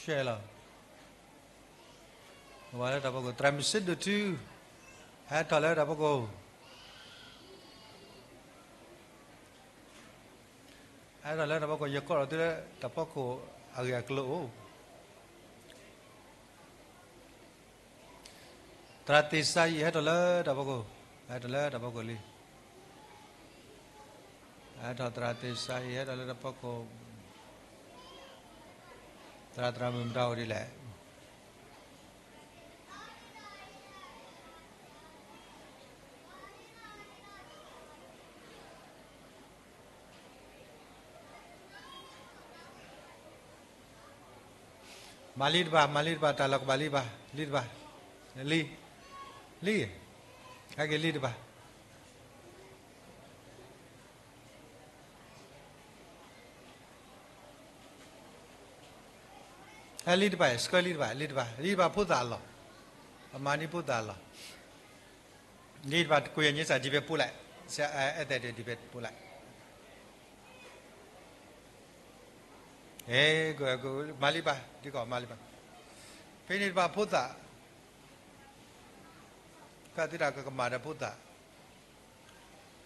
ရှဲလီၤ, ဝဲလၢတၢ်ဖီခိၣ် သရၣ်မုၣ်စ့ဒိၣ်ထူ, ဟဲထီၣ်လၢတၢ်ဖီခိၣ်, ဟဲထီၣ်လၢတၢ်ဖီခိၣ် ယကိးထီၣ်သုလၢတၢ်ဖီခိၣ်အဂ့ၢ်အကျိၤအိၣ် သရၣ်သ့ၣ်စၤယံး ဟဲထီၣ်လၢတၢ်ဖီခိၣ်, ဟဲထီၣ်လၢတၢ်ဖီခိၣ်လံ, ဟဲထီၣ်သရၣ်သ့ၣ်စၤယံး ဟဲထီၣ်လၢတၢ်ဖီခိၣ်, သရၣ်သရၣ်မုၣ်မတၤအိၣ်ဒ်လဲၣ်. မၤလံတဘၣ်, မၤလံတဘၣ်, တၢ်လီၢ်ကဘၣ်လံဘၣ်, လံတဘၣ်, လံ, လံ, ဟဲက့ၤလံတဘၣ်. ဟဲလံတဘၣ်, ဆှၢလံတဘၣ်, လံတဘၣ်, လံတဘၣ်ဖိသၣ်အလီၢ်, အမၤန့ၢ်ဖိသၣ်အလီၢ်, လံတဘၣ် ကိးယၤညါစၢ် ဒံးပဲပူၤလဲၣ်, အဲၣ်သဲးတဒံးပဲပူၤလဲၣ်. အဲ, မၤလံဘၣ်, ဒ်ကီးမၤလံဘၣ်, ဖဲန့ၣ်တဘၣ်ဖိသၣ်, ကသံဒၣ်ကကမၣ်ဒီးဖိသၣ်,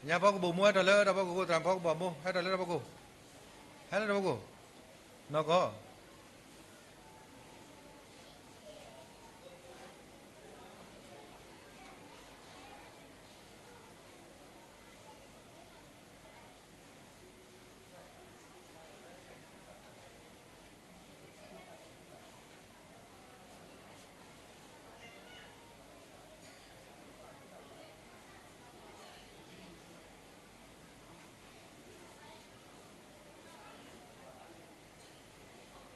ညါဖီကဘိၣ်မိၢ်ဟဲထီၣ်လၢတၢ်ဖီခိၣ်, သရၣ်ဖီကဘိၣ်မိၢ် ဟဲထီၣ်လၢတၢ်ဖီခိၣ်, ဟဲလၢတၢ်ဖီခိၣ်, နီၢ်ကီၢ် သ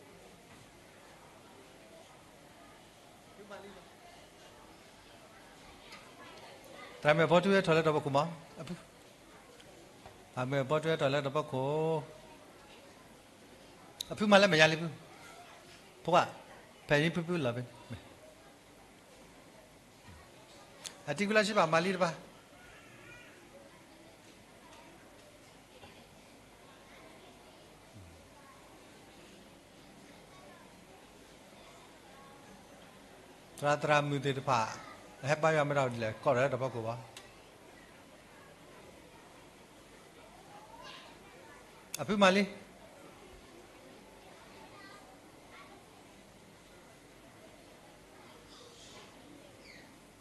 ရၣ်မုၣ်အဘီထူဟဲထီၣ်လၢတၢ်ဖီခိၣ်မး, သရၣ်မုၣ်အဘီထူဟဲထီၣ်လၢတၢ်ဖီခိၣ်, အဖုမၤလၢမဲာ်ညါလံဖု, ဖိခွါ, ဖဲအံၤဖုဖုလီၤဖဲ, အတံၤကွံလၢဆံဘၣ် မၤလံတဘၣ်. သရၣ်သရၣ်မုၣ်သ့ၣ်တဖၣ် ဟဲဘါယွၤမတၤဒ်လဲၣ် ကိးထီၣ်လၢတၢ်ဖီခိၣ်ဘၣ်. အဖုမၤလံ,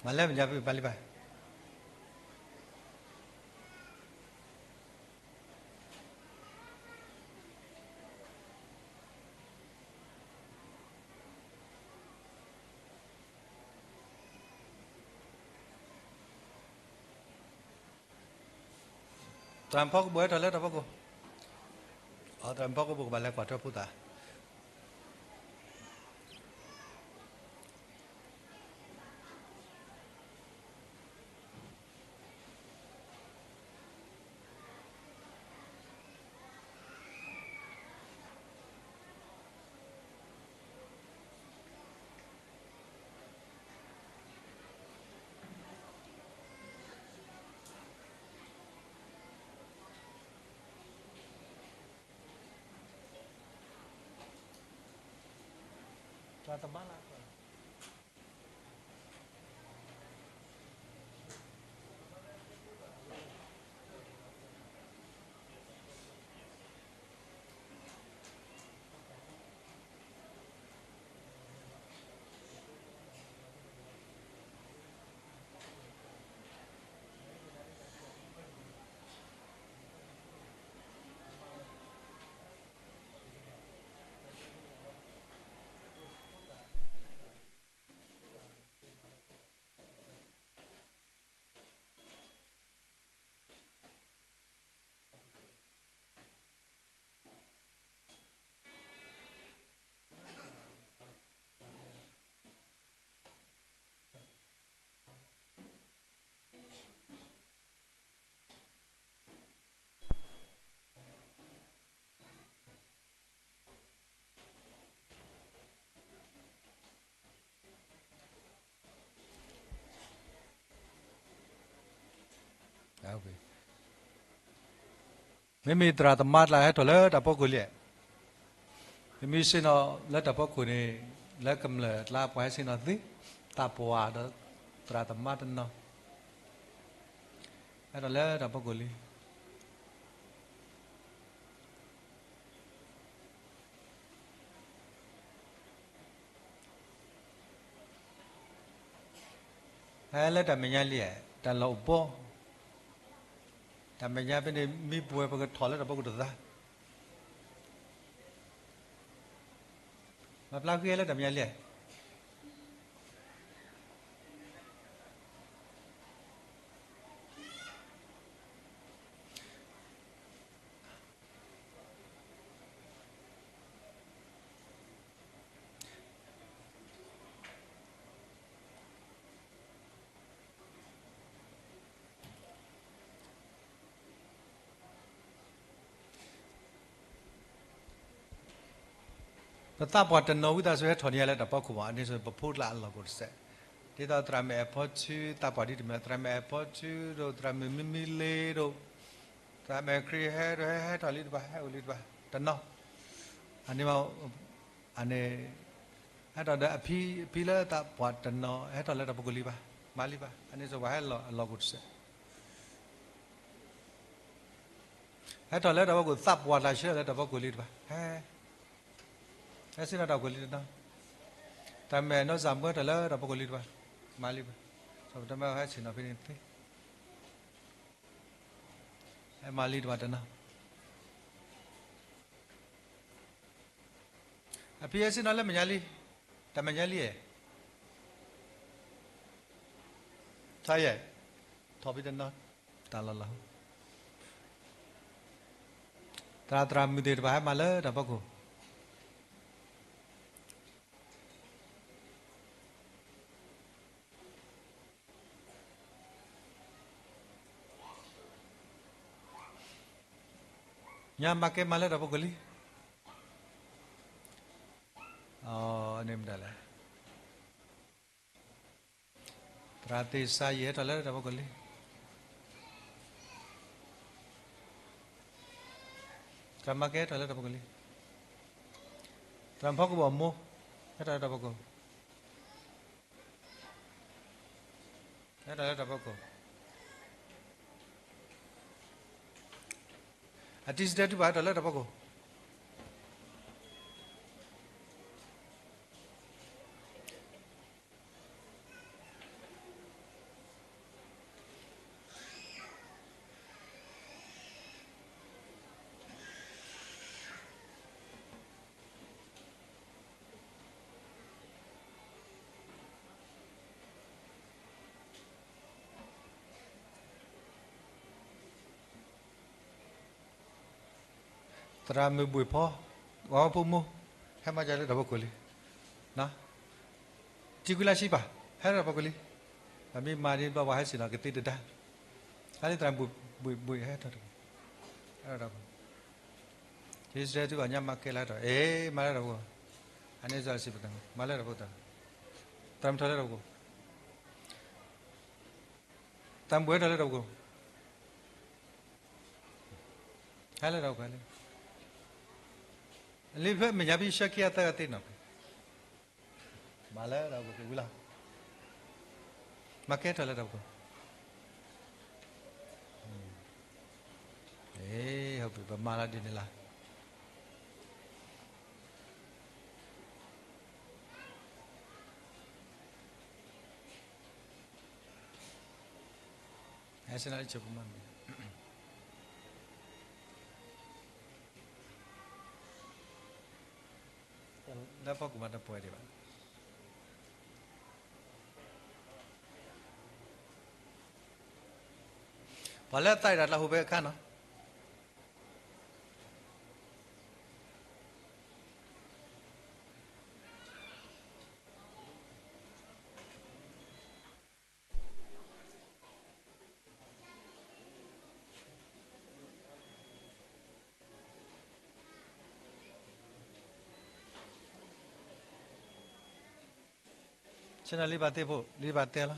မၤလၢမဲာ်ညါဖု မၤလံဘၣ်. သရၣ်ဖီကဘိၣ်ဟဲထီၣ်လၢတၢ်ဖီခိၣ်, သရၣ်ဖီကဘိၣ်ကဘၣ်လဲၤကွၢ်ထွဲဖိသၣ်. မ့မ့ၢ်သရၣ်သမါတလၢ်ဟဲထီၣ်လၢတၢ်ဖီခိၣ်လံ. ပမ့ၢ်ဆ့ၣ်နီၤလၢတၢ်ဖီခိၣ်န့ၣ်, လၢကမျၢၢ်အကျါပှၤဟဲဆ့ၣ်နီၤသ့, သးပှၢ်ဒီးသရၣ်သမါတနီၤ, ဟဲထီၣ်လၢတၢ်ဖီခိၣ်လံ. ဟဲလၢတၢ်မဲာ်ညါလံ, တၢ်လီၢ်အိၣ်ဘီ, တၢ်မဲာ်ညါဖဲန့ၣ် မ့ၢ်ပှဲၤပကထီၣ်လၢတၢ်ဖီခိၣ်တသး, မၤဖျါဃံလၢတၢ်မဲာ်ညါလံ. ပသးပှၢ်တနီၤဝံသးစူၤဟဲထီၣ်န့ၢ်ယၤလၢတၢ်ဖီခိၣ်ဘၣ်, အန့ၣ်စ့ၢ်ပဖိကျါအလီၢ်ကိးတစဲး, ဒ်သိးသရၣ်မုၣ်အဲၣ်ဖီဆူ သးပှၢ်ဒ်တမံၤ, သရၣ်မုၣ်အဲၣ်ဖီဆူဒီး သရၣ်မုၣ်မံမံလ့ဒီး သရၣ်မုၣ်ခရံာ်ဟဲဒီး ဟဲဟဲထီၣ်လံတပၤ, ဟဲအိၣ်လံတပၤ, တနီၤ, အန့ၣ်မ့ၢ် အန့ၣ် ဟဲထီၣ်ဒီးအဖံ, အဖံလၢသးပှၢ်တနီၤ ဟဲထီၣ်လၢတၢ်ဖီခိၣ်လံဘၣ်, မၤလံဘၣ်, အန့ၣ်စ့ၢ်ပှၤဟဲလီၢ်အလီၢ်ကိးတစဲး, ဟဲထီၣ်လၢတၢ်ဖီခိၣ်, သးပှၢ်တၢ်ဆှၢလၢတၢ်ဖီခိၣ်လံတပၤ, ဟဲ ဟဲဆ့ၣ်နီၤတၢ်ဖီခိၣ်လံတနီၤ, သရၣ်မုၣ်နီၢ်စၢ်မုၢ်ဟဲထီၣ်လၢတၢ်ဖီခိၣ်လံတပၤ, မၤလံဘၣ်, စီၤပတမၢဟဲဆ့ၣ်နီၤဖဲန့ၣ်သ့, ဟဲမၤလံတပၤတနီၤ. အဖံဟဲဆ့ၣ်နီၤလၢမဲာ်ညါလံ, တၢ်မဲာ်ညါလံဧါ, ထီၣ်ယဲ, ထီၣ်ဖဲတနီၤ, တၢ်လီၢ်လီၤ, သရၣ်သရၣ်မုၣ်သ့ၣ်တဖၣ်ဟဲမၤလၢတၢ်ဖီခိၣ်, ညါမၤကဲမၤလၢတၢ်ဖီခိၣ်လံ, အန့ၣ်မတၤလဲၣ်, သရၣ်သ့ၣ်စၤယံၤဟဲထီၣ်လၢတၢ်ဖီခိၣ်လံ, သရၣ်မၤကဲဟဲထီၣ်လၢတၢ်ဖီခိၣ်လံ, သရၣ်ဖီကဘီၣ်မိၢ် ဟဲထီၣ်လၢတၢ်ဖီခိၣ်, ဟဲထီၣ်လၢတၢ်ဖီခိၣ်, အတံၤစတဲထုကဖၣ်ဟဲထီၣ်လၢတၢ်ဖီခိၣ်. သရၣ်မုၣ်ဘှ့ၣ်ဖီ, ဝၤဖိမိၢ်, ဟဲမၤကဲလၢတၢ်ဖီခိၣ်လံ, တံၤကွံလါဆံပၤ, ဟဲလၢတၢ်ဖီခိၣ်လံ, ပမ့ၢ်မၤဒ်ဘျီပှၤဟဲဆ့ၣ်နီၤကသ့တဒါ, ဟဲလၢသရၣ်မုၣ်ဘှ့ၣ်ဘှ့ၣ်ဟဲထီၣ်တၢ်ဖီခိၣ်, ဟဲထီၣ်တၢ်ဖီခိၣ်, တံၤစတဲထုကဖၣ်ညါမၤကဲလၢဟဲထီၣ်, အ့ မၤလၢတၢ်ဖီခိၣ်, အန့ၣ်စ့ၢ်စံးပတၢ်, မၤလၢတၢ်ဖီခိၣ်, သရၣ်မုၣ်ထီၣ်လၢတၢ်ဖီခိၣ်, သရၣ်မုၣ်ဘှ့ၣ်ထီၣ်လၢတၢ်ဖီခိၣ်, ဟဲလၢတၢ်ဖီခိၣ်လံ, လၢဖဲမဲာ်ညါဖဲဆှၢခံဂၤသၢဂၤသ့နီၤ, မၤလၢတၢ်ဖီခိၣ်ဝံၤလီၤ, မၤကဲထီၣ်လၢတၢ်ဖီခိၣ်, အ့ ပမၤလီၤဒ်န့ၣ်လီၤ. လၢဖီခိၣ်မၤတပှဲၤဒံးဘၣ်. ပှၤလၢအသးဒၣ်တၢ်ဟူးဖဲအခါနီၤ. Channel လံဘၣ်သ့ၣ်ဖိလံဘၣ်တဲလီၤ.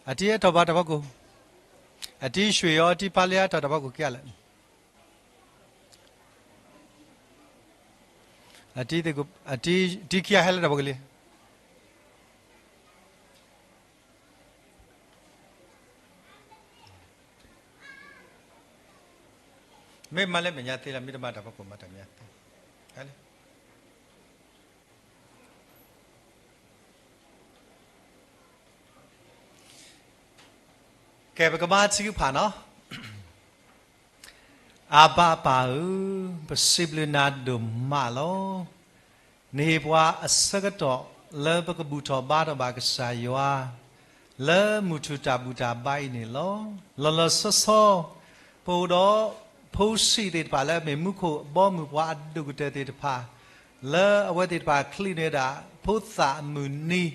အတံၤအဲၣ်ထီၣ်ဘါတၢ်ဖီခိၣ်, အတံၤဆှံအီၤ အတံၤဖးလံအါထီၣ်တၢ်ဖီခိၣ်က့ၤလၢာ်, အတံၤ, အတံၤခံဂၤဟဲလၢတၢ်ဖီခိၣ်လံ. မ့ၢ်မၤလၢမဲာ်ညါသ့လီၤ, မ့ၢ်တမၤတၢ်ဖီခိၣ်မၤတၢ်မဲာ်ညါသ့. ကဲ ပကမၤထံကဖၣ်နီၤ. အဘၣ်အပၢ်ဧၢ, ပစံးဘျုးနၤဒိၣ်မးလီၤ. နဟ့ၣ်ပှၤအဆၢကတီၢ်လၢပကဘူၣ်ထီၣ်ဘါထီၣ်ဘၣ်ကစၢ်ယွၤ လၢမုၢ်ထူၣ်တၢ်ဘူၣ်တၢ်ဘါအံၤန့ၣ်လီၤ. လီၤလီၤဆီဆီ ပအိၣ်ဒီးဖိဆံးသ့ၣ်တဖၣ်လၢအမ့ၢ်မူခိၣ်ဘီမုၢ်ပှၤအဒိၣ်ကတၢၢ်သ့ၣ်တဖၣ် လၢအဝဲသ့ၣ်တဖၣ်ချံးန့ၢ်ဝဲဒၣ် ဖိသၣ်အမုၢ်နံၤ,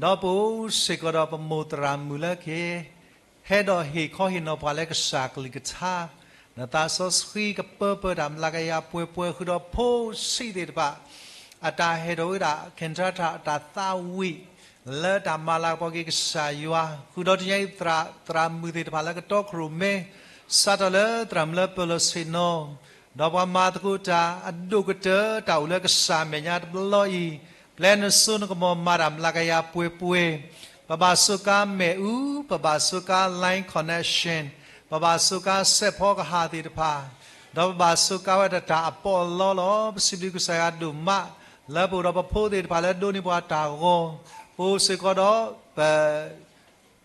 ဒီးပအိၣ်စ့ၢ်ကီးဒီးပမိၢ်သရၣ်မုၣ်လၢကဟဲ ဟဲဒီးဟ့ၣ်ခီဟ့ၣ်နီၤပှၤလၢကစၢ်ကလုၢ်ကထါ, နသးစီဆှံကပၢပၢတၢ်မျးကယၤပှဲၤပှဲၤ ဃုာ်ဒီးဖိဆံးသ့ၣ်တဖၣ် အတၢ်ဟဲထီၣ်ဝဲဒၣ် contract တၢ်သးဝံၣ် လၢတၢ်မၤလၤကပီၤက့ၤကစၢ်ယွၤ, ဃုာ်ဒီးတနံၤညါအံၤ သရၣ်မုၣ်သ့ၣ်တဖၣ်လၢကတီခိၣ်ရိၣ်မဲ စးထီၣ်လၢသရၣ်မုၣ်လၢပၢၤလီၢ်ဆ့ၣ်နီၤ ဒီးပှၤမၤသကိးတၢ်အဒိၣ်ကတၢၢ် တၢ်အိၣ်လၢကစၢ်မဲာ်ညါတဘျီအံၤ, ပျဲနစိနကမီၤမၤတၢ်မျးကယၤပှဲၤပှဲၤ, ပဘၣ်စူးကါမ့ၣ်အူ, ပဘၣ်စူးကါ line connection, ပဘၣ်စူးကါစဲးဖီကဟၣ်သ့ၣ်တဖၣ်, ဒီးပဘၣ်စူးကါဝဲဒၣ်တၢ်အပီးအလီလီၤ. ပစံးဘျုးကစၢ်ယွၤဒိၣ်မး လၢပအိၣ်ဒီးပဖိသ့ၣ်တဖၣ်လၢဒိးန့ၢ်ပှၤတၢ်ဂီၤ, ပအိၣ်စ့ၢ်ကီး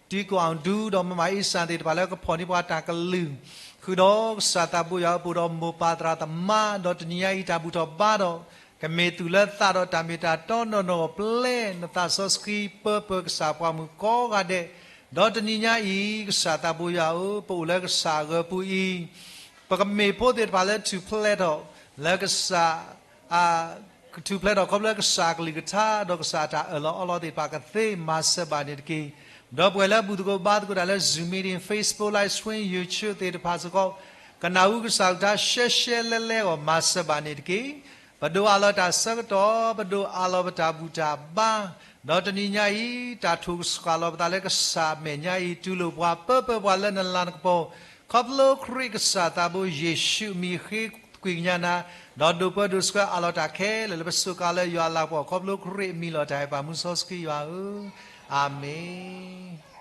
ဒီးပ တံၤကိၣ်အီၣ်ဒူ ဒီးမမၤအ့စၣ်သ့ၣ်တဖၣ်လၢကဖီၣ်န့ၢ်ပှၤတၢ်ကလုၢ်, ဃုာ်ဒီးကစၢ်သးဘိယွၤအပူၤဒီးမိၢ်ပၢ်သရၣ်သမါ, ဒီးတနံၤညါအံၤတၢ်ဘူၣ်ထီၣ်ဘါထီၣ် ကမ့ၢ်သုးလၢသးဒီးတၢ်မ့ၢ်တၢ်တီနီၢ်နီၢ် ပျဲနသးစီဆှံပၢပၢကစၢ်ပှၤမုၣ်ကိးဂၤဒဲး, ဒီးတနံၤညါအံၤ ကစၢ်သးဘိယွၤဧၢ, ပအိၣ်လၢကစၢ်အဂၢၤပူၤအံၤ ပကမ့ၢ်ဖိသ့ၣ်တဖၣ်လၢထူၣ်ဖျဲးထီၣ် လၢကစၢ် ကထူၣ်ဖျဲးထီၣ်ခီဖျိလၢကစၢ်အကလုၢ်ကထါ ဒီးကစၢ်အတၢ်အၢၣ်လီၤအီလီၤသ့ၣ်တဖၣ်ကသ့မၤစၢၤဘၣ်န့ၣ်တက့ၢ်. ဒီးပဝဲလၢဘူၣ်သကိးဘါသကိးတၢ်လၢ Zoom meeting, Facebook live stream, YouTube သ့ၣ်တဖၣ်စ့ၢ်ကီး ကနၢ်ဟူကစၢ်ကလုၢ်ကထါရှဲရှဲလဲလဲအဂီၢ် မၤစၢၤဘၣ်န့ၣ်တက့ၢ်. ပဒိးအးလီၤတၢ်ဆၢကတီၢ်, ပဒိးအးလီၤပတၢ်ဘူၣ်တၢ်ဘါ, ဒီးတနံၤညါအံၤ တၢ်ထိၣ်ကဆှီလီၤပသးလၢကစၢ်မဲာ်ညါအံၤ တူၢ်လိာ်ပှၤ ပၢပၢပှၤလၢနလၤနကပီၤ, ခီဖျိခရံာ်ကစၢ်သးဘိယ့ၣ်ၡူးအမံၤဃ့ကွံာ်ကညးနၤ, ဒီးဒိးပၢဒိးဆှၢအးလီၤတၢ်ခဲလၢာ်လၢပစူးကါလၢယွၤအလၤကပီၤ ခီဖျိခရံာ်အမံၤလီၤတၢ်အဲၣ်ပၢ်မူစီဆှံယွၤဧၢ, အၤမ့ၣ်.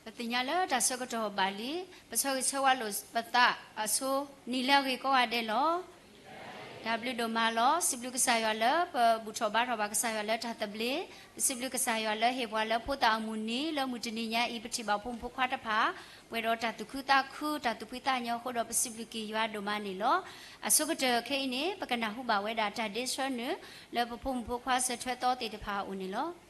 ပသ့ၣ်ညါလၢတၢ်ဆၢကတီၢ်ဘၣ်လံ, ပဆၢဂ့ၤဆၢဝါလိာ်ပသးအဆိနံၤလၢအဂ့ၤကိးဂၤဒဲးလီၤ. တၢ်ဘျုးဒိၣ်မးလီၤ. စံးဘျုးကစၢ်ယွၤလၢပဘူၣ်ထီၣ်ဘါထီၣ်ဘၣ်ကစၢ်ယွၤလၢတၢ်သဘျ့, ပစံးဘျုးကစၢ်ယွၤလၢဟ့ၣ်ပှၤလၢဖိသၣ်အမုၢ်နံၤ လၢမုၢ်တနံၤညါအံၤ ပထံၣ်ဘၣ်ဖိမုၣ်ဖိခွါတဖၣ် ပှဲၤဒီးတၢ်သူၣ်ခုသးခု တၢ်သူၣ်ဖှံသးညီအဃိဒီး ပစံးဘျုးက့ၤယွၤဒိၣ်မးန့ၣ်လီၤ. အဆိကတၢၢ်ခဲအံၤန့ၣ် ပကနၢ်ဟူဘၣ်ဝဲဒၣ်တၢ်ဒ့ဆှၢနုာ် လၢပဖိမုၣ်ဖိခွါဆၢထွဲသီသ့ၣ်တဖၣ်အအိၣ်န့ၣ်လီၤ.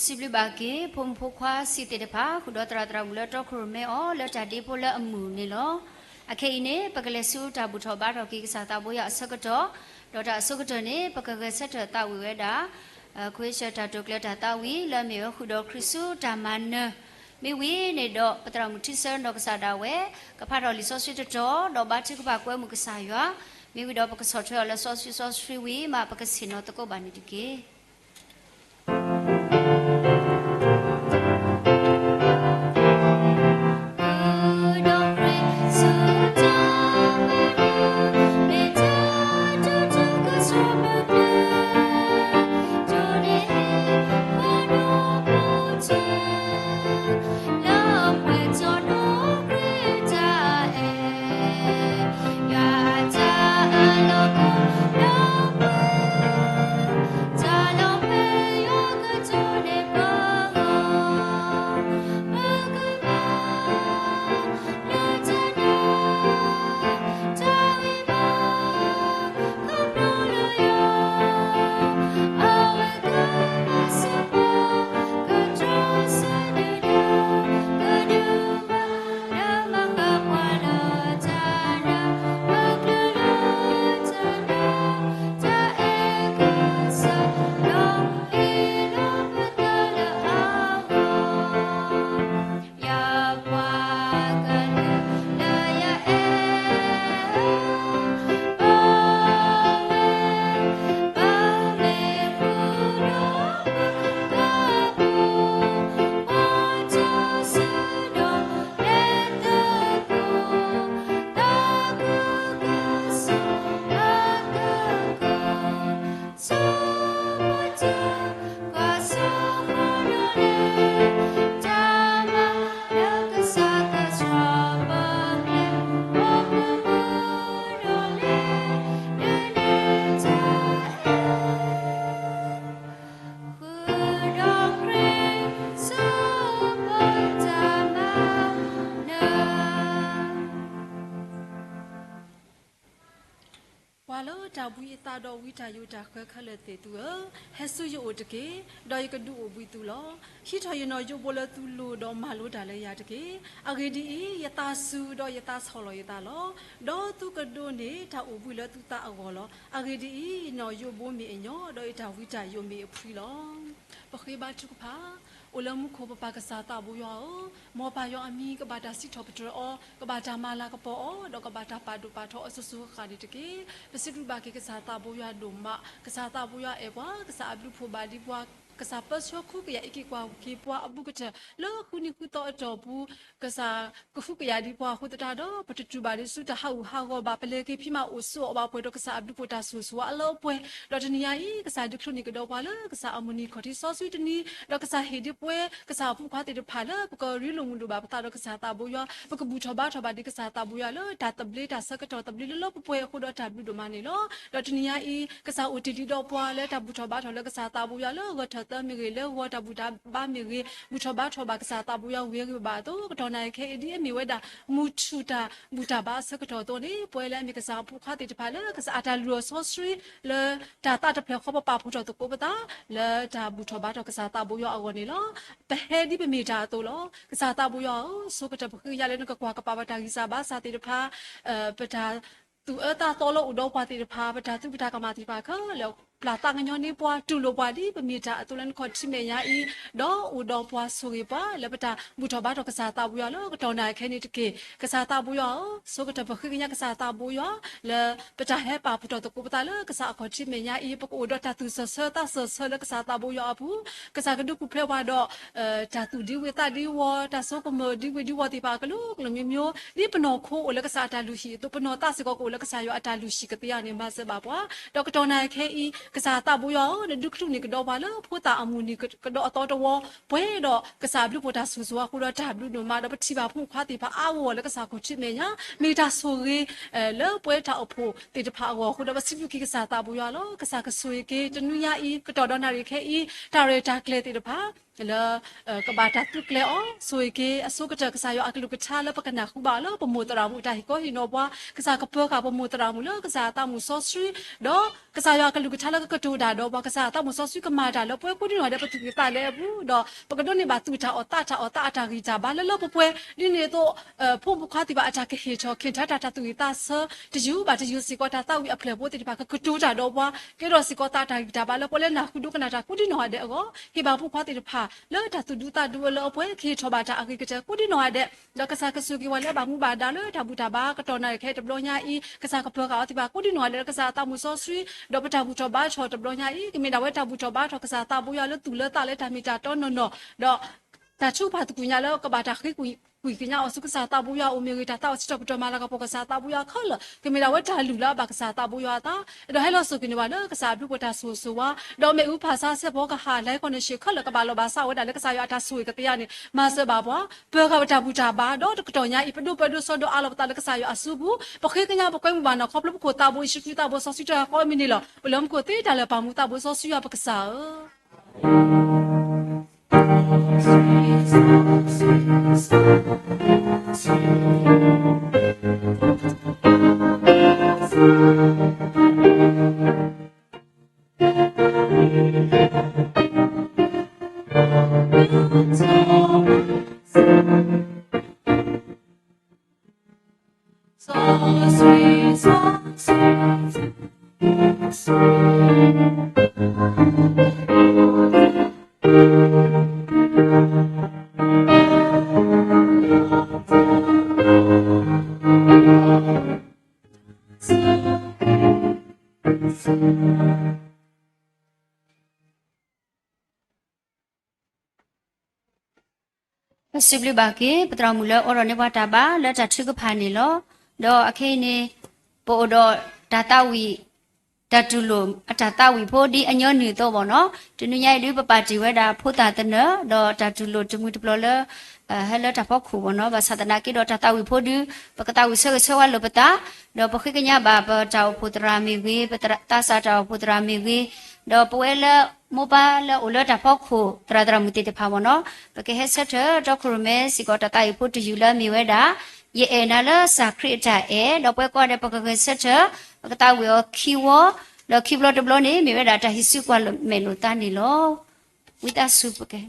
စံးဘျုးဘၣ်က့ၤ ဖိမုၣ်ဖိခွါဆံးသ့ၣ်တဖၣ် ဃုာ်ဒီးသရၣ်သရၣ်မုၣ်လၢတီခိၣ်ရိၣ်မဲအီၤ လၢတၢ်ဒ့ဖိလၢအမုာ်န့ၣ်လီၤ. အခဲအံၤန့ၣ် ပကလဲၤဆူတၢ်ဘူၣ်ထီၣ်ဘါထီၣ်က့ၤကစၢ်သးဘိယွၤအဆၢကတီၢ်, ဒီးတၢ်အဆိကတၢၢ်န့ၣ် ပကဂဲၤဆၢထၢၣ်သးဝံၣ်ဝဲဒၣ် ခွ့ဆၢၣ်တၢ်တိာ်ကျဲၤတၢ်သးဝံၣ် လၢအမ့ၢ်ဝဲဃုာ်ဒီးခရံာ်ဆူတၢ်မၤနၢၤ, မ့ၢ်ဝံၤန့ၣ်ဒီး ပသရၣ်မုၣ်ထံဆၢနီၢ်ကစၢ်ဒၣ်ဝဲ ကဖးထီၣ်လံာ်စီဆှံတတီၤ ဒီးဘါထုကဖၣ်ကွဲမုာ်ကစၢ်ယွၤ, မ့ၢ်ဝံၤဒီးပကဆီၣ်ထွဲအီၤလၢစီဆှံစီဆှံဝံၤမး ပကဆ့ၣ်နီၤသကိးဘၣ်န့ၣ်တက့ၢ်. ပှၤလၢတၢ်ဘှံးအသးဒီးဝံတၢ်ယိးတၢ်ဃၢခဲလၢာ်သ့ၣ်သုဧၢ, ဟဲဆူယအိၣ်တက့ၢ်, ဒီးယကဒုးအိၣ်ဘှံးသုလီၤ. ဟံးထီၣ်ယနီၣ်ယိးဘိလၢသုလိၤဒီးမၤလိတၢ်လၢယၤတက့ၢ်. အဂ့ၢ်ဒ်အံၤ, ယသးစူၤဒီးယသးဆီၣ်လီၤယသးလီၤ. ဒီးသုကဒိးန့ၢ်တၢ်အိၣ်ဘှံးလၢသုသးအဂီၢ်လီၤ. အဂ့ၢ်ဒ်အံၤ, ယနီၣ်ယိးဘိမ့ၢ်အညီ, ဒီးယတၢ်ဝံတၢ်ယိးမ့ၢ်အဖှံလီၤ. ပဃ့ဘါထုကဖၣ်, အိၣ်လၢမူခိၣ်ပပၢ်ကစၢ်သးဘိယွၤဧၢ, မ်ပၢ်ယွၤအမံၤကဘၣ်တၢ်စံးထီၣ်ပတြၢၤအီၤ, ကဘၣ်တၢ်မၤလၤကပီၤအီၤ, ဒီးကဘၣ်တၢ်ပာ်ဒိၣ်ပာ်ထီအီၤအစိၤစိၤအဃၣ်န့ၣ်တက့ၢ်. ပစံးဘျုးဘၣ်က့ၤကစၢ်သးဘိယွၤဒိၣ်မး, ကစၢ်သးဘိယွၤအဲၣ်ပှၤ, ကစၢ်အဘျုးဖှိၣ်ဘၣ်ဒံးပှၤ, ကစၢ်ပၢဆှၢဃုကယာ်အံးက့ၤကွၢ်က့ၤပှၤအဘူးကတၢၢ် လၢဃုနံၤဃုသီအတီၢ်ပူၤ, ကစၢ်ကဃုကယာ်ဒံးပှၤအဃိသတးဒီး ပတတူၢ်ဘၣ်ဒံးဆူတၢ်ဟးဂူာ်ဟးဂီၤဘၣ်, ပလဲၤက့ၤဖံးမၤအိၣ်ဆိးအီၤဘၣ်ပှဲၤဒီးကစၢ်အဘျုးဖှိၣ်တၢ်ဆိၣ်ဂ့ၤဆိၣ်ဝါအလၢအပှဲၤ, ဒီးတနံၤညါအံၤ ကစၢ်ဒုးချိၣ်န့ၢ်ကဒီးပှၤလၢကစၢ်အမုၢ်နံၤခီၣ်ထံးစီဆှံတနံၤ, ဒီးကစၢ်ဟ့ၣ်ဒံးပှၤ ကစၢ်အဖိခွါသ့ၣ်တဖၣ်လၢပကရ့လိာ်မုာ်လိာ်ဘၣ်ပသးဒီးကစၢ်သးဘိယွၤ, ပကဘူၣ်ထီၣ်ဘါထီၣ်ဘၣ်ဒံးကစၢ်သးဘိယွၤလၢတၢ်သဘျ့တၢ်ဆၢကတီၢ်သဘျ့လၢလၢပှဲၤပှဲၤအဃိဒီးတၢ်ဘျုးဒိၣ်မးန့ၣ်လီၤ. ဒီးတနံၤညါအံၤ ကစၢ်အိၣ်တ့ၢ်လံဒီးပှၤလၢတၢ်ဘူၣ်ထီၣ်ဘါထီၣ်လၢကစၢ်သးဘိယွၤလၢဂၢၤထၢၣ်သၢမ့ၢ်ဂ့ၤ, လၢဂီၤတၢ်ဘူၣ်တၢ်ဘါမ့ၢ်ဂ့ၤ, ဘူၣ်ထီၣ်ဘါထီၣ်ဘၣ်ကစၢ်သးဘိယွၤဝံၤအဂ့ၤဘၣ်အသိး, ကတီၢ်နၣ်ရံၣ်ခဲအံၤဒ်အမ့ၢ်ဝဲဒၣ် မုၢ်ထူၣ်တၢ်ဘူၣ်တၢ်ဘါအဆၢကတီၢ်အသိးန့ၣ်, ပဝဲလၢအမ့ၢ်ကစၢ်အဖိခွါသ့ၣ်တဖၣ်လၢ ကစၢ်အတၢ်လုၢ်အီၣ်စီဆှံ လၢတၢ်သးတဖျၢၣ်ဃီ ပပာ်ဖှိၣ်ထီၣ်သကိးပသး လၢတၢ်ဘူၣ်ထီၣ်ဘါထီၣ်ကစၢ်သးဘိယွၤအဂီၢ်န့ၣ်လီၤ. ပဟဲဒ်ပမ့ၢ်တၢ်အသိးလီၤ. ကစၢ်သးဘိယွၤဧၢ, ဆိကတၢၢ်ပဃ့ကညးလၢနကကွၢ်ကပာ်ပတၢ်ဂံၢ်စၢ်ဘါစၢ်သ့ၣ်တဖၣ်, ပတၢ်သူၣ်အၢသးသီလၢအိၣ်ဒီးပှၤသ့ၣ်တဖၣ်, ပတၢ်သူၣ်ပတၢ်ကမၣ်သ့ၣ်တဖၣ်ခဲလၢာ် ပျၢ်သးကညီၤန့ၢ်ပှၤ, တူၢ်လိာ်ပှၤဒ်ပမ့ၢ်တၢ်အသိးလၢနခီၣ်ထံးမဲာ်ညါအံၤ, ဒီးအိၣ်ဒီးပှၤဆိၣ်ဂ့ၤပှၤ လၢပတၢ်ဘူၣ်ထီၣ်ဘါထီၣ်ကစၢ်သးဘိယွၤလၢကတီၢ်နၣ်ရံၣ်ခဲအံၤန့ၣ်တက့ၢ်. ကစၢ်သးဘိယွၤဧၢ, ဆိကတၢၢ်ပဃ့ကညးကစၢ်သးဘိယွၤ လၢပတၢ်ဟဲပာ်ဖှိၣ်ထီၣ်သကိးပသးလၢကစၢ်အခီၣ်ထံးမဲာ်ညါအံၤ, ပကအိၣ်ဒီးတၢ်သူၣ်စၢၢ်ဆၢသးစၢၢ်ဆၢလၢကစၢ်သးဘိယွၤအပူၤ, ကစၢ်ကဒုးပူၤဖျဲးပှၤဒီး တၢ်သူၣ်ဒံဝ့ၢ်သးဒံဝီၤ, တၢ်စိကမီၤဒံဝ့ၢ်ဒံဝီၤသ့ၣ်တဖၣ်အကလုာ်ကလုာ်မျိုးမျိုး, ဒ်ပနီၢ်ခိအိၣ်လၢကစၢ်အတၢ်လုၢ်ဟံၣ်အသိး, ပနီၢ်သးစ့ၢ်ကီးကအိၣ်လၢကစၢ်ယွၤအတၢ်လုၢ်ဟံၣ်ကသ့ဧါန့ၣ် မၤစၢၤဘၣ်ပှၤ, ဒီးကတီၢ်နၣ်ရံၣ်ခဲအံၤ ကစၢ်သးဘိယွၤဧၢ, နဒုးချုးန့ၢ်ကဒီးပှၤလၢဖိသၣ်အမုၢ်နံၤ ကဒီးအသီတဝီ, ပှဲၤဒီးကစၢ်အဘျုးဖှိၣ်တၢ်ဆိၣ်ဂ့ၤဆိၣ်ဝါအဃိဒီးတၢ်ဘျုးဒိၣ်မး, ဒီးပထံၣ်ဘၣ်ဖိခွါသ့ၣ်တဖၣ်အါဂီၢ်လၢကစၢ်ခီၣ်ထံးမဲာ်ညါ, မ့ၢ်တၢ်ဆိၣ်ဂ့ၤ လၢပဝဲတၢ်အိၣ်ဖှိၣ်သ့ၣ်တဖၣ်အဂီၢ်အဃိဒီး ပစံးဘျုးက့ၤကစၢ်သးဘိယွၤလီၤ. ကစၢ်ကဆိၣ်ဂ့ၤက့ၤ တနွံညါအံၤ ကတီၢ်ဒီးနၣ်ရံၣ်ခဲအံၤ တၢ်ရဲၣ်တၢ်ကျဲၤသ့ၣ်တဖၣ် လၢ ကဘၣ်တၢ်သုးကျဲၤအီၤ ဆိၣ်ဂ့ၤက့ၤအဆိကတၢၢ် ကစၢ်ယွၤအကလုၢ်ကထါလၢပကနၢ်ဟူဘၣ်အီၤလၢပမိၢ်သရၣ်မုၣ်အတၢ်ဟ့ၣ်ကီဟ့ၣ်နီၤပှၤ, ကစၢ်ကပၢၤဃာ်ပမိၢ်သရၣ်မုၣ်လၢကစၢ်အသးမုၣ်စီဆှံ, ဒီးကစၢ်ယွၤအကလုၢ်ကထါလၢကကတိၤတၢ်ဒီးပှၤ, ကစၢ်အသးမုၣ်စီဆှံကမၤတၢ်လၢပှၤကိးဒံနီၢ်ဂၤဒဲး ပသူၣ်ကံၢ်သးလဲအပူၤ, ဒီးပကဒိးန့ၢ်ဘၣ်သူၣ်တၢ်အီၣ်သးတၢ်အီၣ်သးအတၢ်ဂံၢ်တၢ်ဘါလၢလၢပှဲၤပှဲၤ, ဒ်န့ၣ်အသိး ဖိမုၣ်ဖိခွါသ့ၣ်တဖၣ်အတၢ်ကဟ့ၣ်ထီၣ်ခ့ၣ်ထီၣ်တၢ် တၢ်သူၣ်ဝံၣ်သးဆၢ တယုၢ်ဘၣ်တယုၢ်စ့ၢ်ကီး တၢ်သးဝံၣ်အဖျၢၣ်ဖိသ့ၣ်တဖၣ် ကကတိၤတၢ်ဒီးပှၤ, ကဲထီၣ်စ့ၢ်ကီးသးတၢ်ဂံၢ်တၢ်ဘါလၢပှၤလၢနၢ်ဟူဒိကနၣ်တၢ်ကိးဒံနီၢ်ဂၤဒဲးအဂီၢ်, ဟ့ၣ်ဘၣ်ဖိခွါသ့ၣ်တဖၣ် လၢတၢ်သူၣ်ဒူသးဒူအလၢအပှဲၤ ကဟ့ၣ်ထီၣ်ဘၣ်တၢ်အဂ့ၤကတၢၢ်ကိးဒံနီၢ်ဂၤဒဲး, ဒီးကစၢ်ကစူၢ်က့ၤဝဲလၢအဘၣ်မူဘၣ်ဒါလၢတၢ်ဘူၣ်တၢ်ဘါကတီၢ်နၣ်ရံၣ်ခဲအံၤတဘျီညါအံၤ, ကစၢ်ကပၢၤဃာ်အီၤသ့ၣ်တဖၣ်ကိးဒံနီၢ်ဂၤဒဲး လၢကစၢ်အသးမုၣ်စီဆှံ, ဒီးပတၢ်ဘူၣ်ထီၣ်ဘါထီၣ်တဘျီညါအံၤ ကမ့ၢ်ဒၣ်ဝဲတၢ်ဘူၣ်ထီၣ်ဘါထီၣ် ကစၢ်သးဘိယွၤလၢသူၣ်လၢသးလၢတၢ်မ့ၢ်တၢ်တီနီၢ်နီၢ်, ဒီး တၢ်ထုကဖၣ်သကွံာ်ညါလၢကဘၣ်တၢ်ဃ့ကွံာ်ကညးအီၤဆူ ကစၢ်သးဘိယွၤအအိၣ်မ့ၢ်ဂ့ၤ, တၢ်သးအိၣ်စံးထီၣ်ပတြၢၤမၤလၤကပီၤ ကစၢ်သးဘိယွၤခဲလၢာ် ကမ့ၢ်ဒၣ်ဝဲတၢ်လုၢ်လၢအဘၣ်ကစၢ်သးဘိယွၤအသး, အဲၣ်ဒိးဟဲလီၤစိာ်က့ၤန့ၢ်ဘၣ်လၢကစၢ်အဘျုးပတၢ်ဆိၣ်ဂ့ၤဆိၣ်ဝါ, ဒီးမ့ၣ်အူဖးဆါဆဲးဖီကဟၣ်လၢကီၢ်န့ၣ် ရှ့ၣ်ခဲလၢာ် ကဘၣ်လီၤဘၣ်စးဝဲဒၣ်လၢကစၢ်ယွၤအတၢ်ဆိၣ်ဂ့ၤကသ့ဧါန့ၣ် မၤစၢၤဘၣ်ပှၤ, ပၢၤဃာ်ပတၢ်ဘူၣ်တၢ်ဘါ ဒီးတကတီၢ်ညါအံၤ ပဒိၣ်ပၢဒိၣ်စီဒီးအးလီၤပသးလၢကစၢ်ယွၤအစုပူၤ, ပဃ့ကညးပကွဲမုာ်ဘၣ်နီၢ် ခီဖျိပခိၣ်သးဘိယ့ၣ်ၡူးခရံာ်သးဘိစီဆှံတၢ်ဃီမံၤန့ၣ်လီၤ. ပလၢမူခိၣ်သ့တၢ်လၢာ်ပာ်မူသးဘိစီဆှံယွၤပကစၢ်ဧၢ. ပစံးဘျုးဘၣ်က့ၤ ပသရၣ်မုၣ်လၢအိးထီၣ်န့ၢ်ပှၤတၢ်ဘါလၢတၢ်ထုကဖၣ်န့ၣ်လီၤ. ဒီးအခဲအံၤန့ၣ် ပအိၣ်ဒီးတၢ်သးဝံၣ် တၢ်တူၢ်လိာ်အတၢ်သးဝံၣ်ဖိဒ်အညီနုၢ်အသိးဘၣ်နီၤ, တနွံညါအံၤဒုး ပပာ်တ့ၢ်ဝဲဒၣ်ဖိသၣ်သနၢၣ် ဒီးတၢ်တူၢ်လိာ်တမှံၤတပျီၤလၢ ဟဲလၢတၢ်ဖီခိၣ်ဘၣ်နီၤ, ဘၣ်ဆၣ်သနာ်က့ဒီးတၢ်သးဝံၣ်ဖိဒုး ပကသးဝံၣ်ဆၢဂ့ၤဆၢဝါလိာ်ပသး, ဒီးပဃ့ကညးဘၣ်ပတၢ်အိၣ်ဖှိၣ်သရၣ်မ့ၢ်ဂ့ၤ, ပသးစၢ်တၢ်အိၣ်ဖှိၣ်သရၣ်မ့ၢ်ဂ့ၤ, ဒီးပဝဲလၢမိၢ်ပၢ်လၢအိၣ်လၢတၢ်ဖီခိၣ် သရၣ်သရၣ်မုၣ်သ့ၣ်တဖၣ်ဘၣ်နီၤ, ပကဟဲဆၢထၢၣ်တီခိၣ်ရိၣ်မဲစ့ၢ်ကီးတၢ်သးဝံၣ်ဖိတယုၢ်လၢအမ့ၢ်ဝဲဒၣ် ယအဲၣ်နၤလၢစၢ်ခရံာ်အတၢ်အဲၣ်, ဒီးပဝဲကိးဂၤဒဲး ပကဂဲၤဆၢထၢၣ် ပကသးဝံၣ်အီၤခံဝီ, ဒီးခံဘျီတဘျီန့ၣ် မ့ၢ်ဝဲဒၣ်တၢ်ဟံးစုကွၢ်မဲာ်လိာ်သးန့ၣ်လီၤ. ဝံသးစူၤပက တ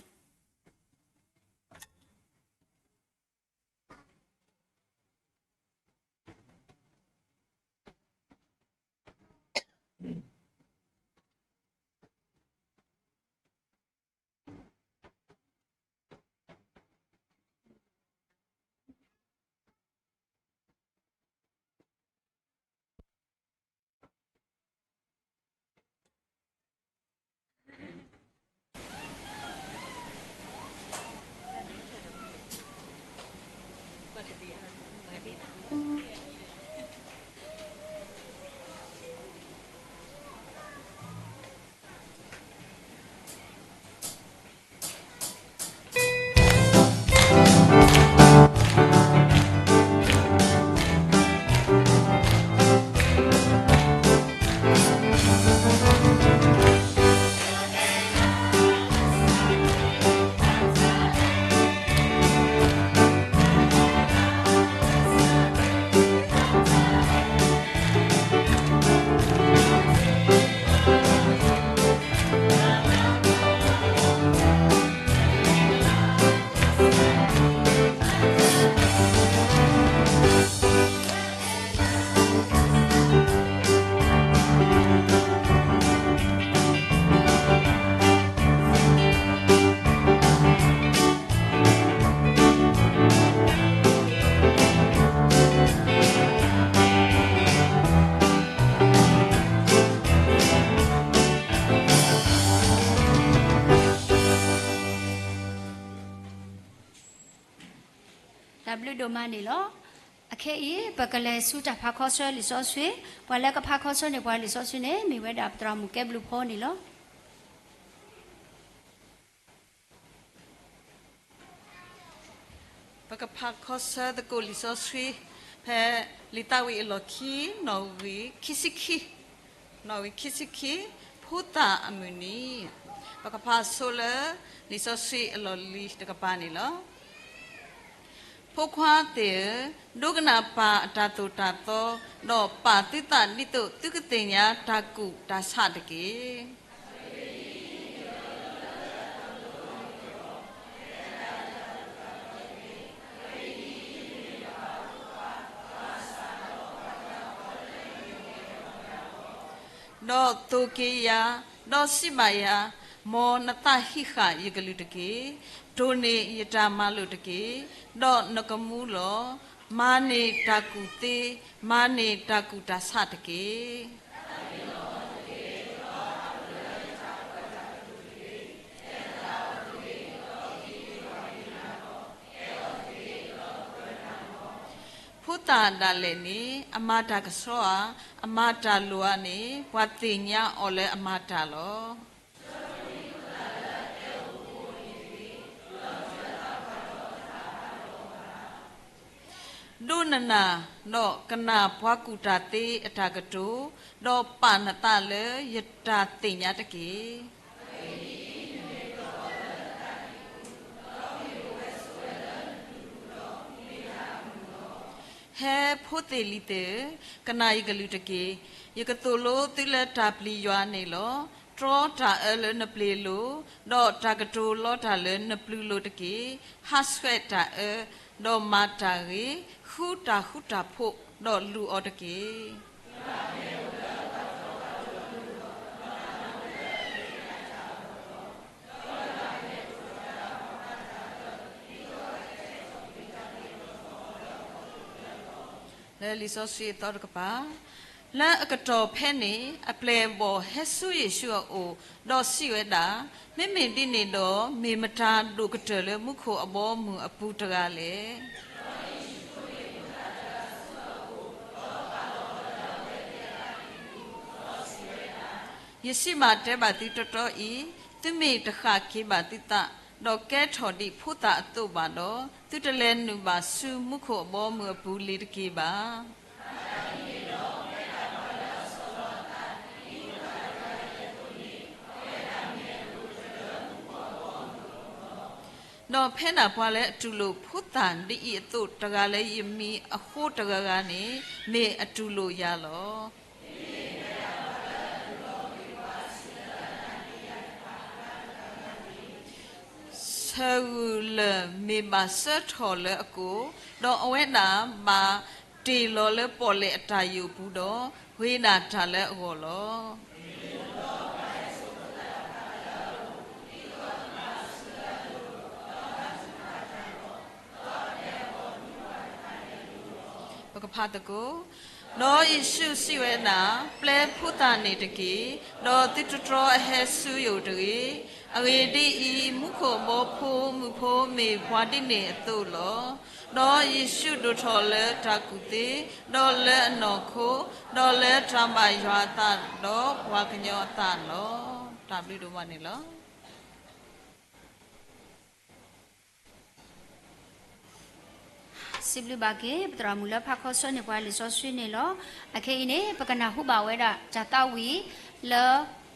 ၢ်ဘျုးဒိၣ်မးန့ၣ်လီၤ. အခဲအံၤ ပကလဲၤဆူတၢ်ဖးခီဆၢလံာ်စီဆှံ, ပှၤလၢကဖးခီဆၢန့ၢ်ပှၤလံာ်စီဆှံန့ၣ် မ့ၢ်ဝဲဒၣ်ပသရၣ်မုၣ်ကဲဘျုးဖီန့ၣ်လီၤ. ပကဖးခီဆၢသကိးလံာ်စီဆှံ ဖဲလံာ်သးဝံၣ်အလီၢ်ခံ နီၣ်ဂံၢ်ခံဆံခံ, နီၣ်ဂံၢ်ခံဆံခံ, ဖိသၣ်အမုၢ်နံၤ. ပကဖးဆိလၢ လံာ်စီဆှံအလီၢ်လံၤတကပၤန့ၣ်လီၤ. ဖိခွါသ့ၣ်ဧၢ, ဒိကနၣ်ပၢ်အတၢ်သိၣ်တၢ်သီ, ဒီးပာ်သုသးဒ်သိးသုကသ့ၣ်ညါတၢ်ကူၣ်တၢ်ဆးတက့ၢ်. ဒီးသိၣ်က့ၤယၤ, ဒီးစံးဘၣ်ယၤ, မ်နသးဟံးဃာ်ယကလုၢ်တက့ၢ်. တိၢ်န့ၢ်ယတၢ်မၤလိာ်တက့ၢ်, ဒီးနကမူလီၤ. မၤန့ၢ်တၢ်ကူၣ်သ့, မၤန့ၢ်တၢ်ကူၣ်တၢ်ဆးတက့ၢ်. ဖိသၣ်ဒၣ်လဲာ်န့ၣ် အမၤတၢ်ကဆှီဧါ, အမၤတၢ်လိၤဧါန့ၣ် ပှၤသ့ၣ်ညါအီၤလၢအမၤတၢ်လီၤ. ဒိးနနၢ်, ဒီးကနၣ်ပှၤကူၣ်တၢ်သ့အတၢ်ကတိၤ, ဒီးပာ်နသးလၢယတၢ်သ့ၣ်ညါတက့ၢ်. ဟဲဖိသ့ၣ်လံၤသ့ၣ်ဧၢ, ကနၣ်ယကလုၢ်တက့ၢ်. ယကသိၣ်လိသုလၢတၢ်ပျံၤယွၤန့ၣ်လီၤ. တြီတၢ်အၢလၢနပျ့ၤလိၤ, ဒီးတၢ်ကတိၤလီတၢ်လၢနပျုၤလိၤတက့ၢ်. ဟးဆှဲးတၢ်အၢ, ဒီးမၤတၢ်ဂ့ၤ, ဃုတၢ်ဃူတၢ်ဖိး, ဒီးလူၤအီၤတက့ၢ်. လၢလံာ်စီဆှံအသီတကပၤ, လၢအကတီၢ်ဖဲန့ၣ် အပျဲၢ်အဘီၣ်ဟဲဆူယ့ၣ်ၡူးအအိၣ်, ဒီးစံးဝဲဒၣ်, မ့မ့ၢ်ဒ်န့ၣ်ဒီး မ့ၢ်မတၤဒိၣ်ကတၢၢ်လၢမူခိၣ်အဘီအမုၢ်အပူၤတဂၤလဲၣ်. ယစံးဘၣ်တဲဘၣ်သုတီတီအံၤ, သုမ့ၢ်တဃၣ်က့ၤဘၣ်သုသး, ဒီးကဲထီၣ်ဒ်ဖိသၣ်အသိးဘၣ်ဒီး, သုတလဲၤနုာ်ဘၣ်ဆူမူခိၣ်အဘီအမုၢ်အပူၤလ့ၤတက့ၢ်ဘၣ်. ဒီးဖဲဒၣ်ပှၤလၢအတူၢ်လိာ်ဖိသၣ်ဒ်အံၤအသိးတဂၤလၢယမံၤအဃိတဂၤဂၤန့ၣ်, မ့ၢ်အတူၢ်လိာ်ယၤလီၤ. ဆၢဂူာ်လၢၢ်မ့ၢ်ဘၣ်စၢထီၣ်လၢအကိာ်, ဒီးအဝဲဒၣ်ဘၣ်တ့ၢ်လီၤလၢပီၣ်လဲၣ်အတၢ်ယိာ်ပူၤဒီး, ဂ့ၤဒၣ်တၢ်လၢအဂီၢ်လီၤ. ပကဖးသကိး, ဒီးယ့ၣ်ၡူးစံးဝဲဒၣ်, ပျဲဖိသၣ်န့ၣ်တက့ၢ်, ဒီးသုတတြီအဟဲဆူယအိၣ်တဂ့ၤ. အဂ့ၢ်ဒ်အံၤ, မူခိၣ်အဘီဖိမုၣ်ဖိမ့ၢ်ပှၤဒ်န့ၣ်အသိးလီၤ. ဒီးယ့ၣ်ၡူးဒိၣ်ထီၣ်လၢတၢ်ကူၣ်သ့, ဒီးလၢအနီၢ်ခိ, ဒီးလၢတၢ်ဘၣ်ယွၤအသးဒီးပှၤကညီအသးလီၤ. တၢ်ဘျုးဒိၣ်မးန့ၣ်လီၤ. စံးဘျုးဘၣ်က့ၤ ပသရၣ်မုၣ်လၢဖးခီဆၢန့ၢ်ပှၤလံာ်စီဆှံန့ၣ်လီၤ. အခဲအံၤန့ၣ် ပကနၢ်ဟူဘၣ်ဝဲဒၣ်တၢ်သးဝံၣ်လၢ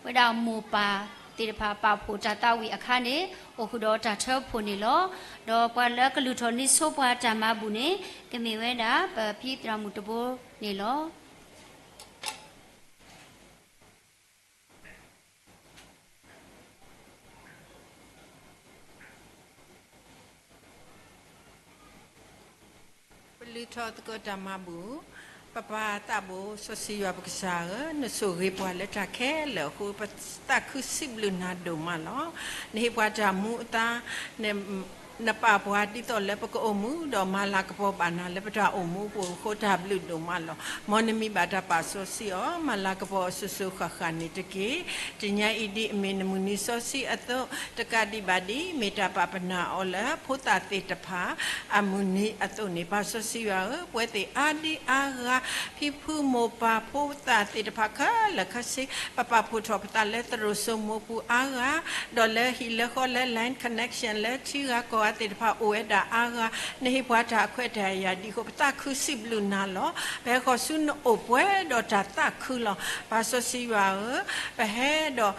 ဝဲဒၣ်မိၢ်ပၢ်သ့ၣ်တဖၣ်ပာ်ဖှိၣ်တၢ်သးဝံၣ်အခါန့ၣ် အိၣ်ဃုာ်ဒီးတၢ်ထၢဖှိၣ်န့ၣ်လီၤ. ဒီးပှၤလၢကလုၢ်ထီၣ်န့ၢ်ဆိပှၤတၢ်မၤဘူၣ်န့ၣ် ကမ့ၢ်ဝဲဒၣ်ပဖံသရၣ်မုၣ်တဘိန့ၣ်လီၤ. ပလုၢ်ထီၣ်သကိးတၢ်မၤဘူၣ်, ပပၢ်သးဘိ စီဆှံယွၤပကစၢ်ဧၢ, နဆိၣ်ဂ့ၤပှၤလၢတၢ်ခဲလၢာ်အဃိ ပသးခုစံးဘျုးနၤဒိၣ်မးလီၤ. နဟ့ၣ်ပှၤတၢ်မူအသါ, နပာ်ပှၤဒ်သိးလၢပကအိၣ်မူ, ဒီးမၤလၤကပီၤဘၣ်နၤလၢပတၢ်အိၣ်မူအပူၤအဃိ တၢ်ဘျုးဒိၣ်မးလီၤ. မ်နမံၤဘၣ်တၢ်ပာ်စီဆှံအီၤ, မၤလၤကပီၤအီၤစိၤစိၤဃၣ်ဃၣ်န့ၣ်တက့ၢ်. တနံၤအံၤဒ်အမ့ၢ်နမုၢ်နံၤစီဆှံအသိး, တကးဒံးဘၣ်ဒ် မ့ၢ်တၢ်ပာ်ပနာ်အီၤလၢဖိသၣ်သ့ၣ်တဖၣ် အမုၢ်နံၤအသိးန့ၣ်, ပၢ်စီဆှံယွၤဧၢ, ပဝဲသ့ၣ်အါဒံအါဂၤ ဖံဖုမိၢ်ပၢ်ဖိသၣ်သ့ၣ်တဖၣ်ခဲလၢာ်ခဲဆ့ ပပာ်ဖှိၣ်ထီၣ်ပသးလၢသရိာ်စိမိးပူၤအါဂၤ, ဒီးလၢဟံၣ်လၢဃီလၢ line connection လၢထံဂၤကီၢ်ဂၤ သ့ၣ်တဖၣ်အိၣ်ဝဲဒၣ်အါဂၤ, နဟ့ၣ်ပှၤတၢ်အခွဲးတၢ်ယာ်ဒ်အံၤအဃိ ပသးခုစံးဘျုးနၤလီၤ. ပဟဲဃီၤဆူနအိၣ်ပှဲၤဒီးတၢ်သးခုလီၤ. ပၢ်စီဆှံယွၤဧၢ, ပဟဲဒီး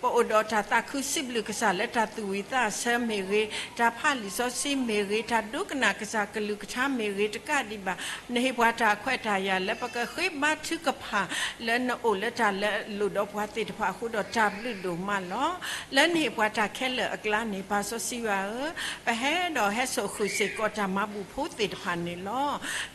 ပအိၣ်ဒီးတၢ်သးခုစံးဘျုးကစၢ်လၢတၢ်သူၣ်ဝံၣ်သးဆၢမ့ၢ်ဂ့ၤ, တၢ်ဖးလံာ်စီဆှံမ့ၢ်ဂ့ၤ, တၢ်ဒိကနၣ်ကစၢ်ကလုၢ်ကထါမ့ၢ်ဂ့ၤ, တကးဒံးဘၣ် နဟ့ၣ်ပှၤတၢ်ခွဲးတၢ်ယာ်လၢပကဃ့ဘါထုကဖၣ် လၢနအိၣ်လၢတၢ်လၢအလိၣ်ဒီးပှၤသ့ၣ်တဖၣ်အဃိဒီးတၢ်ဘျုးဒိၣ်မးလီၤ. လၢနဟ့ၣ်ပှၤတၢ်ခဲလၢာ်အကျါန့ၣ် ပၢ်စီဆှံယွၤဧၢ, ပဟဲဒီးဟဲစိာ်ဃုာ်စ့ၢ်ကီးတၢ်မၤဘူၣ်ဖိသ့ၣ်တဖၣ်န့ၣ်လီၤ.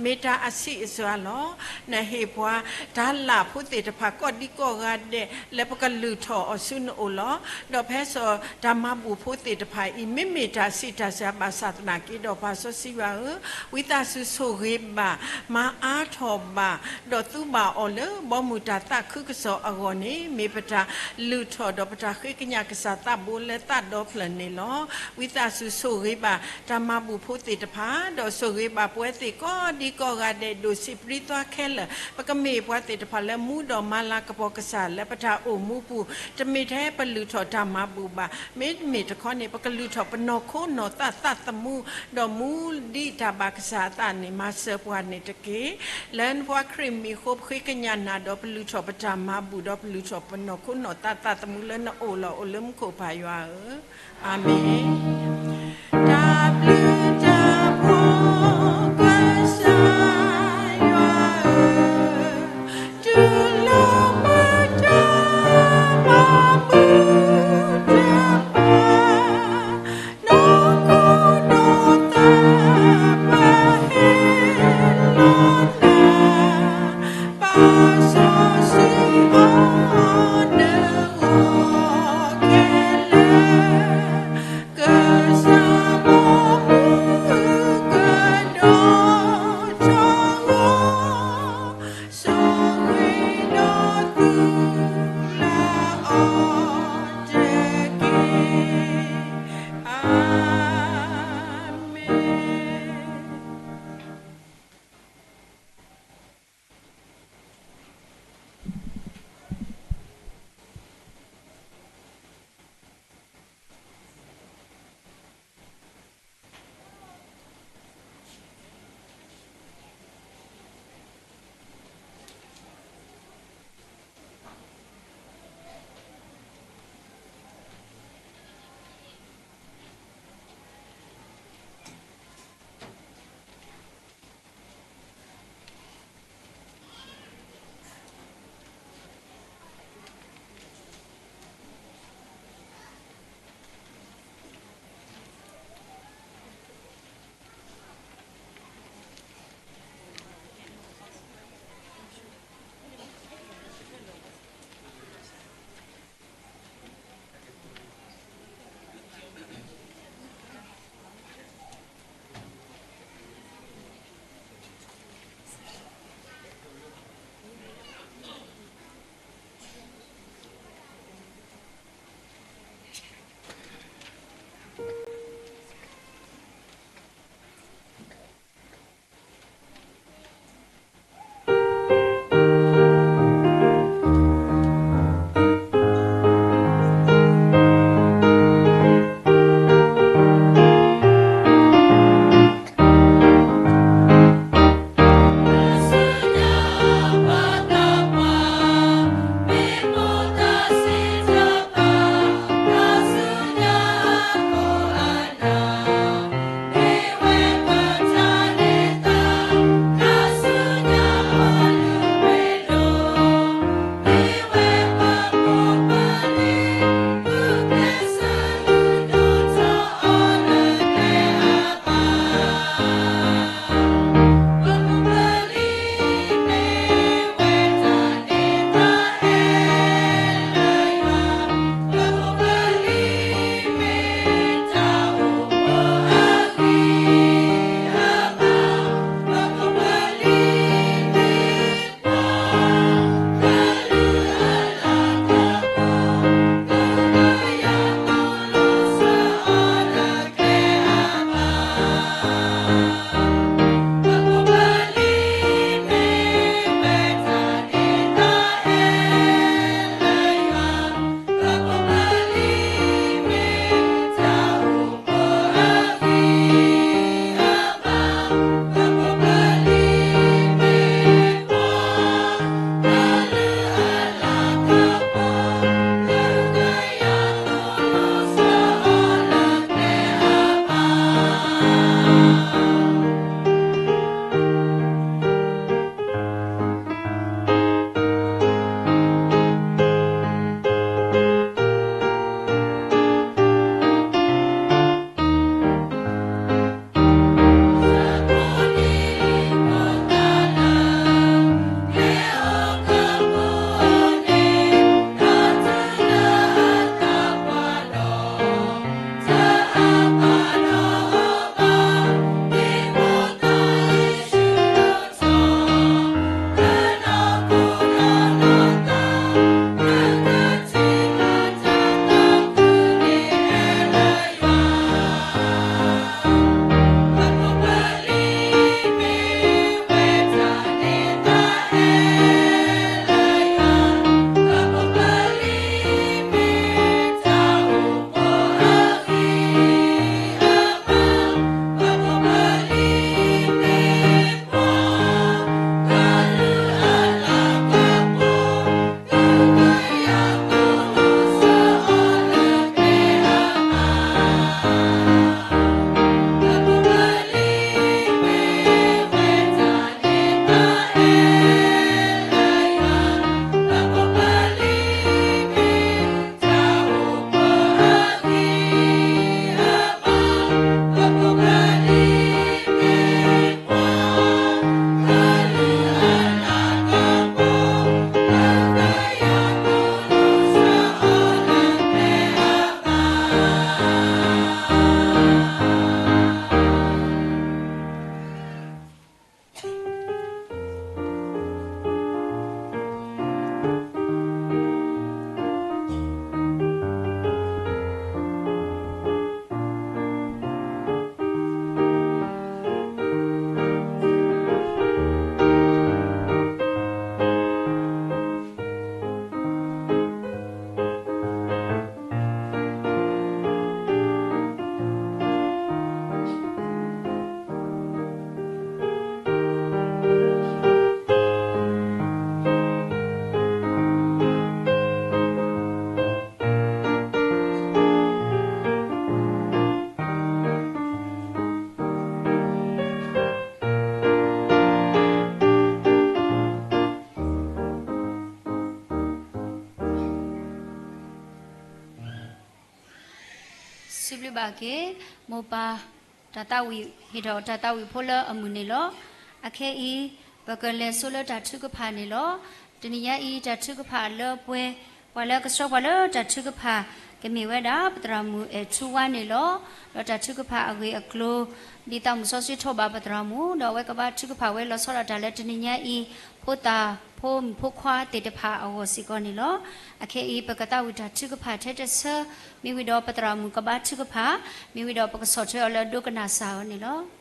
မ့ၢ်တၢ်အဆံးအစွၤလီၤ. နဟ့ၣ်ပှၤတၢ်လၢ်ဖိသ့ၣ်တဖၣ်ကိးဒံကိးဂၤဒဲး လၢပကလုၢ်ထီၣ်အီၤဆူနအိၣ်လီၤ. ဒီးပဟဲစိာ်တၢ်မၤဘူၣ်ဖိသ့ၣ်တဖၣ်အံၤ မ့မ့ၢ်တၢ်ဆံးတၢ်စှၤဘၣ်ဆၣ်သနာ်က့ဒီး ပၢ်စီဆှံယွၤဧၢ, ဝံသးစူၤဆိၣ်ဂ့ၤဘၣ် မၤအါထီၣ်ဘၣ် ဒီးသူဘၣ်အီၤလၢဘီမုၢ်တၢ်သးခုကစီၣ်အဂီၢ်န့ၣ် မ့ၢ်ပတၢ်လုၢ်ထီၣ်ဒီးပတၢ်ဃ့ကညးကစၢ်သးဘိလၢသးဒီဖျၢၣ်န့ၣ်လီၤ. ဝံသးစူၤဆိၣ်ဂ့ၤဘၣ်တၢ်မၤဘူၣ်ဖိသ့ၣ်တဖၣ် ဒီးဆိၣ်ဂ့ၤဘၣ်ပဝဲသ့ၣ်ကိးဒံကိးဂၤဒဲး ဒိၣ်ဆံးပြံသွါခဲလၢာ် ပကမ့ၢ်ပှၤသ့ၣ်တဖၣ်လၢမူဒီးမၤလၤကပီၤကစၢ် လၢပတၢ်အိၣ်မူပူၤ တမ့ၢ်ထဲပလုၢ်ထီၣ်တၢ်မၤဘူၣ်ဘၣ်, မ့တမ့ၢ်တခီန့ၣ် ပကလုၢ်ထီၣ်ပနီၢ်ခိနီၢ်သးသးသမူ ဒီးမူဒံးတၢ်ဘၣ်ကစၢ်အသးန့ၣ် မၤစၢၤပှၤန့ၣ်တက့ၢ်. လၢပှၤခရံာ်မံၤအဃိ ပဃ့ကညးနၤဒီးပလုၢ်ထီၣ်ပတၢ်မၤဘူၣ် ဒီးပလုၢ်ထီၣ်ပနီၢ်ခိနီၢ်သးသးသမူလၢနအိၣ်လီၤ အိၣ်လၢမူခိၣ်ပၢ်ယွၤဧၢ, အၤမ့ၣ်. တၢ်ဘျုးတၢ်ဖှိၣ်ကစၢ်ယွၤဧၢ, တုၤလၢပတၢ်မၤဘူၣ်တဖၣ် နီၢ်ခိနီၢ်သးပဟ့ၣ်လီၤနၤ, ပၢ်စီဆှံအီၤနဂီၢ်ခဲလၢာ်, က ဘၣ်က့ၤ မိၢ်ပၢ်တၢ်သးဝံၣ် ဟ့ၣ်ထီၣ်တၢ်သးဝံၣ်ဖိလၢအမုာ်န့ၣ်လီၤ. အခဲအံၤ ပကလဲၤဆိလၢတၢ်ထုကဖၣ်န့ၣ်လီၤ. တနံၤညါအံၤ တၢ်ထုကဖၣ်လၢပှဲၤ ပှၤလၢကဆှၢပှၤလၢတၢ်ထုကဖၣ် ကမ့ၢ်ဝဲဒၣ် ပသရၣ်မုၣ်အဲၣ်ထူဝါန့ၣ်လီၤ. ဒီးတၢ်ထုကဖၣ်အဂ့ၢ်အကျိၤ ဒ်သးမုၣ်စီဆှံထီၣ်ဘၣ်ပသရၣ်မုၣ် ဒီးအဝဲကဘၣ်ထုကဖၣ်ဝဲလီၤဆီဒၣ်တၢ်လၢတနံၤညါအံၤ ဖိသၣ်ဖိမုၣ်ဖိခွါသ့ၣ်တဖၣ်အဂီၢ်စ့ၢ်ကီးန့ၣ်လီၤ. အခဲအံၤ ပကသးဝံၣ်တၢ်ထုကဖၣ်ထဲတဆၢ မ့ၢ်ဝံၤဒီးပသရၣ်မုၣ်ကဘၣ်ထုကဖၣ်, မ့ၢ်ဝံၤဒီးပကဆီၣ်ထွဲအီၤလၢဒိကနၣ်စၢ်အီၤန့ၣ်လီၤ.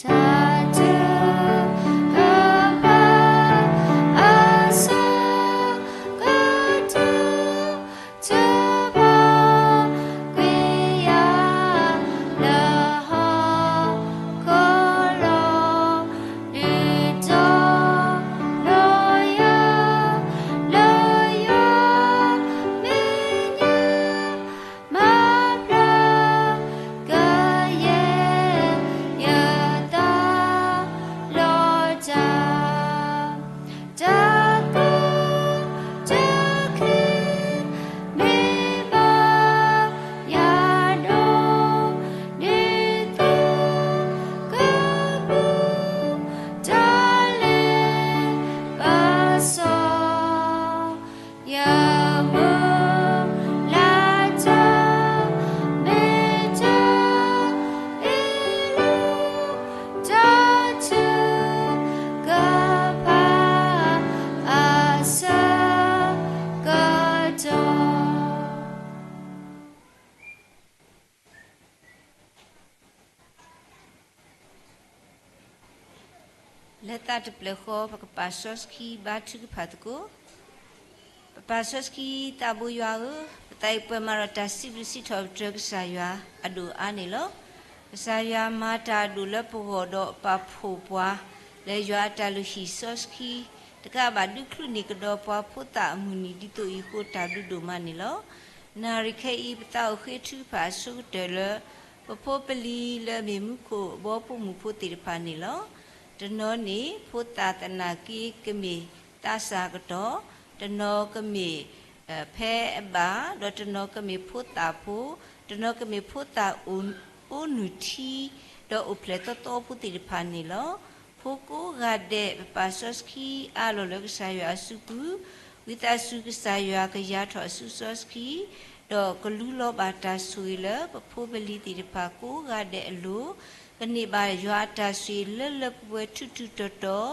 တၢ်ထုကဖၣ် အဆၢကတီၢ် တဘၣ်ကွံာ်ယၤ လၢဟီၣ်ခိၣ်လီၤ. ဒုးတီၤလီၤယၤ လၢယွၤမဲာ်ညါ မၤဘျါကယဲၢ် ယသးလီၤတၢ် တၢ်ကိၢ်တၢ်ဂီၤ မ့ၢ်ဘၣ်ယၤဒီး ဒ်သိးကပူၤ တၢ်လဲၤဘၣ်စီၣ် ယမုၢ်လၢ်တၢ် မ့ၢ်တၢ်အ့ၣ်လိာ် တၢ်ထုကဖၣ် အဆၢကတီၢ် လၢသးတဖျၢၣ်ဃီ ပကပာ်စီဆှံဘါထုကဖၣ်သကိး. ပပာ်စီဆှံသးဘိယွၤဧၢ, ပသးအံၤပှဲၤမးဒီး တၢ်စံးဘျုးစံးထီၣ်ပတြၢၤကစၢ်ယွၤအဒိၣ်အါန့ၣ်လီၤ. ကစၢ်ယွၤမၤတၢ်အဒိၣ်လၢပဂီၢ်ဒီးပာ်ဖှိၣ်ပှၤ လၢယွၤအတၢ်လုၢ်ဟံၣ်စီဆှံ တကးဘၣ်ဒုးချုးန့ၢ်ကဒီးပှၤဖိသၣ်အမုၢ်နံၤ ဒ်သိးအံၤအဃိ တၢ်ဘျုးဒိၣ်မးန့ၣ်လီၤ. နၣ်ရံၣ်ခဲအံၤ ပသးအိၣ်ဃ့ထုကဖၣ်အဆိကတၢၢ်လၢ ပဖိပလံၤလၢအမ့ၢ်မူခိၣ်ဘီဖိမုၣ်ဖိသ့ၣ်တဖၣ်န့ၣ်လီၤ. တနီၤန့ၣ် ဖိသၣ်သနာ်က့ကမ့ၢ်သးစၢ်ကတီၢ်, တနီၤကမ့ၢ် ဖဲအဘၣ်, ဒီးတနီၤကမ့ၢ်ဖိသၣ်ဖိ, တနီၤကမ့ၢ်ဖိသၣ်အိၣ်နုၢ်ထံ ဒီးအိၣ်ဖျဲၣ်သီသီဖိသ့ၣ်တဖၣ်န့ၣ်လီၤ. ဖိကိးဂၤဒဲး ပပာ်စီဆှံအါလီၤလၢကစၢ်ယွၤအစုပူၤ, ဝံသးစူၤကစၢ်ယွၤကယၤထီၣ်အစုစီဆှံ ဒီးကလူလီၤဘၣ်တၢ်ဆိၣ်ဂ့ၤလၢပဖိပလံၤသ့ၣ်တဖၣ်ကိးဂၤဒဲးအလိၤ, ကန့ၢ်ဘၣ်ယွၤအတၢ်ဆိၣ်ဂ့ၤလၢလၢပှဲၤပှဲၤထူးထူးတီၤတီၤ,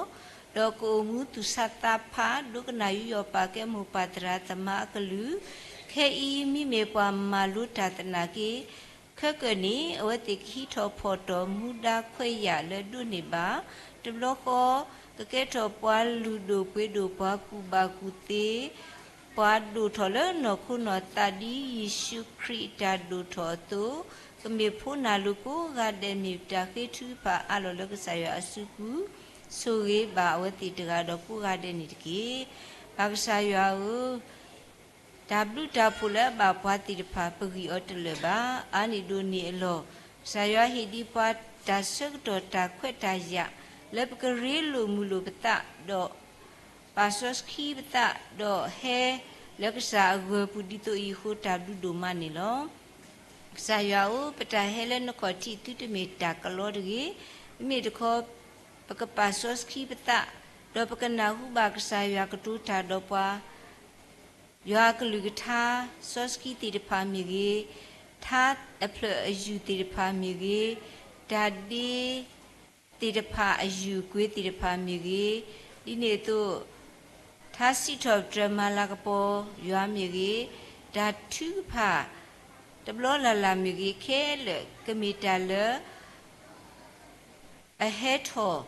ဒီးကအိၣ်မူသူၣ်ဆါသးဖး ဒိကနၣ်ယူးယီၣ်ပာ်ကဲမိၢ်ပၢ်သရၣ်သမါအကလုၢ်, ခဲအံၤမ့မ့ၢ်ပှၤမၤလိတၢ်သနာ်က့ ခဲကၢၢ်န့ၣ် အဝဲသ့ၣ်ကဟံးထီၣ်ဖီၣ်တီၢ်မူဒါခွဲးယာ်လၢဒိးန့ၢ်ဘၣ်, တဘျီဃီ ကကဲထီၣ်ပှၤလုၢ်ဒိၣ်ပှ့ၤဒိၣ်ပှၤကူၣ်ဘၣ်ကူၣ်သ့ ပှၤဒိၣ်ထီၣ်လၢနီၢ်ခိနီၢ်သးဒ်ယ့ၣ်ၡူးခရံာ်အတၢ်ဒိၣ်ထီၣ်အသိး, ကမ့ၢ်ဖိနၢ်လိၤကိးဂၤဒဲးမ့ၢ်တၢ်ဃ့ထုကဖၣ်အါလီၤလၢကစၢ်ယွၤအစုပူၤ, ဆိၣ်ဂ့ၤဘၣ်အဝဲသ့ၣ်တဂၤဒီးကိးဂၤဒဲးန့ၣ်တက့ၢ်. ပၢ်ကစၢ်ယွၤဧၢ, တၢ်ဘျုးတၢ်ဖှိၣ်လၢအဘၣ်ပှၤသ့ၣ်တဖၣ် ပဂံၢ်အီၤတလၢာ်ဘၣ်. အါန့ၢ်ဒိၣ်န့ၢ်အလီၢ်, ကစၢ်ယွၤဟ့ၣ်ဒံးပှၤတၢ်ဆၢကတီၢ်တၢ်ခွဲးတၢ်ယာ် လၢပကရ့လိာ်မုာ်လိာ်ပသးဒီး ပာ်စီဆှံပသး ဒီးဟဲလၢကစၢ်အဂၢၢ်ပူၤ ဒ်သိးအံၤအဃိ တၢ်ဘျုးဒိၣ်မးန့ၣ်လီၤ. ကစၢ်ယွၤဧၢ, ပတၢ်ဟဲလၢနခီၣ်ထံးသုတမ့ၢ်တၢ်ကလီတဂ့ၤ. မ့မ့ၢ်တခီ ပကပာ်စီဆှံပသး, ဒီးပကနၢ်ဟူဘၣ်ကစၢ်ယွၤကတိၤတၢ်ဒီးပှၤ, ယွၤအကလုၢ်ကထါ စီဆှံသ့ၣ်တဖၣ်မ့ၢ်ဂ့ၤ, ထါအဖျၢၣ်အယုၢ်သ့ၣ်တဖၣ်မ့ၢ်ဂ့ၤ, တၢ်ဒ့ သ့ၣ်တဖၣ်အယုၢ်အကွ့ၤသ့ၣ်တဖၣ်မ့ၢ်ဂ့ၤ, ဒ်န့ၣ်အသိး ထါစံးထီၣ်ပတြၢၤမၤလၤကပီၤယွၤမ့ၢ်ဂ့ၤ, တၢ်ထုကဖၣ်တဘျီလၢ်လၢ်မ့ၢ်ဂ့ၤ, ခဲလၢာ်ကမ့ၢ်တၢ်လၢ အဟဲထီၣ်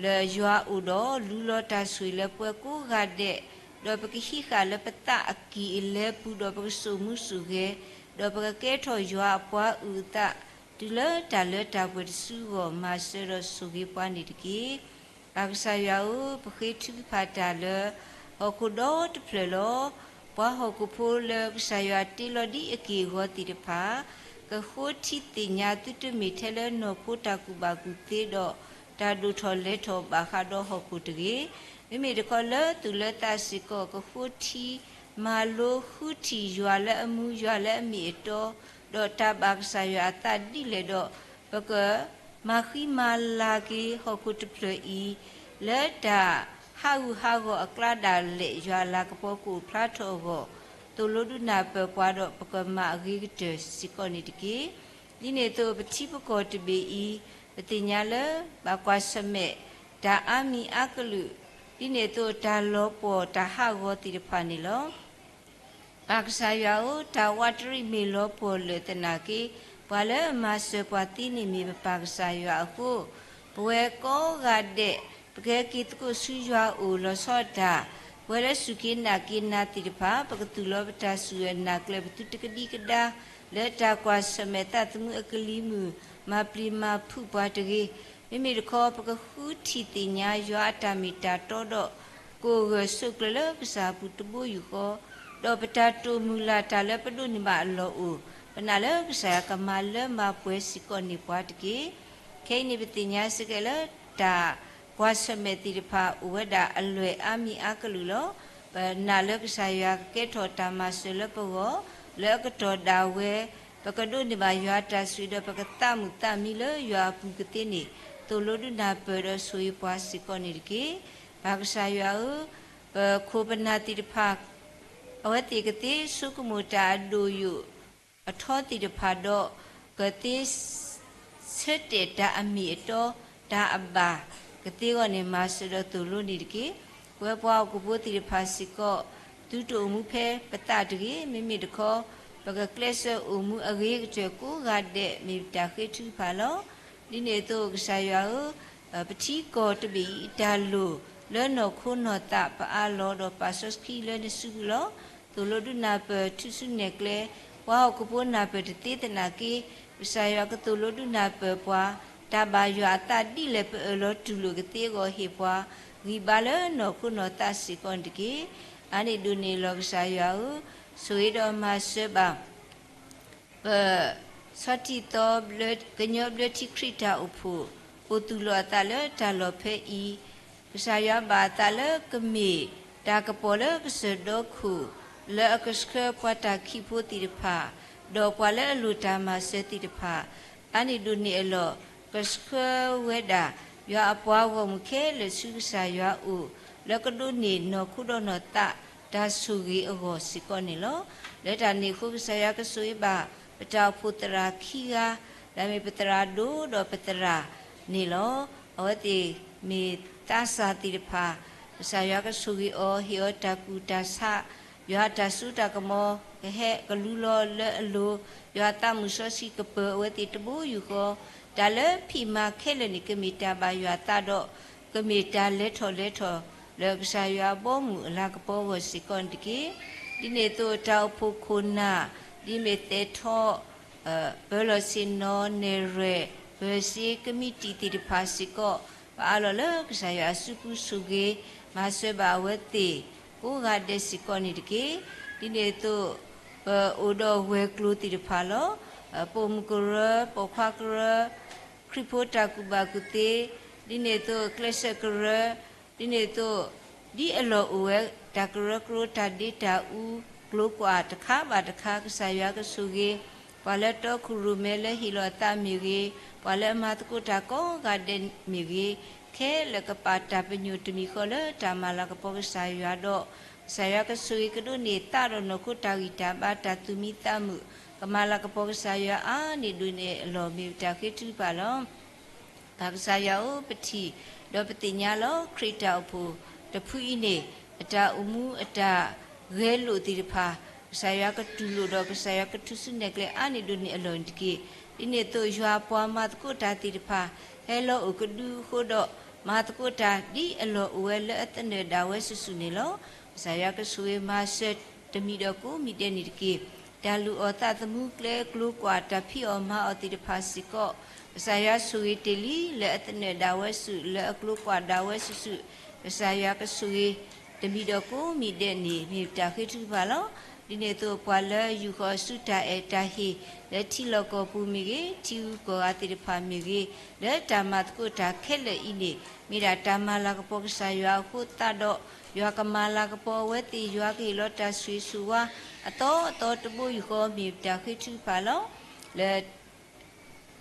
လၢယွၤအအိၣ်ဒီး လူလီၤတၢ်ဆိၣ်ဂ့ၤလၢပှၤကိးဂၤဒဲး, ဒီးပကဟံးဃာ်လၢပသးအကံၢ်အလဲပူၤ, ဒီးပကစိာ်မူစိာ်ဂဲၤ, ဒီးပကကဲထီၣ်ယွၤအပှၤအုၣ်အသး, တုၤလၢတၢ်လၢတၢ်ပှဲၤတစုအဂီၢ်, မၤစၢၤဒီးဆိၣ်ဂ့ၤပှၤန့ၣ်တက့ၢ်. ပၢ်ကစၢ်ယွၤဧၢ, ပဃ့ထုကဖၣ်တၢ်လၢ ဟီၣ်ခိၣ်ဒီတဖျၢၣ်လီၤ. ပှၤဟီၣ်ခိၣ်ဖိလၢကစၢ်ယွၤတ့လီၤဒ်အက့ၢ်အဂီၤသ့ၣ်တဖၣ်, ကဃိထံသ့ၣ်ညါသုတမ့ၢ်ထဲလၢနီၢ်ခိတၢ်ကူၣ်ဘၣ်ကူၣ်သ့ဒီး တၢ်ဒိၣ်ထီၣ်လဲၤထီၣ်ဘၣ်ဃးဒီးဟီၣ်ခိၣ်တဂ့ၤ. မ့မ့ၢ်တခီလၢသူၣ်လၢသးစ့ၢ်ကီး ကဃိထံမၤလိဃုထံၣ်ယွၤလၢအမူယွၤလၢအမ့ၢ်အတီ ဒီးတၢ်ဘၣ်ကစၢ်ယွၤအသးဒ်လဲၣ်ဒီး ပကမၤဃံမၤလၤက့ၤဟီၣ်ခိၣ်တဖျၢၣ်အံၤ လၢတၢ်ဟးဂူာ်ဟးဂီၤအကျါဒၣ်လဲာ် ယွၤအလၤကပီၤကအိၣ်ဖျါထီၣ်အဂီၢ် သိၣ်လိဒုးနၢ်ပၢၢ်ပှၤဒီး ပကမၤအဂ့ၤကတၢၢ်စ့ၢ်ကီးန့ၣ်တက့ၢ်. ဒ်န့ၣ်အသိး ပထံပကီၢ်တဘ့ၣ်အံၤ ပသ့ၣ်ညါလၢ ဘၣ်ကွၢ်ဆၢၣ်မဲာ် တၢ်အါမံၤအါကလုာ်, ဒ်န့ၣ်အသိး တၢ်လီၤပှီၢ်တၢ်ဟးဂီၤသ့ၣ်တဖၣ်န့ၣ်လီၤ. ပၢ်ကစၢ်ယွၤဧၢ, တၢ်ဝးတရံးမ့ၢ်လီၤပှီၢ်လၢာ်သနာ်က့ ပှၤလၢအမၤစၢၤပှၤသ့န့ၣ်မ့ၢ်ပပၢ်ကစၢ်ယွၤအဃိ ပဝဲကိးဂၤဒဲး ပကဟဲက့ၤသကိးဆူယွၤအအိၣ်လီၤဆီဒၣ်တၢ်, ပဝဲလၢစူၢ်က့ၤနာ်က့ၤနၤသ့ၣ်တဖၣ် ပကသူၣ်လီၤပတၢ်စူၢ်နာ်ကျဲ ပသုတကဒံကဒါ လၢတၢ်ကွၢ်ဆၢၣ်မဲာ်သးသမူအကလံၤမုၢ် မၤပျံၤမၤဖုးပှၤတဂ့ၤ. မ့မ့ၢ်တခီ ပကဃုထံၣ်သ့ၣ်ညါယွၤအတၢ်မ့ၢ်တၢ်တီဒီး ကအိၣ်ဂၢၢ်ဆိးကျၢၤလၢကစၢ်အပူၤတဘိယူၢ်ဃီ, ဒီးပတၢ်တိာ်မုၢ်လၢ်တၢ်လၢပဒိးန့ၢ်ဘၣ်အလီၢ်အိၣ် ပနာ်လၢကစၢ်ယွၤကမၤလၢမၤပှဲၤစ့ၢ်ကီးန့ၢ်ပှၤတက့ၢ်. ခဲအံၤန့ၣ် ပသ့ၣ်ညါစ့ၢ်ကီးလၢတၢ်ကွၢ်ဆၢၣ်မဲာ်သ့ၣ်တဖၣ် အိၣ်ဝဲဒၣ်အလွဲၢ်အါမံၤအါကလုာ်လီၤ. ပနာ်လၢကစၢ်ယွၤကကဲထီၣ်တၢ်မၤစၢၤလၢပဂီၢ်, လၢအကတီၢ်ဒၣ်ဝဲ ပကဒိးန့ၢ်ဘၣ်ယွၤအတၢ်ဆိၣ်ဂ့ၤဒီး ပကသးမုာ်သးမံလၢယွၤအပူၤကသ့န့ၣ် သိၣ်လိဒုးနၢ်ပၢၢ်ဒီးဆိၣ်ဂ့ၤပှၤစ့ၢ်ကီးန့ၣ်တက့ၢ်. ပၢ်ကစၢ်ယွၤဧၢ, ပခိၣ်ပနၢ်သ့ၣ်တဖၣ် အဝဲသ့ၣ်ကသ့ဆိကမိၣ်တၢ်အဒိၣ်ယိာ်အထီသ့ၣ်တဖၣ်ဒီး ကသ့ဆၢတဲာ်တၢ်အမ့ၢ်အတီ တၢ်အဘၣ်ကသ့အဂီၢ်န့ၣ် မၤစၢၤဒီးသိၣ်လိန့ၣ်တက့ၢ်. ပဝဲပှၤဟီၣ်ခိၣ်ဖိသ့ၣ်တဖၣ်စ့ၢ်ကီး သုတအိၣ်မူဖဲပသးတဂ့ၤ, မ့မ့ၢ်တခီ ပကကျဲးစၢးအိၣ်မူအဂ့ၤကတၢၢ်ကိးဂၤဒဲး မ့ၢ်ပတၢ်ဃ့ထုကဖၣ်လီၤ. ဒ်န့ၣ်အသိး ကစၢ်ယွၤဧၢ, ပထံကီၢ်တဘ့ၣ်အံၤအတၢ်လိၣ် လၢနီၢ်ခိနီၢ်သးပအၢၣ်လီၤဒီးပာ်စီဆှံလၢနစုပူၤလီၤ. သိၣ်လိဒုးနၢ်ပၢၢ်ထူၣ်စုနဲၣ်ကျဲ ပှၤဟီၣ်ခိၣ်ဖိနၢ်ပၢၢ်တသ့သနာ်က့ ကစၢ်ယွၤကသိၣ်လိဒုးနၢ်ပၢၢ်ပှၤ တၢ်ဘၣ်ယွၤအသးဒ်လဲၣ် ပအၢၣ်လီၤတူၢ်လိာ်ကသ့အဂီၢ် ဟ့ၣ်ပှၤဂံၢ်ဘါလၢနီၢ်ခိနီၢ်သးစ့ၢ်ကီးန့ၣ်တက့ၢ်. အါန့ၢ်ဒိၣ်န့ၢ်လီၤကစၢ်ယွၤဧၢ, ဆိၣ်ဂ့ၤဒီးမၤစၢၤဘၣ် ပ ဆီထံၣ်သီ ကညီဘျၢထံခရံာ်တၢ်အိၣ်ဖှိၣ် အိၣ်သူၣ်လီၤအသးလၢတၢ်လီၢ်ဖဲအံၤ, ကစၢ်ယွၤဘၣ်အသးလၢကမ့ၢ်တၢ်ကပီၤလၢကစၢၢ်ဒီခိၣ် လၢအကဆှၢပှၤတၢ်ခံးဖိသ့ၣ်တဖၣ်, ဒီးပှၤလၢအလိၣ်တၢ်မၤစၢၤသ့ၣ်တဖၣ်, အါန့ၢ်ဒိၣ်န့ၢ်အလီၢ် ကဆှၢဝဲဒၣ် ယွၤအပှၤဂီၢ်မုၢ်ခဲလၢာ်ဆူကစၢ်ယွၤအအိၣ် လၢကဒိးန့ၢ်နီၢ်ခိဒီးနီၢ်သး တၢ်ဆိၣ်ဂ့ၤအဂီၢ်စ့ၢ်ကီးန့ၣ်လီၤ. လၢတၢ်န့ၣ်အဃိ ကစၢ်ယွၤကဆိၣ်ဂ့ၤဘၣ် ပတၢ်အိၣ်ဖှိၣ်သရၣ်ခံဂၤ, လၢအမ့ၢ်ပသရၣ်ဒိၣ်ဒီးပသရၣ်န့ၣ်လီၤ. အဝဲသ့ၣ်မ့ၢ်သးစၢ်သ့ၣ်တဖၣ်, ကစၢ်ယွၤကဆိၣ်ဂ့ၤအီၤ ဟ့ၣ်အီၤတၢ်ကူၣ်တၢ်ဆး, ယွၤအတၢ်စိတၢ်ကမီၤ ကဟဲကလူလီၤလၢအလိၤ, ယွၤအသးမုၢ်စီဆှံကပၢၤအဝဲသ့ၣ်တဘိယူၢ်ဃီ, တၢ်လၢဖံးမၤခဲလၢာ်န့ၣ် ကမ့ၢ်တၢ်ဘၣ်ယွၤအသးဒီး ကမ့ၢ်တၢ်လဲၤထီၣ်လဲၤထီၣ် လၢကစၢ်ယွၤအဘီအမုၢ်အလၤကပီၤအဂီၢ်စ့ၢ်ကီးန့ၣ်တက့ၢ်. ဒ်န့ၣ်အသိး တၢ်အိၣ်ဖှိၣ်ခိၣ်နၢ် ဒ်မ့ၢ်သဲးထီၣ် ပၢၤလီၢ်ဆ့ၣ်နီၤ နဲၣ်ရွဲၣ် ပၢၤစ့ကမံးတံာ်သ့ၣ်တဖၣ်စ့ၢ်ကီး ပအၢၣ်လီၤလၢကစၢ်ယွၤအစုပူၤဆိၣ်ဂ့ၤ မၤစၢၤဘၣ်အဝဲသ့ၣ် ကိးဂၤဒဲးစ့ၢ်ကီးန့ၣ်တက့ၢ်. ဒ်န့ၣ်အသိး ပအိၣ်ဒီးဝဲၤကျိၤသ့ၣ်တဖၣ်လီၤ. ပိာ်မုၣ်ကရၢ, ပိာ်ခွါကရၢ, ခရံာ်ဖိတၢ်ကူၣ်ဘၣ်ကူၣ်သ့, ဒ်န့ၣ်အသိး ကျဲးစၢးကရၢ, ဒ်န့ၣ်အသိး ဒ်အလီၢ်အိၣ်ဝဲ တၢ်ကရၢကရိ တၢ်ဒ့တၢ်အူ ကျိၤကွာ်တခါဘၣ်တခါ ကစၢ်ယွၤကဆိၣ်ဂ့ၤ, ပှၤလၢတီခိၣ်ရိၣ်မဲလၢဟ့ၣ်လီၤအသးမ့ၢ်ဂ့ၤ, ပှၤလၢအမၤသကိးတၢ်ကိးဂၤဒဲးမ့ၢ်ဂ့ၤ, ခဲလၢာ်ကပာ်တၢ်ပညိၣ်တမံၤဃီလၢတၢ်မၤလၤကပီၤကစၢ်ယွၤဒီး ကစၢ်ယွၤကဆိၣ်ဂ့ၤကဒိးန့ၢ်သးဒီးနီၢ်ခိတၢ်ဂံၢ်တၢ်ဘါ တၢ်သူၣ်မံသးမုာ် ကမၤလၤကပီၤကစၢ်ယွၤအါန့ၢ်ဒိၣ်န့ၢ်အလီၢ် မ့ၢ်ပတၢ်ဃ့ထုကဖၣ်လီၤ. ပၢ်ကစၢ်ယွၤဧၢ, ပထံၣ်ဒီးပသ့ၣ်ညါလီၤ ခရံာ်တၢ်အိၣ်ဖှိၣ်တဖုအံၤန့ၣ် အတၢ်အိၣ်မူအတၢ်ဂဲၤလိာ်သ့ၣ်တဖၣ် ကစၢ်ယွၤကတူၢ်လိာ်ဒီး ကစၢ်ယွၤကထူၣ်စုနဲၣ်ကျဲအါန့ၢ်ဒိၣ်န့ၢ်အလီၢ်န့ၣ်တက့ၢ်. ဒ်န့ၣ်အသိး ယွၤအပှၤမၤသကိးတၢ်သ့ၣ်တဖၣ် ဟဲလီၤအိၣ်ကဒုအဃိဒီး မၤသကိးတၢ်ဒ်အလီၢ်အိၣ်ဝဲလၢအသနၢၣ်ဒၣ်ဝဲစုာ်စုာ်န့ၣ်လီၤ. ကစၢ်ယွၤကဆိၣ်ဂ့ၤမၤစၢၤတမံၤဒီးကိးမံၤဒဲးန့ၣ်တက့ၢ်. တၢ်လူၢ်အီၣ်သးသမူကျဲကျိၤကွာ် တၢ်ဖံးအီၣ်မၤအီၣ်သ့ၣ်တဖၣ်စ့ၢ်ကီး ကစၢ်ယွၤဆိၣ်ဂ့ၤတ့ၢ်လံ လၢအသနၢၣ်ဒၣ်ဝဲစုာ် လၢအကျိၤကွာ်ဒၣ်ဝဲစုာ်စုာ် ကစၢ်ယွၤကဆိၣ်ဂ့ၤတမံၤဒီးကိးမံၤဒဲးန့ၣ် မ့ၢ်ပတၢ်ဃ့ထုကဖၣ်လီၤ. ဒ်န့ၣ်အသိး ပှၤလၢယူၢ်ဃီၤဆူတၢ်အဲၣ်တၢ်ဟ့ၣ် လၢထံလီၢ်ကီၢ်ပူၤမ့ၢ်ဂ့ၤ, ထံဂုၤကီၢ်ဂၤသ့ၣ်တဖၣ်မ့ၢ်ဂ့ၤ, လၢတၢ်မၤသကိးတၢ်ခဲလၢာ်အံၤန့ၣ် မ့ၢ်ဒၣ်တၢ်မၤလၤကပီၤကစၢ်ယွၤအဃိသတးဒီး ယွၤကမၤလၤကပီၤအဝဲသ့ၣ် ယွၤကဟ့ၣ်လီၤတၢ်ဆိၣ်ဂ့ၤဆိၣ်ဝါ အသီအသီတဘိယူၢ်ဃီ မ့ၢ်ပတၢ်ဃ့ထုကဖၣ်လီၤ. လၢ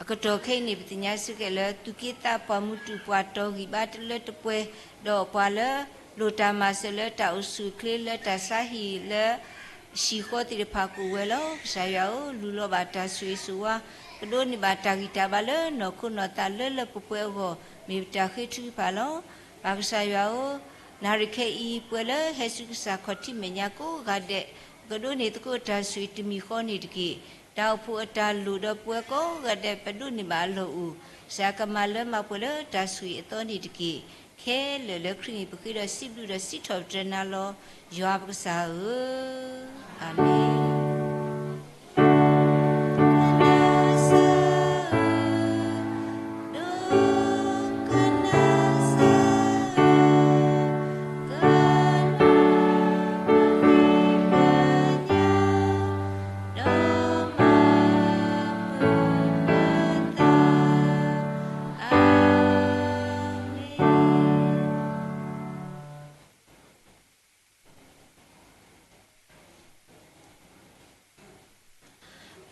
အကတီၢ်ခဲအံၤန့ၣ် ပသ့ၣ်ညါစ့ၢ်ကီးလၢ သူၣ်က့သးပှၢ်မုၢ်တူာ်ပှၤတီၢ်ဂံၢ်ဘါတလၢတပှဲၤ, ဒီးပှၤလၢလိၣ်တၢ်မၤစၢၤလၢတၢ်အိၣ်ဆူၣ်အိၣ်ချ့လၢတၢ်ဆါဟံၣ်လၢ ဟံၣ်ဃီသ့ၣ်တဖၣ်ကအိၣ်ဝဲလီၤ. ကစၢ်ယွၤဧၢ, လူလီၤဘၣ်တၢ်ဆိၣ်ဂ့ၤဆိၣ်ဝါ, ကဒိးန့ၢ်ဘၣ်တၢ်ဂံၢ်တၢ်ဘါလၢနီၢ်ခိနီၢ်သးလၢလၢပှဲၤပှဲၤအဂီၢ် မ့ၢ်ပတၢ်ဃ့ထုကဖၣ်လီၤ. ပၢ်ကစၢ်ယွၤဧၢ, နၣ်ရံၣ်ခဲအံၤ ပှၤလၢဟဲဆူကစၢ်ခီၣ်ထံးမဲာ်ညါကိးဂၤဒဲး ပကဒိးန့ၢ်သကိးတၢ်ဆိၣ်ဂ့ၤတမံၤဃီန့ၣ်တက့ၢ်. တၢ်အိၣ်ဖှိၣ်အတၢ်လိၣ်ဒီးပဝဲကိးဂၤဒဲး ပဒိးန့ၢ်ဘၣ်အလီၢ်အိၣ်, ကစၢ်ကမၤလၢမၤပှဲၤလၢတၢ်ဆိၣ်ဂ့ၤအသီန့ၣ်တက့ၢ်. ခဲလၢာ်လၢခရံာ်န့ၣ် ပဃ့ဒီးစံးဘျုးဒီးစံးထီၣ်ပတြၢၤနၤလီၤ. ယွၤပကစၢ်ဧၢ, အၤမ့ၣ်. Amen.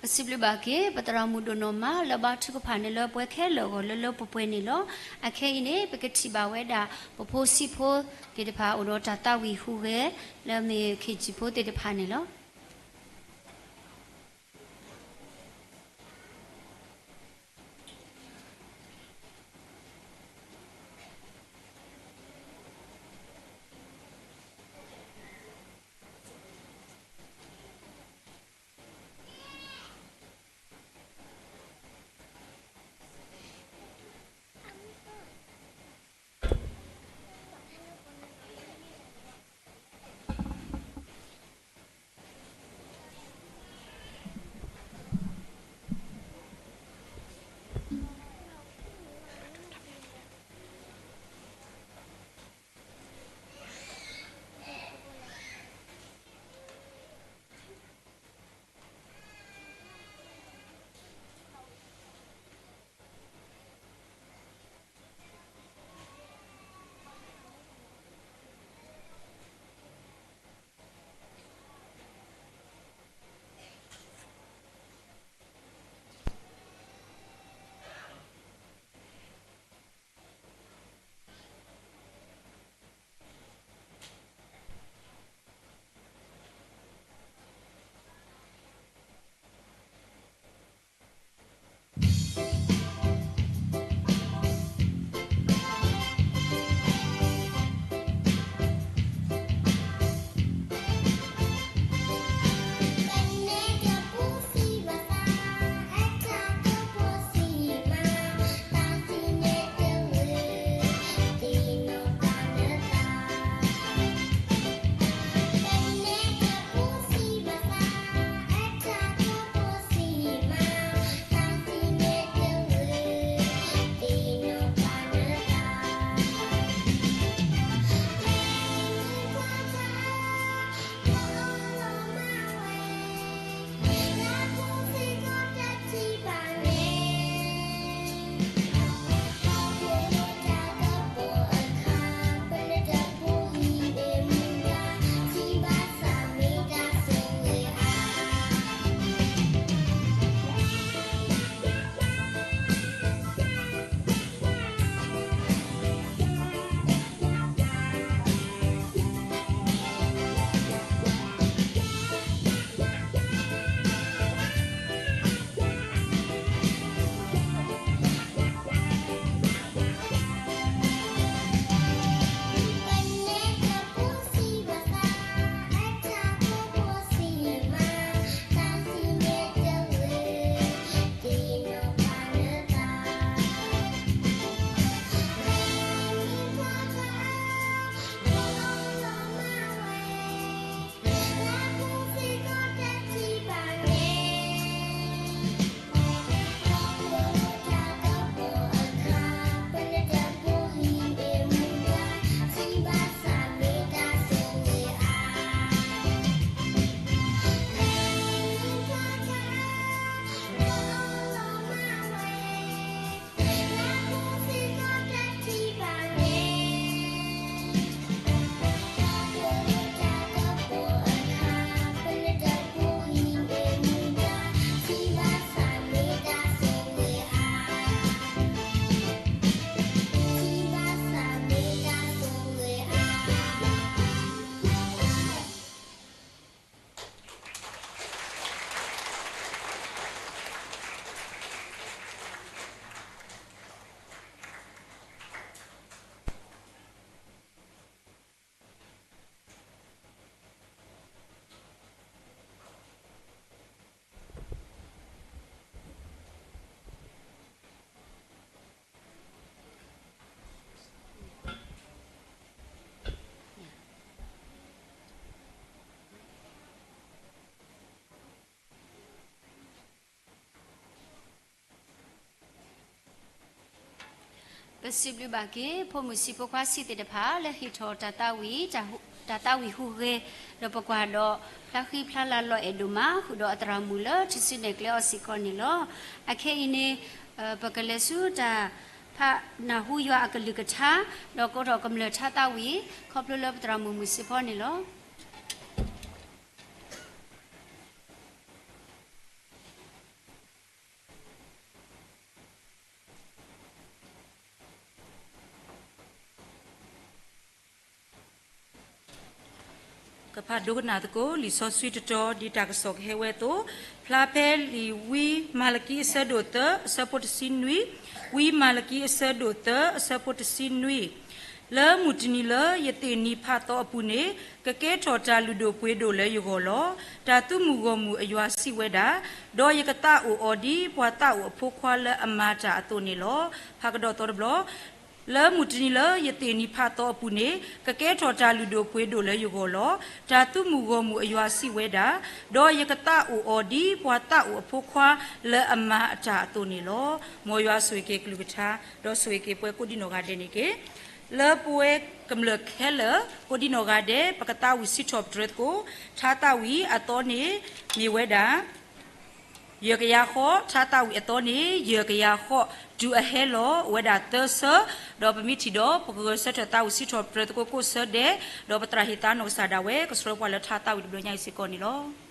ပစံးဘျုးဘၣ်က့ၤ ပသရၣ်မုၣ်ဒိၣ်နီၢ်မါ လၢဘါထုကဖၣ်န့ၣ်လၢပှဲၤခဲလၢာ်အဂီၢ်လၢလၢပှဲၤပှဲၤန့ၣ်လီၤ. အခဲအံၤန့ၣ် ပကထံၣ်ဘၣ်ဝဲဒၣ် ပဖိဆံးဖိသ့ၣ်တဖၣ်အိၣ်ဒီးတၢ်သးဝံၣ်ဟူးဂဲၤ လၢမ့ၢ်ခ့ၣ်ကၠံၣ်ဖိသ့ၣ်တဖၣ်န့ၣ်လီၤ. စံးဘျုးဘၣ်က့ၤ ဖိမုၣ်ဆံးဖိခွါဆံးသ့ၣ်တဖၣ်လၢဟ့ၣ်ထီၣ်တၢ်သးဝံၣ်, တၢ်သးဝံၣ်ဟူးဂဲၤ, ဒီးပကွၢ်ဒီး ဖျါဃံဖျါလၤလီၤအဲၣ်ဒိၣ်မး ဃုာ်ဒီးအသရၣ်မုၣ်လၢထူၣ်စုနဲၣ်ကျဲအီၤစ့ၢ်ကီးန့ၣ်လီၤ. အခဲအံၤန့ၣ် ပကလဲၤဆူတၢ်ဖးနၢ်ဟူယွၤအကလုၢ်ကထါ, ဒီးကိးထီၣ်ကမျၢၢ်ထါသးဝံၣ် ခီဖျိလၢပသရၣ်မုၣ်မုၣ်စ့ၢ်ကီးန့ၣ်လီၤ. ကဖးဒိကနၣ်သကိး လံာ်စီဆှံတတီၤ ဒ်တၢ်ကစီၣ်ကဟဲဝဲအသိး, ဖျါဖဲလံာ်ဝံမၤလကံအဆၢဒိၣ်သၢ အဆၢဖိတဆံနွံ, ဝံမၤလကံအဆၢဒိၣ်သၢ အဆၢဖိတဆံနွံ, လၢမုၢ်တနံၤလၢယသ့ၣ်နံၤဖးသီအပူၤန့ၣ် ကကဲထီၣ်တၢ်လုၢ်ဒိၣ်ပှ့ၤဒိၣ်လၢယဂီၢ်လီၤ. တၢ်သုးမုၢ်ဂီၢ်မုၢ်အယွၤစံးဝဲဒၣ်, ဒီးယကသးအိၣ်အီၤဒ်ပှၤသးအိၣ်အဖိခွါလၢအမၤတၢ်အသိးန့ၣ်လီၤ. ဖးကဒီးသီတဘျီ, လၢမုၢ်တနံၤလၢယသ့ၣ်နံၤဖးသီအပူၤန့ၣ် ကကဲထီၣ်တၢ်လုၢ်ဒိၣ်ပှ့ၤဒိၣ်လၢယဂီၢ်လီၤ. တၢ်သုးမုၢ်ဂီၢ်မုၢ်အယွၤစံးဝဲဒၣ်, ဒီးယကသးအိၣ်အီၤဒ်ပှၤသးအိၣ်အဖိခွါလၢအမၤအတၢ်အသိးန့ၣ်လီၤ. မ်ယွၤဆိၣ်ဂ့ၤက့ၤကလုၢ်ကထါ, ဒီးဆိၣ်ဂ့ၤက့ၤပှၤကိးဒံနီၢ်ဂၤဒဲးန့ၣ်တက့ၢ်. လၢပဝဲကမျၢၢ်ခဲလၢာ် ကိးဒံနီၢ်ဂၤဒဲး ပကသးဝံၣ်စံးထီၣ်ပတြၢၤသကိး, ထါသးဝံၣ်အသီန့ၣ် မ့ၢ်ဝဲဒၣ် ယဲၢ်ကယၤဃီ, ထါသးဝံၣ်အသီန့ၣ် ယဲၢ်ကယၤဃီ, တုၤအဟဲလီၤ အိၣ်ဝဲဒၣ်သၢဆၢ, ဒီးပမ့ၢ်ထံၣ်ဒီး ပကဂဲၤဆၢထၢၣ်သးဝံၣ်စံးထီၣ်ပတြၢၤသကိးကိးဆၢဒဲး, ဒီးပသရၣ်ဟ့ၣ်သါနီၢ်ကစၢ်ဒၣ်ဝဲ ကဆှၢပှၤလၢထါသးဝံၣ်တဘျီညါအံၤစ့ၢ်ကီးန့ၣ်လီၤ.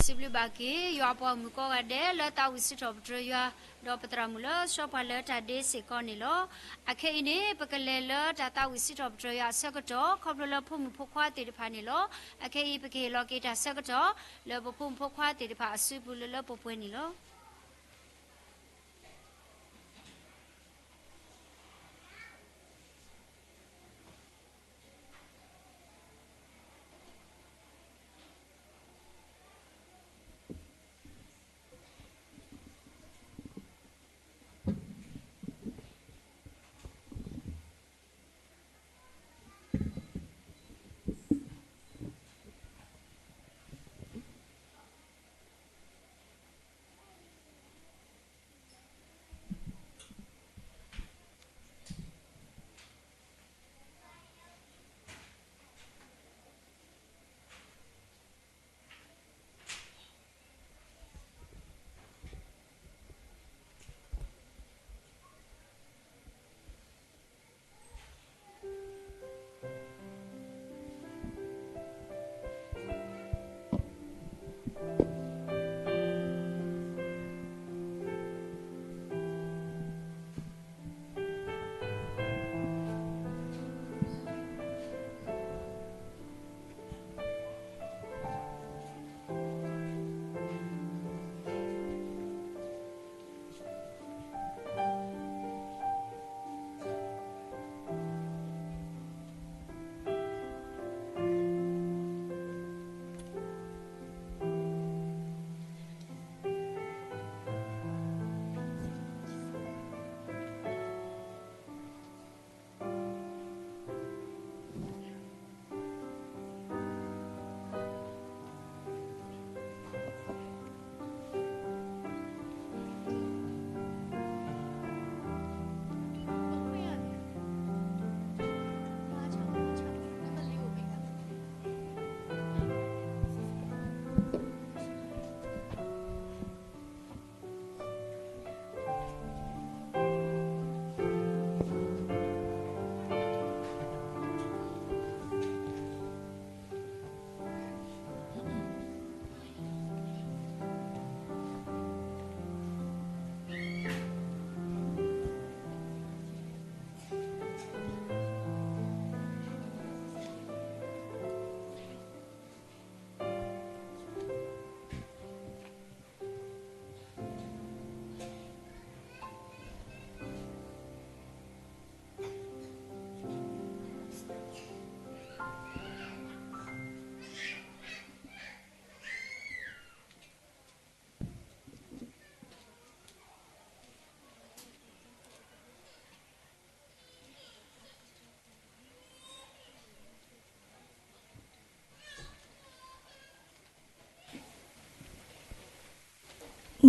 စံးဘျုးဘၣ်က့ၤ ယွၤပှၤမုၣ်ကိးဂၤဒဲး လၢသးဝံၣ်စံးထီၣ်ပတြၢၤယွၤ, ဒီးပသရၣ်မုၣ်လၢဆှၢပှၤလၢတၢ်ဒ့စ့ၢ်ကီးန့ၣ်လီၤ. အခဲအံၤန့ၣ် ပကလဲၤလၢတၢ်သးဝံၣ်စံးထီၣ်ပတြၢၤယွၤအဆၢကတီၢ် ခီဖျိလၢဖိမုၣ်ဖိခွါသ့ၣ်တဖၣ်န့ၣ်လီၤ. အခဲအံၤ ပကဟ့ၣ်လီၤက့ၤတၢ်ဆၢကတီၢ် လၢပဖိမုၣ်ဖိခွါသ့ၣ်တဖၣ်အစုပူၤလၢလၢပှဲၤပှဲၤန့ၣ်လီၤ.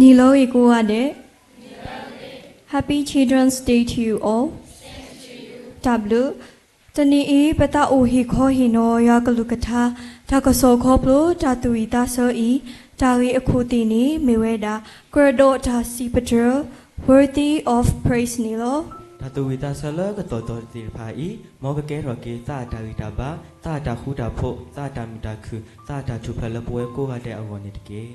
နံၤလၢအဂ့ၤကိးဂၤဒဲး, Happy Children's Day to you all. တၢ်ဘျုး. တနံၤအံၤ ပသးအိၣ်ဟ့ၣ်ခီဟ့ၣ်နီၤယွၤကလုၢ်ကထါ တၢ်ကစီၣ်ခီဖျိတၢ်သူၣ်ဝံၣ်သးဆၢအံၤ, တၢ်ဂ့ၢ်အခိၣ်သ့ၣ်န့ၣ် မ့ၢ်ဝဲဒၣ် ကြၢးဒီးတၢ်စံးပတြၢၤ Worthy of Praise န့ၣ်လီၤ. တၢ်သူၣ်ဝံၣ်သးဆၢလၢကတီၢ်ဒီတသ့ၣ်တဖၣ်အံၤ, မ်ကကဲထီၣ်က့ၤ သးအတၢ်ဂံၢ်တၢ်ဘါ, သးအတၢ်ဃူတၢ်ဖိး, သးအတၢ်မုာ်တၢ်ခုၣ်, သးအတၢ်ထူၣ်ဖျဲးလၢပဝဲကိးဂၤဒဲးအဂီၢ်န့ၣ်တက့ၢ်.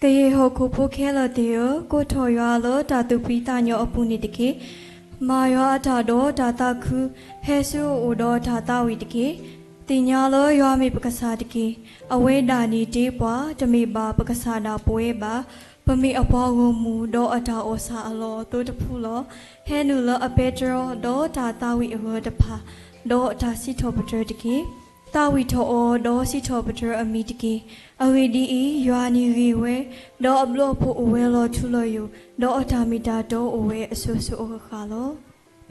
ကယဲၢ်ဟီၣ်ခိၣ်ဖိခဲလၢာ်သ့ၣ်ဧၢ, ကိးထီၣ်ယွၤလၢတၢ်သူၣ်ဖှံသးညီအပူၤန့ၣ်တက့ၢ်. မၤယွၤအတၢ်ဒီးတၢ်သးခု, ဟဲဆူအအိၣ်ဒီးတၢ်သးဝံၣ်တက့ၢ်. သ့ၣ်ညါလၢယွၤမ့ၢ်ပကစၢ်တက့ၢ်. အဝဲဒၣ်န့ၣ်တ့ပှၤ, တမ့ၢ်ဘၣ်ပကစၢ်ဒၣ်ပဝဲဘၣ်. ပမ့ၢ်အပှၤဂီၢ်မုၢ်ဒီးအတၢ်အီၣ်ဆၣ်အလီၢ်အသိတဖုလီၤ. ဟဲနုာ်လၢအပဲတြီဒီးတၢ်သးဝံၣ်အဂၢၢ်တဖၣ်, ဒီးတၢ်စံးထီၣ်ပတြၢၤတက့ၢ်. သးဝံၣ်ထီၣ်အီၤဒီးစံးထီၣ်ပတြၢၤအမံၤတက့ၢ်. အဂ့ၢ်ဒ်အံၤ, ယွၤန့ၣ်ဂ့ၤဝဲ, ဒီးအဘျုးအဖှိၣ်အိၣ်ဝဲလီၤထူလီၤယိာ်, ဒီးအတၢ်မ့ၢ်တၢ်တီအိၣ်ဝဲအစိၤစိၤအဃၣ်ဃၣ်လီၤ.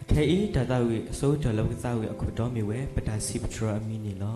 အခဲအံၤ တၢ်သးဝံၣ်အဆိကတၢၢ်လၢပကသးဝံၣ်အခိၣ်တီမ့ၢ်ဝဲ ပတၢ်စံးပတြၢၤအမံၤန့ၣ်လီၤ.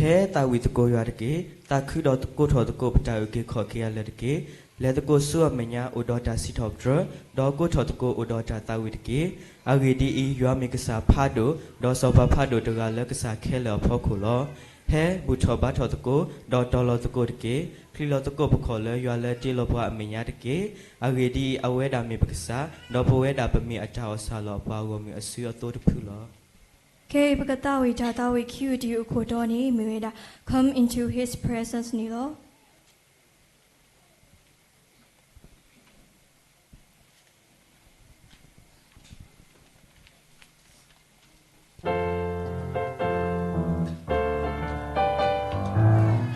ဟဲသးဝံၣ်သကိးယွၤတက့ၢ်. သးခုဒီးကိးထီၣ်သကိးပတၢ်အုၣ်က့ၤခီၣ်က့ၤအလၢာ်တက့ၢ်. လဲၤသကိးဆူအမဲာ်ညါအိၣ်ဒီးတၢ်စံးထီၣ်ပတြၢၤ, ဒီးကိးထီၣ်သကိးအိၣ်ဒီးတၢ်သးဝံၣ်တက့ၢ်. အဂ့ၢ်ဒ်အံၤ, ယွၤမ့ၢ်ကစၢ်ဖးဒိၣ်, ဒီးစီၤပၤဖးဒိၣ်တဂၤလၢကစၢ်ခဲလၢာ်အဖီခိၣ်လီၤ. ဟဲဘူၣ်ထီၣ်ဘါထီၣ်သကိး, ဒီးတီၤလီၤသကိးတက့ၢ်. ချံးလီၤသကိးပခီၣ်လၢယွၤလၢတ့လီၤပှၤအမဲာ်ညါတက့ၢ်. အဂ့ၢ်ဒ်အံၤ, အဝဲဒၣ်မ့ၢ်ပကစၢ်, ဒီးပဝဲဒၣ်ပမ့ၢ်အတၢ်အီၣ်ဆၣ်လီၤအပှၤဂီၢ်မုၢ်အစုအသိတဖုလီၤ. ခဲအံၤ ပကသးဝံၣ်တၢ်သးဝံၣ်ခံကတၢၢ်အခိၣ်တီန့ၣ် မ့ၢ်ဝဲဒၣ် Come into His presence န့ၣ်လီၤ.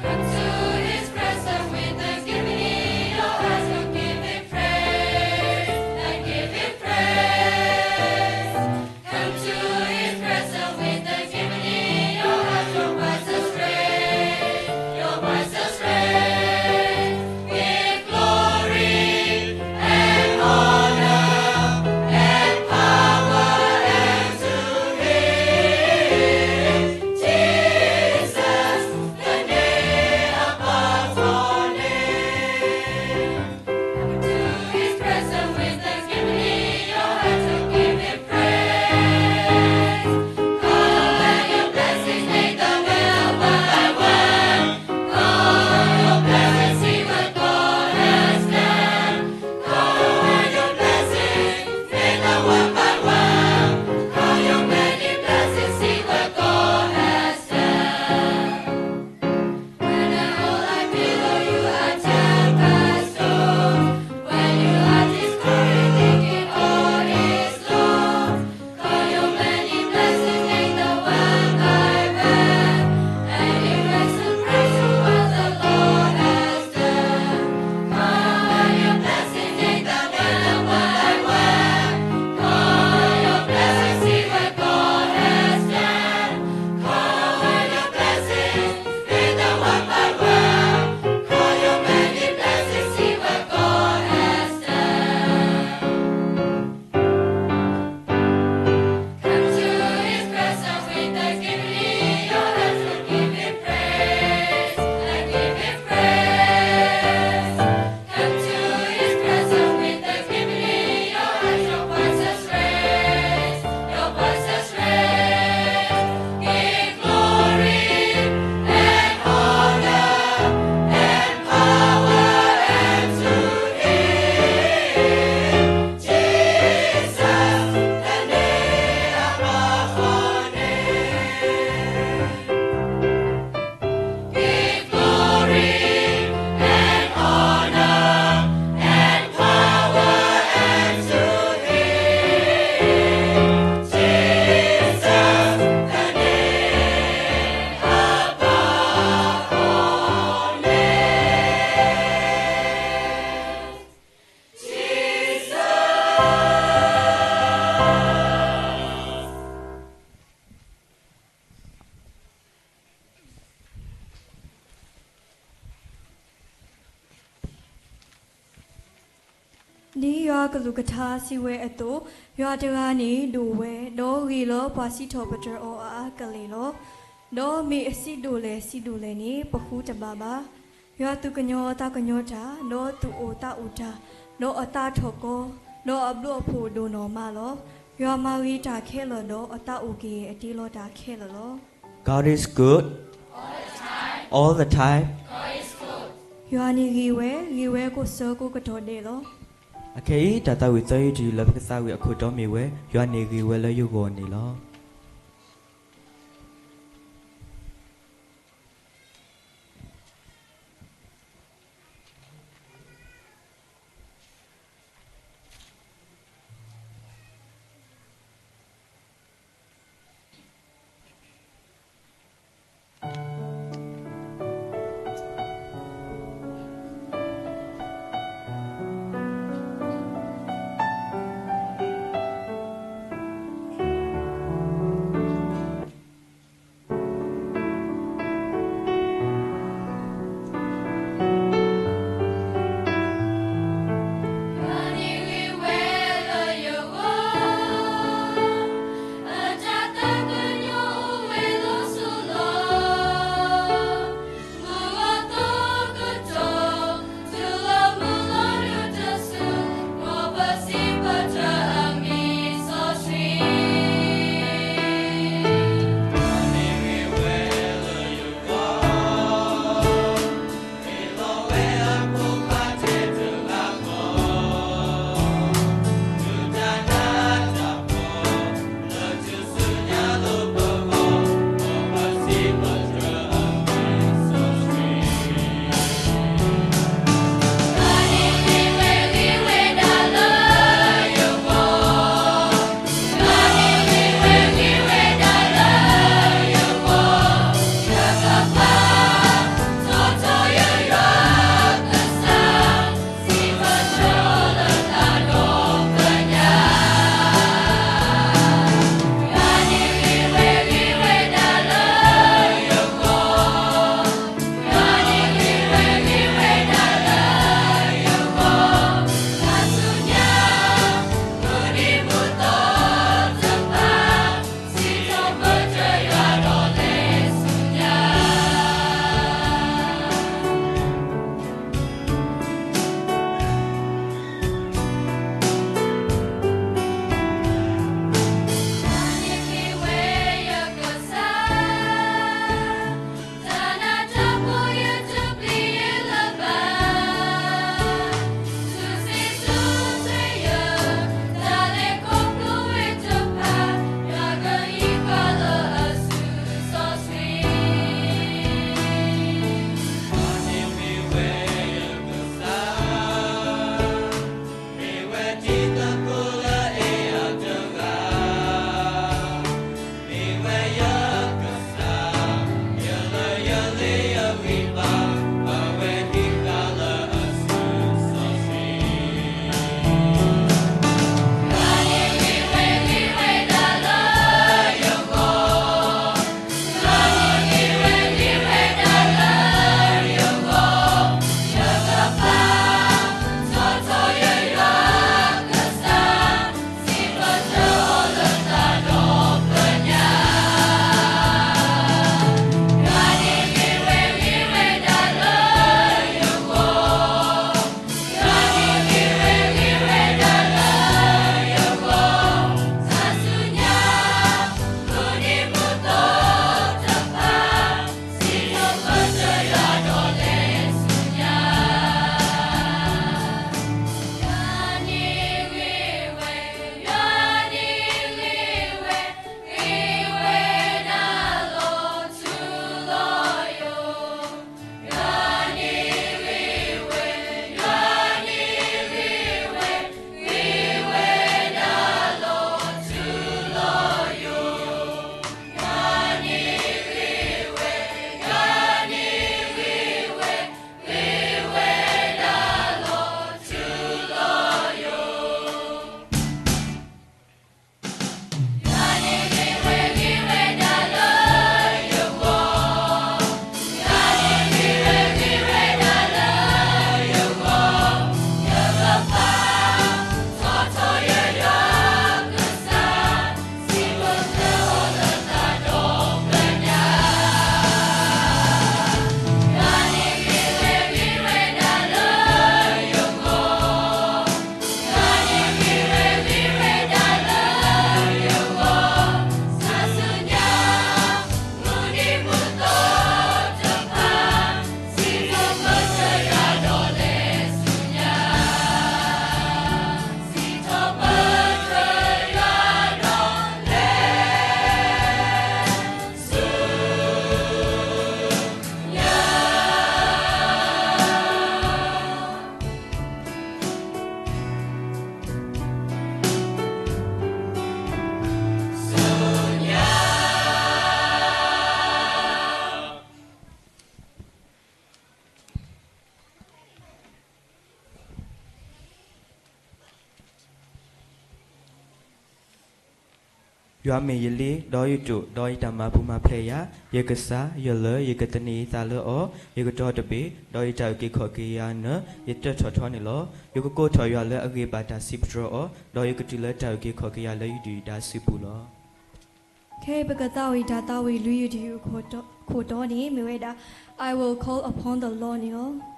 Come to his presence with thanksgiving in your hearts and give him praise, and give him praise. Come to his presence with thanksgiving in your hearts, your voices raise, your voices raise. Give glory and honor and power unto him, Jesus, the name above all names. Come to his presence with thanksgiving in your heart to give him praise. Call on your blessings, make the way of one by one. Call on your blessings, see what God has done. Call on your blessings, make the one by one. Call your many blessings, see what God has done. When the whole life below you are turned by storms, when you are discouraged, thinking all is lost, call your many blessings, name them one by one, and embrace and praise what the Lord has done. Call on your blessings, name them one by one. Call on your blessings, see what God has done. Call on your blessings, name them one by one. Call your many blessings, see what God has done. Come to his presence with thanksgiving in your hearts and give him praise, and give him praise. Come to his presence with thanksgiving in your hearts, your voices raise, your voices raise. Give glory and honor and power unto him, Jesus, the name above all names. Give glory and honor and power unto him, Jesus, the name above all names. ဒ်ယွၤကလုၢ်ကထါစံးဝဲအသိး, ယွၤတဂၤန့ၣ်ဒိၣ်ဝဲ, ဒီးဂ့ၤလၢပှၤစံးထီၣ်ပတြၢၤအီၤအါအါကလဲာ်လီၤ. ဒီးမ့ၢ်အစံးဒိၣ်လဲၣ်စံးဒိၣ်လဲၣ်န့ၣ် ပဃုတဘၣ်ဘၣ်. ယွၤသူၣ်ကညီၤသးကညီၤတၢ်, ဒီးသူၣ်အိၣ်သးအိၣ်တၢ်, ဒီးအသးထီၣ်ကီ, ဒီးအဘျုးအဖှိၣ်ဒိၣ်နီၢ်မးလီၤ. ယွၤမၤဂ့ၤတၢ်ခဲလၢာ်, ဒီးအသးအိၣ်က့ၤအတ့လီၤတၢ်ခဲလၢာ်လီၤ. God is good all the time. ယွၤန့ၣ်ဂ့ၤဝဲ, ဂ့ၤဝဲကိးဆၢကိးကတီၢ်ဒဲးလီၤ. အခဲအံၤ တၢ်သးဝံၣ်သၢယုၢ်တယုၢ်လၢပကသးဝံၣ်အခိၣ်တီမ့ၢ်ဝဲ, ယွၤန့ၣ်ဂ့ၤဝဲလၢယဂီၢ်န့ၣ်လီၤ. ယွၤမ့ၢ်ယလ့, ဒီးယတိာ်, ဒီးယတၢ်မၤပူၤမၤဖျဲးယၤ, ယကစၢ်, ယလၢၢ်, ယကသန့ၤယသးလၢအီၤ, ယကတီၤတဘ့ၣ်, ဒီးယတၢ်အုၣ်က့ၤခီၣ်က့ၤယၤနၢၤ, ယတၢထီၣ်ထီန့ၣ်လီၤ. ယကကိးထီၣ်ယွၤလၢအဂ့ၤဘၣ်တၢ်စံးပတြၢၤအီၤ, ဒီးယကတုၤလၢတၢ်အုၣ်က့ၤခီၣ်က့ၤယၤလၢယဒုၣ်ယဒါစုပူၤလီၤ. ခဲအံၤပကသးဝံၣ်တၢ်သးဝံၣ်လွံၢ်ယုၢ်တယုၢ်အခိၣ်တီ, ခိၣ်တီန့ၣ်မ့ၢ်ဝဲဒၣ် I will call upon the Lord န့ၣ်လီၤ.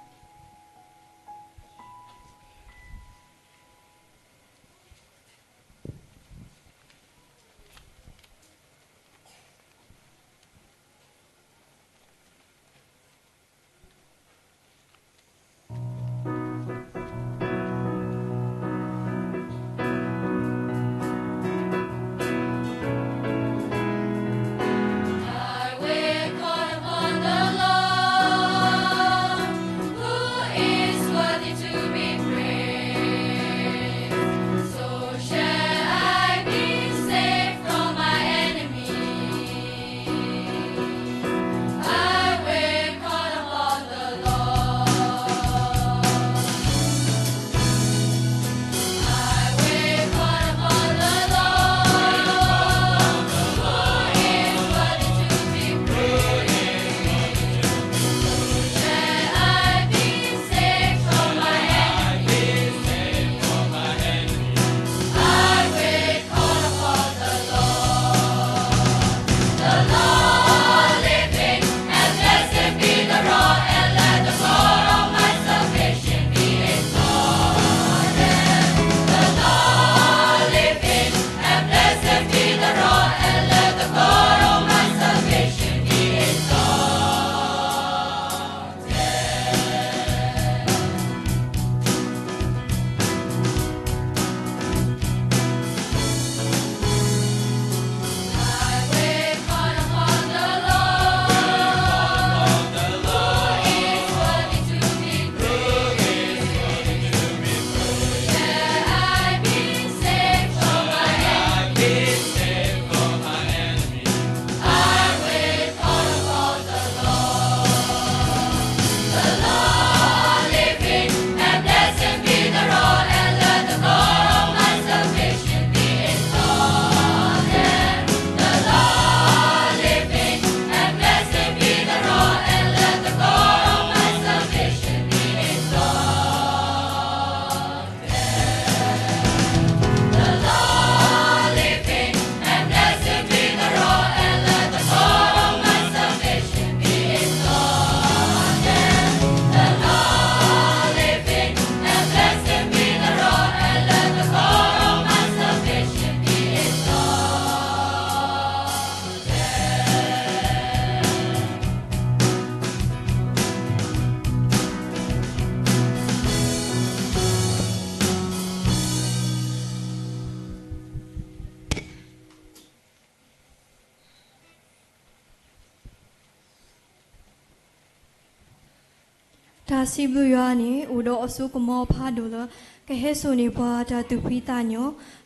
တၢ်စံးဘျုးယွၤန့ၣ် အိၣ်ဒီးအစိကမီၤဖးဒိၣ်လၢ ကဟဲစိာ်န့ၢ်ပှၤတၢ်သူၣ်ဖှံသးညီ,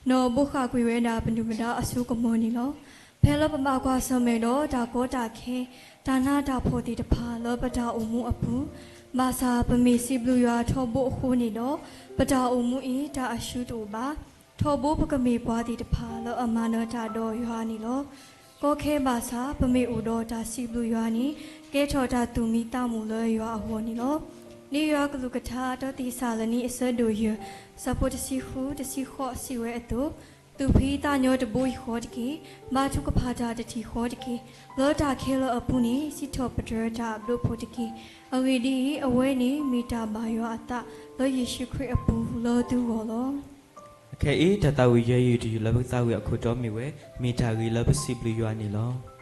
ဒီးဘိးဃာ်ကွံာ်ဝဲဒၣ်ပဒုၣ်ပဒါအစိကမီၤန့ၣ်လီၤ. ဖဲလၢပဘၣ်ကွၢ်ဆၢၣ်မဲာ်ဒီးတၢ်ကီတၢ်ခဲ, တၢ်နးတၢ်ဖှီၣ်သ့ၣ်တဖၣ်လၢပတၢ်အိၣ်မူအပူၤ, ဘၣ်ဆၣ်ပမ့ၢ်စံးဘျုးယွၤထီဘိအဃိန့ၣ်ဒီး, ပတၢ်အိၣ်မူအံၤတၢ်အရှုံးတအိၣ်ဘၣ်. ထီဘိပကမ့ၢ်ပှၤသ့ၣ်တဖၣ်လၢအမၤနၢၤတၢ်ဒီးယွၤန့ၣ်လီၤ. ကီခဲဘၣ်ဆၣ် ပမ့ၢ်အိၣ်ဒီးတၢ်စံးဘျုးယွၤန့ၣ် ကဲထီၣ်တၢ်သူၣ်မံသးမုာ်လၢယွၤအဂီၢ်န့ၣ်လီၤ. ဒ်ယွၤကလုၢ်ကထါ တၢသ့းစၤလနံ အဆၢဒိၣ်ယဲၢ် ဆၢဖိတဆံဃု တဆံဃိး စံးဝဲအသိး, သူၣ်ဖှံသးညီတဘိယူၢ်ဃီတက့ၢ်. ဘါထုကဖၣ်တၢ်တထံၣ်ဃီတက့ၢ်. လၢတၢ်ခဲလၢာ်အပူၤန့ၣ် စံးထီၣ်ပတြၢၤတၢ်အဘျုးအဖှိၣ်တက့ၢ်. အဂ့ၢ်ဒ်အံၤ, အဝဲန့ၣ်မ့ၢ်တၢ်ဘၣ်ယွၤအသး လၢယ့ၣ်ၡူးခရံာ်အပူၤလၢသုဂီၢ်လီၤ. အခဲအံၤ တၢ်သးဝံၣ်ယဲၢ်ယုၢ်တယုၢ်လၢပကသးဝံၣ်အခိၣ်တီမ့ၢ်ဝဲ, မ့ၢ်တၢ်ဂ့ၤလၢပစံးဘျုးယွၤန့ၣ်လီၤ.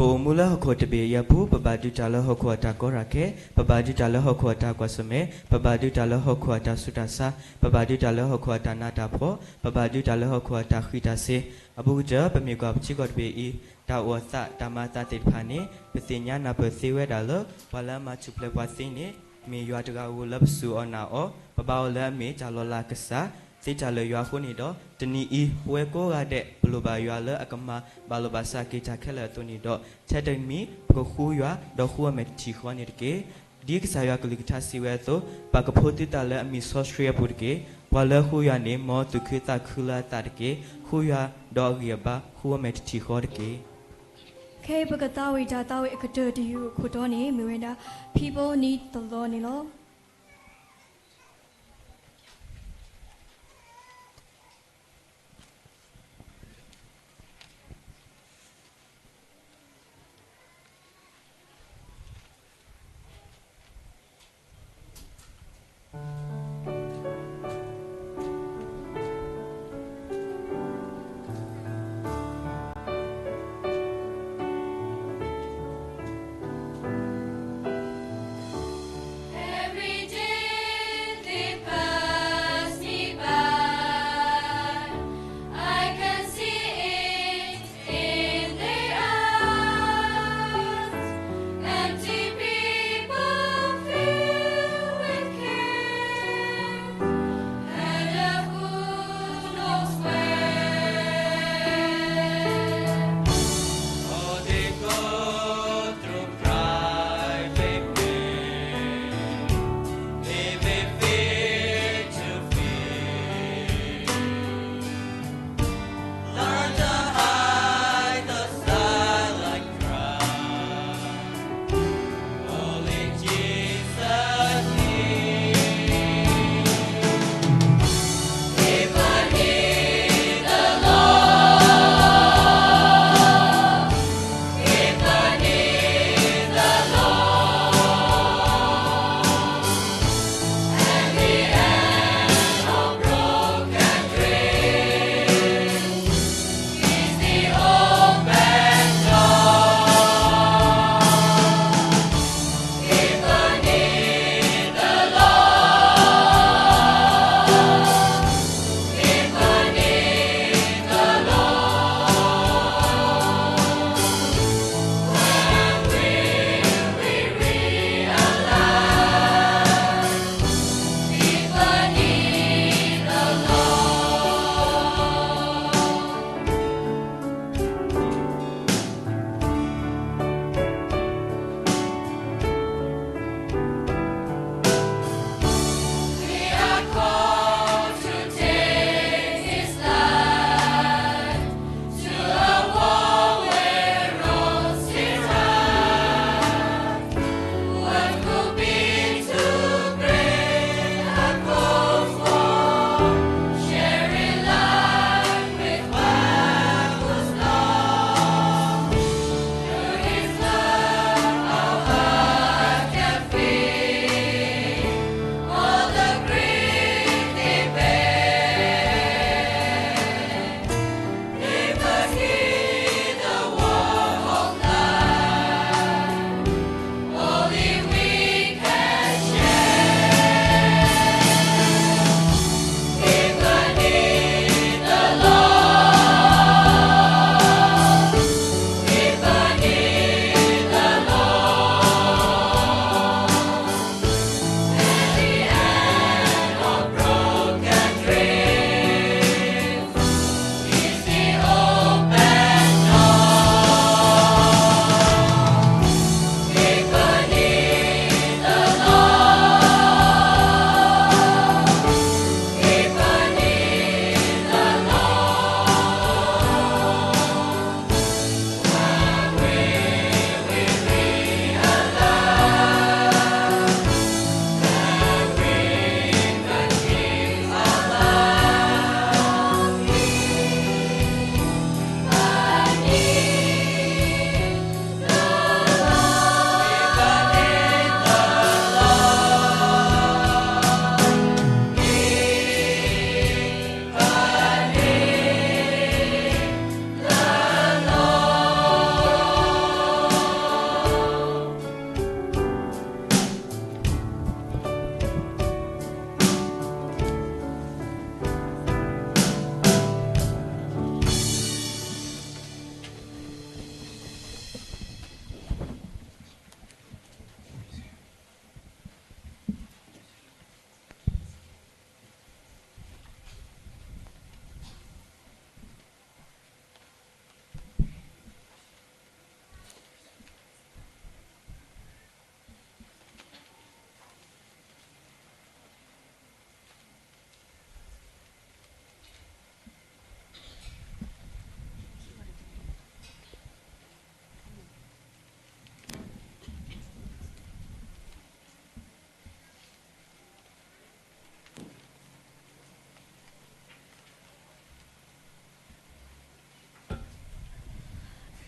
ပအိၣ်မူလၢဟီၣ်ခိၣ်တဘ့ၣ်အံၤအပူၤ ပဘၣ်ဒုးတၢ်လၢဟီၣ်ခိၣ်အတၢ်ကီတၢ်ခဲ, ပဘၣ်ဒုးတၢ်လၢဟီၣ်ခိၣ်အတၢ်ကွၢ်ဆၢၣ်မဲာ်, ပဘၣ်ဒုးတၢ်လၢဟီၣ်ခိၣ်အတၢ်ဆူးတၢ်ဆါ, ပဘၣ်ဒုးတၢ်လၢဟီၣ်ခိၣ်အတၢ်နးတၢ်ဖှီၣ်, ပဘၣ်ဒုးတၢ်လၢဟီၣ်ခိၣ်အတၢ်ဃံးတၢ်စ့ၤ. အဘူးကတၢၢ် ပမ့ၢ်ကွၢ်ပထံကီၢ်တဘ့ၣ်အံၤ တၢ်အိၣ်အသးတၢ်မၤအသးသ့ၣ်တဖၣ်န့ၣ် ပသ့ၣ်ညါနၢ်ပၢၢ်သ့ဝဲဒၣ်လၢ ပှၤလၢအမၤထူၣ်ဖျဲးပှၤသ့န့ၣ် မ့ၢ်ယွၤတဂၤဧိၤလၢပစူၢ်အီၤနာ်အီၤ, ပဘါအီၤလၢအမ့ၢ်တၢ်လီၤလးကစၢ်သ့တၢ်လၢာ်ယွၤအဃိန့ၣ်ဒီး တနံၤအံၤ ပဝဲကိးဂၤဒဲး ပလိၣ်ဘၣ်ယွၤလၢအကမၤဘၣ်လိာ်ဘၣ်စးက့ၤတၢ်ခဲလၢာ်အသိးန့ၣ်ဒီး ထဲတမံၤ ပကဃူယွၤ ဒီးဃူအီၤမဲာ်တထံၣ်ဃီန့ၣ်တက့ၢ်. ဒ်ကစၢ်ယွၤကလုၢ်ကထါစံးဝဲအသိး, ပာ်ကဖိသုသးလၢအမံၤစီဆှံအပူၤတက့ၢ်. ပှၤလၢအဃူယွၤန့ၣ် မ်အသူၣ်ခုသးခုလၢအသးတက့ၢ်. ဃူယွၤဒီးအဂံၢ်အဘါ ဃူအီၤမဲာ်တထံၣ်ဃီတက့ၢ်. ခဲအံၤပကသးဝံၣ်တၢ်သးဝံၣ်အကတၢၢ်တယုၢ်အခိၣ်တီန့ၣ် မ့ၢ်ဝဲဒၣ် People Need the Lord န့ၣ်လီၤ.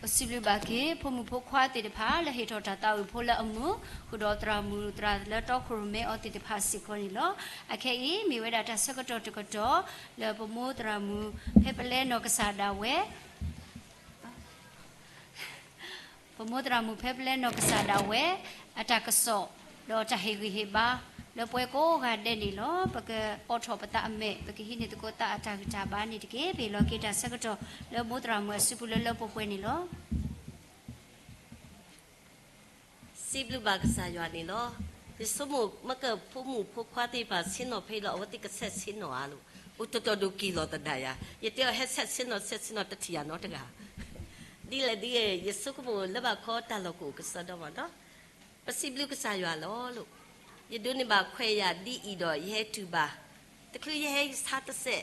ပစံးဘျုးဘၣ်က့ၤ ဖိမုၣ်ဖိခွါသ့ၣ်တဖၣ် လၢဟ့ၣ်ထီၣ်တၢ်သးဝံၣ်ဖိလၢအမုာ်, ဃုာ်ဒီးသရၣ်မုၣ်သရၣ်လၢတီခိၣ်ရိၣ်မဲအီၤသ့ၣ်တဖၣ်စ့ၢ်ကီးန့ၣ်လီၤ. အခဲအံၤ မ့ၢ်ဝဲဒၣ်တၢ်ဆၢကတီၢ်တကတီၢ် လၢပမိၢ်သရၣ်မုၣ် ဖဲပလဲနီၢ်ကစၢ်ဒၣ်ဝဲ ပမိၢ်သရၣ်မုၣ်ဖဲပလဲနီၢ်ကစၢ်ဒၣ်ဝဲ အတၢ်ကစီၣ် ဒီးတၢ်ဟ့ၣ်ဂံၢ်ဟ့ၣ်ဘါ လၢပဝဲကိးဂၤဒဲးန့ၣ်လီၤ. ပကအိးထီၣ်ပသးအမဲာ် ပကဟံးန့ၢ်သကိးသးအတၢ်ဂံၢ်တၢ်ဘါန့ၣ်တက့ၢ်. ပဟ့ၣ်လီၤက့ၤတၢ်ဆၢကတီၢ် လၢမိၢ်သရၣ်မုၣ်အစုပူၤလၢလၢပှဲၤပှဲၤန့ၣ်လီၤ. စံးဘျုးဘၣ်ကစၢ်ယွၤန့ၣ်လီၤ. ယဆိကမိၣ်မ့ၢ်ကဖိမုၣ်ဖိခွါသ့ၣ်တဖၣ်ဆ့ၣ်နီၤဖဲအံၤလီၤ အဝဲသ့ၣ်ကဆဲးဆ့ၣ်နီၤအါလိၤ, အိၣ်တတီၤဒိၣ်က့ၤလီၤသဒၣ်ယၤ, ယတဲအီၤဟဲဆဲးဆ့ၣ်နီၤ ဆဲးဆ့ၣ်နီၤတထံၣ်ယၤနီတဂၤ ဒ်လဲၣ်ဒ်လဲၣ် ယဆိကမိၣ်လၢဘၣ်ခီတၢ်လီၢ်ကအိၣ်ကစီဒီမးနီၤ. ပစံးဘျုးကစၢ်ယွၤလီၤ. ယဒိးန့ၢ်ဘၣ်ခွဲးယာ်ဒ်အံၤဒီး ယဟဲတုၤဘၣ်, တချုးယဟဲယဆါတစဲး,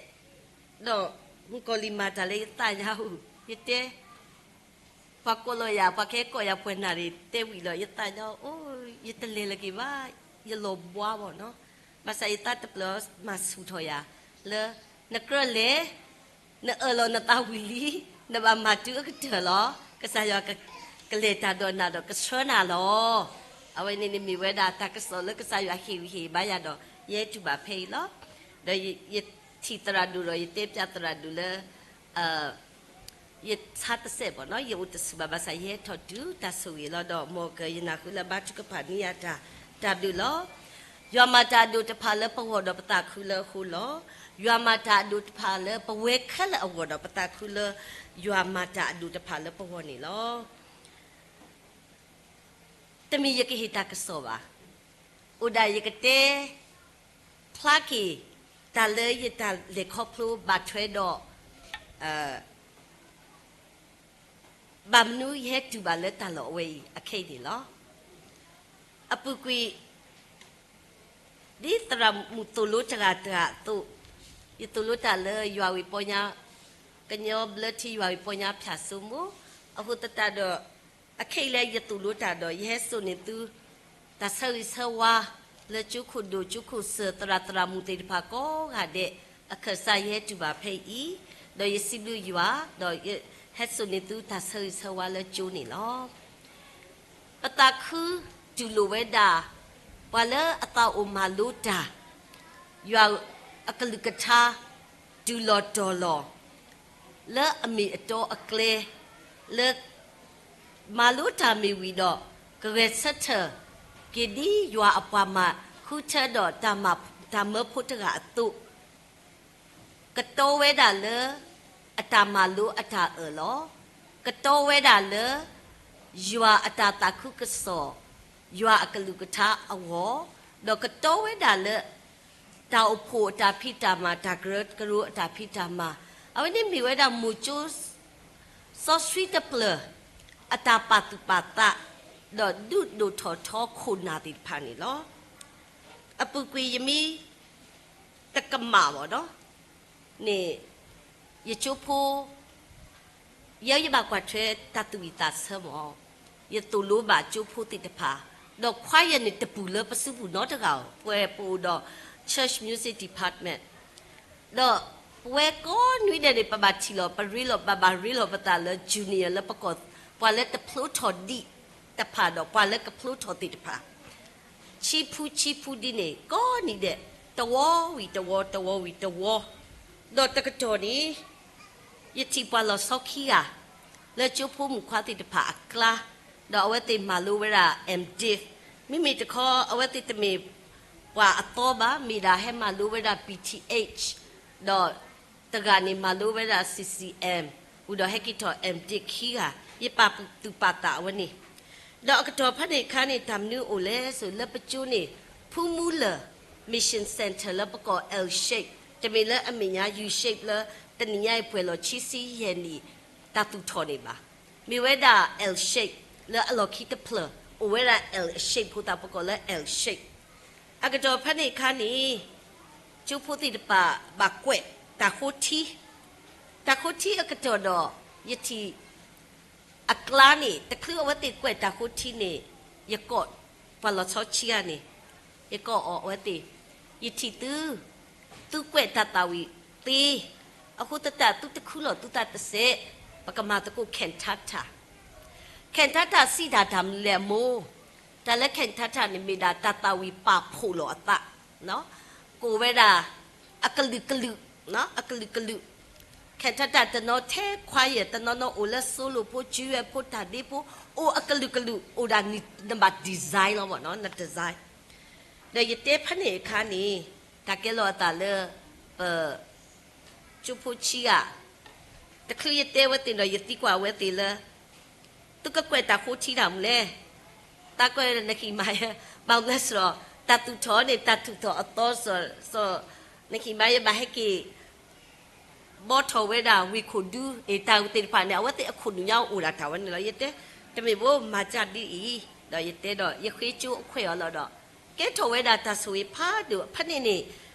ဒီးမုၣ်ကီၤလံၤမၤတၢ်လၢယသးညါအိၣ်, ယတဲ ပှၤကိးလီၤယၤ ပှၤကဟဲကိးယၤပှဲၤနၢ်ရံၣ် တဲဝံၤလီၤ ယသးညါအိၣ် ယတလဲၤလၢၤက့ၤဘၣ်, ယလီၤဘှါဘၣ်နီၤ. ဘၣ်ဆၣ်ယသးတဖျၢၣ်မၤဆူၣ်ထီၣ်ယၤ လၢ နကြၢးလဲၤ နအၢၣ်လီၤနသးဝံၤလံ, နဘၣ်မၤတုၤအကတၢၢ်လီၤ. ကစၢ်ယွၤကလဲၤတၢ်ဒီးနၤဒီးကဆှၢနၤလီၤ. အဝဲန့ၣ်န့ၣ်မ့ၢ်ဝဲဒၣ်တၢ်ကစီၣ်လၢကစၢ်ယွၤဟ့ၣ်ဂံၢ်ဟ့ၣ်ဘါယၤဒီး ယဟဲတုၤဘၣ်ဖဲအံၤလီၤ. ဒီးယထံၣ်သရၣ်ဒိၣ်ဒီးယတဲပၠးသရၣ်ဒိၣ်လၢ ယဆါတစဲးဘၣ်နီၤ ယအိၣ်တဆူၣ်ဘၣ် ဘၣ်ဆၣ်ယဟဲထီၣ်တုၤတၢ်ဆိၣ်ဂ့ၤလီၤ. ဒီးမ်ကၢၢ်ယနၢ်ဟူလၢဘါထုကဖၣ်န့ၢ်ယၤတၢ် တၢ်ဘျုးလီၤ. ယွၤမၤတၢ်အဒိၣ်တဖၣ်လၢပဂီၢ်ဒီးပသးခုလၢအဃိလီၤ. ယွၤမၤတၢ်အဒိၣ်တဖၣ်လၢပဝဲခဲလၢာ်အဂီၢ်ဒီးပသးခုလၢ ယွၤမၤတၢ်အဒိၣ်တဖၣ်လၢပဂီၢ်န့ၣ်လီၤ. တမ့ၢ်ယကဟ့ၣ်တၢ်ကစီၣ်ဘၣ်. အိၣ်ဒၣ်ယကတဲ ဖျါက့ၤ တၢ်လၢယတၢ်လဲၤခီဖျိဘၣ်ထွဲဒီး ဘၣ်မနုၤယဟဲတုၤဘၣ်လၢတၢ်လီၢ်အဝဲအံၤ အခဲအံၤန့ၣ်လီၤ. အပူၤကွံာ် ဒ်သရၣ်မုၣ်သိၣ်လိတဂၤတဂၤအသိး, ယသိၣ်လိတၢ်လၢယွၤဝံၢ်ပီညါ, ကညီဘျၢထံယွၤဝံၢ်ပီညါဖၠၣ်စိမိၤ, အဃိသတးဒီး အခဲအံၤလၢယသိၣ်လိတၢ်ဒီး ယဟဲစိာ်န့ၢ်သု တၢ်ဆၢဂ့ၤဆၢဝါ လၢကၠိခိၣ်ဒိၣ်ကၠိခိၣ်စၢၤ သရၣ်သရၣ်မုၣ်သ့ၣ်တဖၣ်ကိးဂၤဒဲး အခၢၣ်စးယဟဲတုၤဘၣ်ဖဲအံၤ, ဒီးယစံးဘျုးယွၤ, ဒီးယဟဲစိာ်န့ၢ်သုတၢ်ဆၢဂ့ၤဆၢဝါလၢကၠိန့ၣ်လီၤ. ပသးခုတူၢ်လိာ်ဝဲဒၣ် ပှၤလၢအသးအိၣ်မၤလိတၢ်, ယွၤအကလုၢ်ကထါ တုၤလီၤတီၤလီၤ လၢအမ့ၢ်အတီအကျဲ, လၢ မၤလိတၢ်မ့ၢ်ဝံၤဒီး ကဂဲၤဆၢထၢၣ်က့ၤဒ်ယွၤအပှၤမၤဃုထၢဒီးတၢ်မၤ, တၢ်မၢဖိတဂၤအသိး, ကတီဝဲဒၣ်လၢ အတၢ်မၤလိအတၢ်အၢၣ်လီၤ, ကတီဝဲဒၣ်လၢ ယွၤအတၢ်သးခုကစီၣ်, ယွၤအကလုၢ်ကထါအဂီၢ်, ဒီးကတီဝဲဒၣ်လၢ တၢ်အိၣ်ဖှိၣ်အတၢ်ဖံးတၢ်မၤ တၢ်ကရၢကရိအတၢ်ဖံးတၢ်မၤ, အဝဲန့ၣ်မ့ၢ်ဝဲဒၣ်မိၤကၠိ စီဆှံတဖျၢၣ် အတၢ်ပာ်သူၣ်ပာ်သး ဒီးဒုးဒိၣ်ထီၣ်ထီခိၣ်နၢ်သ့ၣ်တဖၣ်န့ၣ်လီၤ. အပူၤကွံာ်ယမ့ၢ် တကမၣ်ဘၣ်ဒီး န့ၣ် ယကၠိဖိ ယဲယဘၣ်ကွၢ်ထွဲတၢ်သူၣ်ဝံၣ်သးဆၢမး, ယသိၣ်လိဘၣ်ကၠိဖိသ့ၣ်တဖၣ်, ဒီး choir န့ၣ်တပူၤလၢပစုပူၤနီတဂၤဧိၤ, ပဝဲပအိၣ်ဒီး Church Music Department, ဒီးပဝဲကိးနွံဒဲးန့ၣ် ပဘၣ်ထံၣ်လီၤ ပရ့လီၤ ပဘၣ်ရ့လီၤပသးလၢ junior လၢပကီၢ် ပှၤလၢတဖျိထီၣ်ဒံးတဖၣ်ဒီး ပှၤလၢကဖျိထီၣ်သ့ၣ်တဖၣ် ဆံဖုဆံဖုဒ်န့ၣ် ကိးနံၤဒဲး တဝီဝံၤတဝီ တဝီဝံၤတဝီ, ဒီးတကတီၢ်န့ၣ် ယထံၣ်ပှၤလီၤဆီခံဂၤ လၢကၠိဖိမုၣ်ခွါသ့ၣ်တဖၣ်အကျါ, ဒီးအဝဲသ့ၣ်မၤလိဝဲဒၣ် MDiv, မ့မ့ၢ်တခီ အဝဲသ့ၣ်တမ့ၢ်ပှၤအသီဘၣ်, မ့ၢ်ဒၣ်ဟဲမၤလိဝဲဒၣ် B Th, ဒီးတဂၤန့ၣ်မၤလိဝဲဒၣ် C C M, ဝံၤဒီးဟဲက့ၤထီၣ် MDiv ခံဂၤ, ယပာ်သူၣ်ပာ်သးအဝဲန့ၣ် ဒီးအကတီၢ်ဖဲန့ၣ်အခါန့ၣ် တၢ်မနုၤအိၣ်လဲၣ်ဆိ လၢပကၠိန့ၣ် ဖုမူလၢၢ် Mission Center လၢပကီၢ် L shape, တမ့ၢ်လၢအမဲာ်ညါ U shape လၢတနံၤညါအံၤပှဲၤလီၤခံဆံယဲၢ်နံၣ် တၢ်သူၣ်ထီၣ်န့ၣ်ဘၣ်. မ့ၢ်ဝဲဒၣ် L shape လၢအလီၢ်ခံတဖျၢၣ် အိၣ်ဝဲဒၣ် L shape ဖိသၣ်ပကီၢ်လၢ L shape. အကတီၢ်ဖဲန့ၣ်အခါန့ၣ် ကၠိဖိသ့ၣ်တဖၣ်ဘၣ်ကွဲးတၢ်ဃိထံ, တၢ်ဃိထံအကတီၢ်ဒီး ယထံၣ် အကျါန့ၣ် တချုးအဝဲသ့ၣ်ကွဲးတၢ်ဃိထံန့ၣ် ယကိး ပှၤလီၤဆီခံဂၤန့ၣ် ယကိးအီၤအဝဲသ့ၣ်, ယထံၣ်သု, သုကွဲးတၢ်သးဝံၣ်သ့, အဃိသတးသုတခုလီၤသုသးတစဲး, ပကမၤသကိး cantata cantata စံးတၢ်တၢ်မနုၤလဲၣ်အမိၢ်, တၢ်လၢ cantata န့ၣ်မ့ၢ်ဒၣ်တၢ်သးဝံၣ်ပာ်ဖှိၣ်လီၤအသး, ကိးဝဲဒၣ် အကလုာ်ကလုာ်, အကလုာ်ကလုာ်, cantata တနီၤထဲ choir တနီၤနီၤအိၣ်လၢ solo ဖိ duet ဖိ တၢ်ဒ့ဖိ အိၣ်အကလုာ်ကလုာ် အိၣ်ဒၣ်နဘၣ် design လီၤမ့ၢ်နီၤ န design ဒီးယတဲဖဲန့ၣ်အခါန့ၣ် တၢ်ကဲလီၤအသးလၢ ပ ကၠိဖိဆံးဂၤ, တချုးယတဲဝဲသ့ၣ်ဒီး ယသံကွၢ်ဝဲသ့ၣ်လၢ သုကကွဲးတၢ်ဃိထံတၢ်မနုၤလဲၣ်, တၢ်ကွဲးနဃံးမၤယဲ, ဘၣ်မနုၤလဲၣ်, တၢ်သူၣ်ထီၣ်န့ၣ် တၢ်သူၣ်ထီၣ်အသီစီၤ, စီၤ, နဃံးမၤယဲဘၣ်ဟဲက့ၤ ဘီထီၣ်ဝဲဒၣ်ဝ့ၢ်ခိၣ်ဒူ အ့ၣ် တၢ်သ့ၣ်တဖၣ်န့ၣ် အဝဲသ့ၣ်အခိၣ်နူာ်ညါအိၣ်ဒၣ်တၢ်ဝဲန့ၣ်လီၤ. ယတဲ တမ့ၢ်ဘၣ် မၤကၢ်ဒ်အံၤ, ဒီးယတဲဒီး ယဃ့ကၠိအခွဲးအီၤလီၤဒီး ကဲထီၣ်ဝဲဒၣ်တၢ်ဆိၣ်ဂ့ၤဖးဒိၣ် ဖဲန့ၣ်န့ၣ်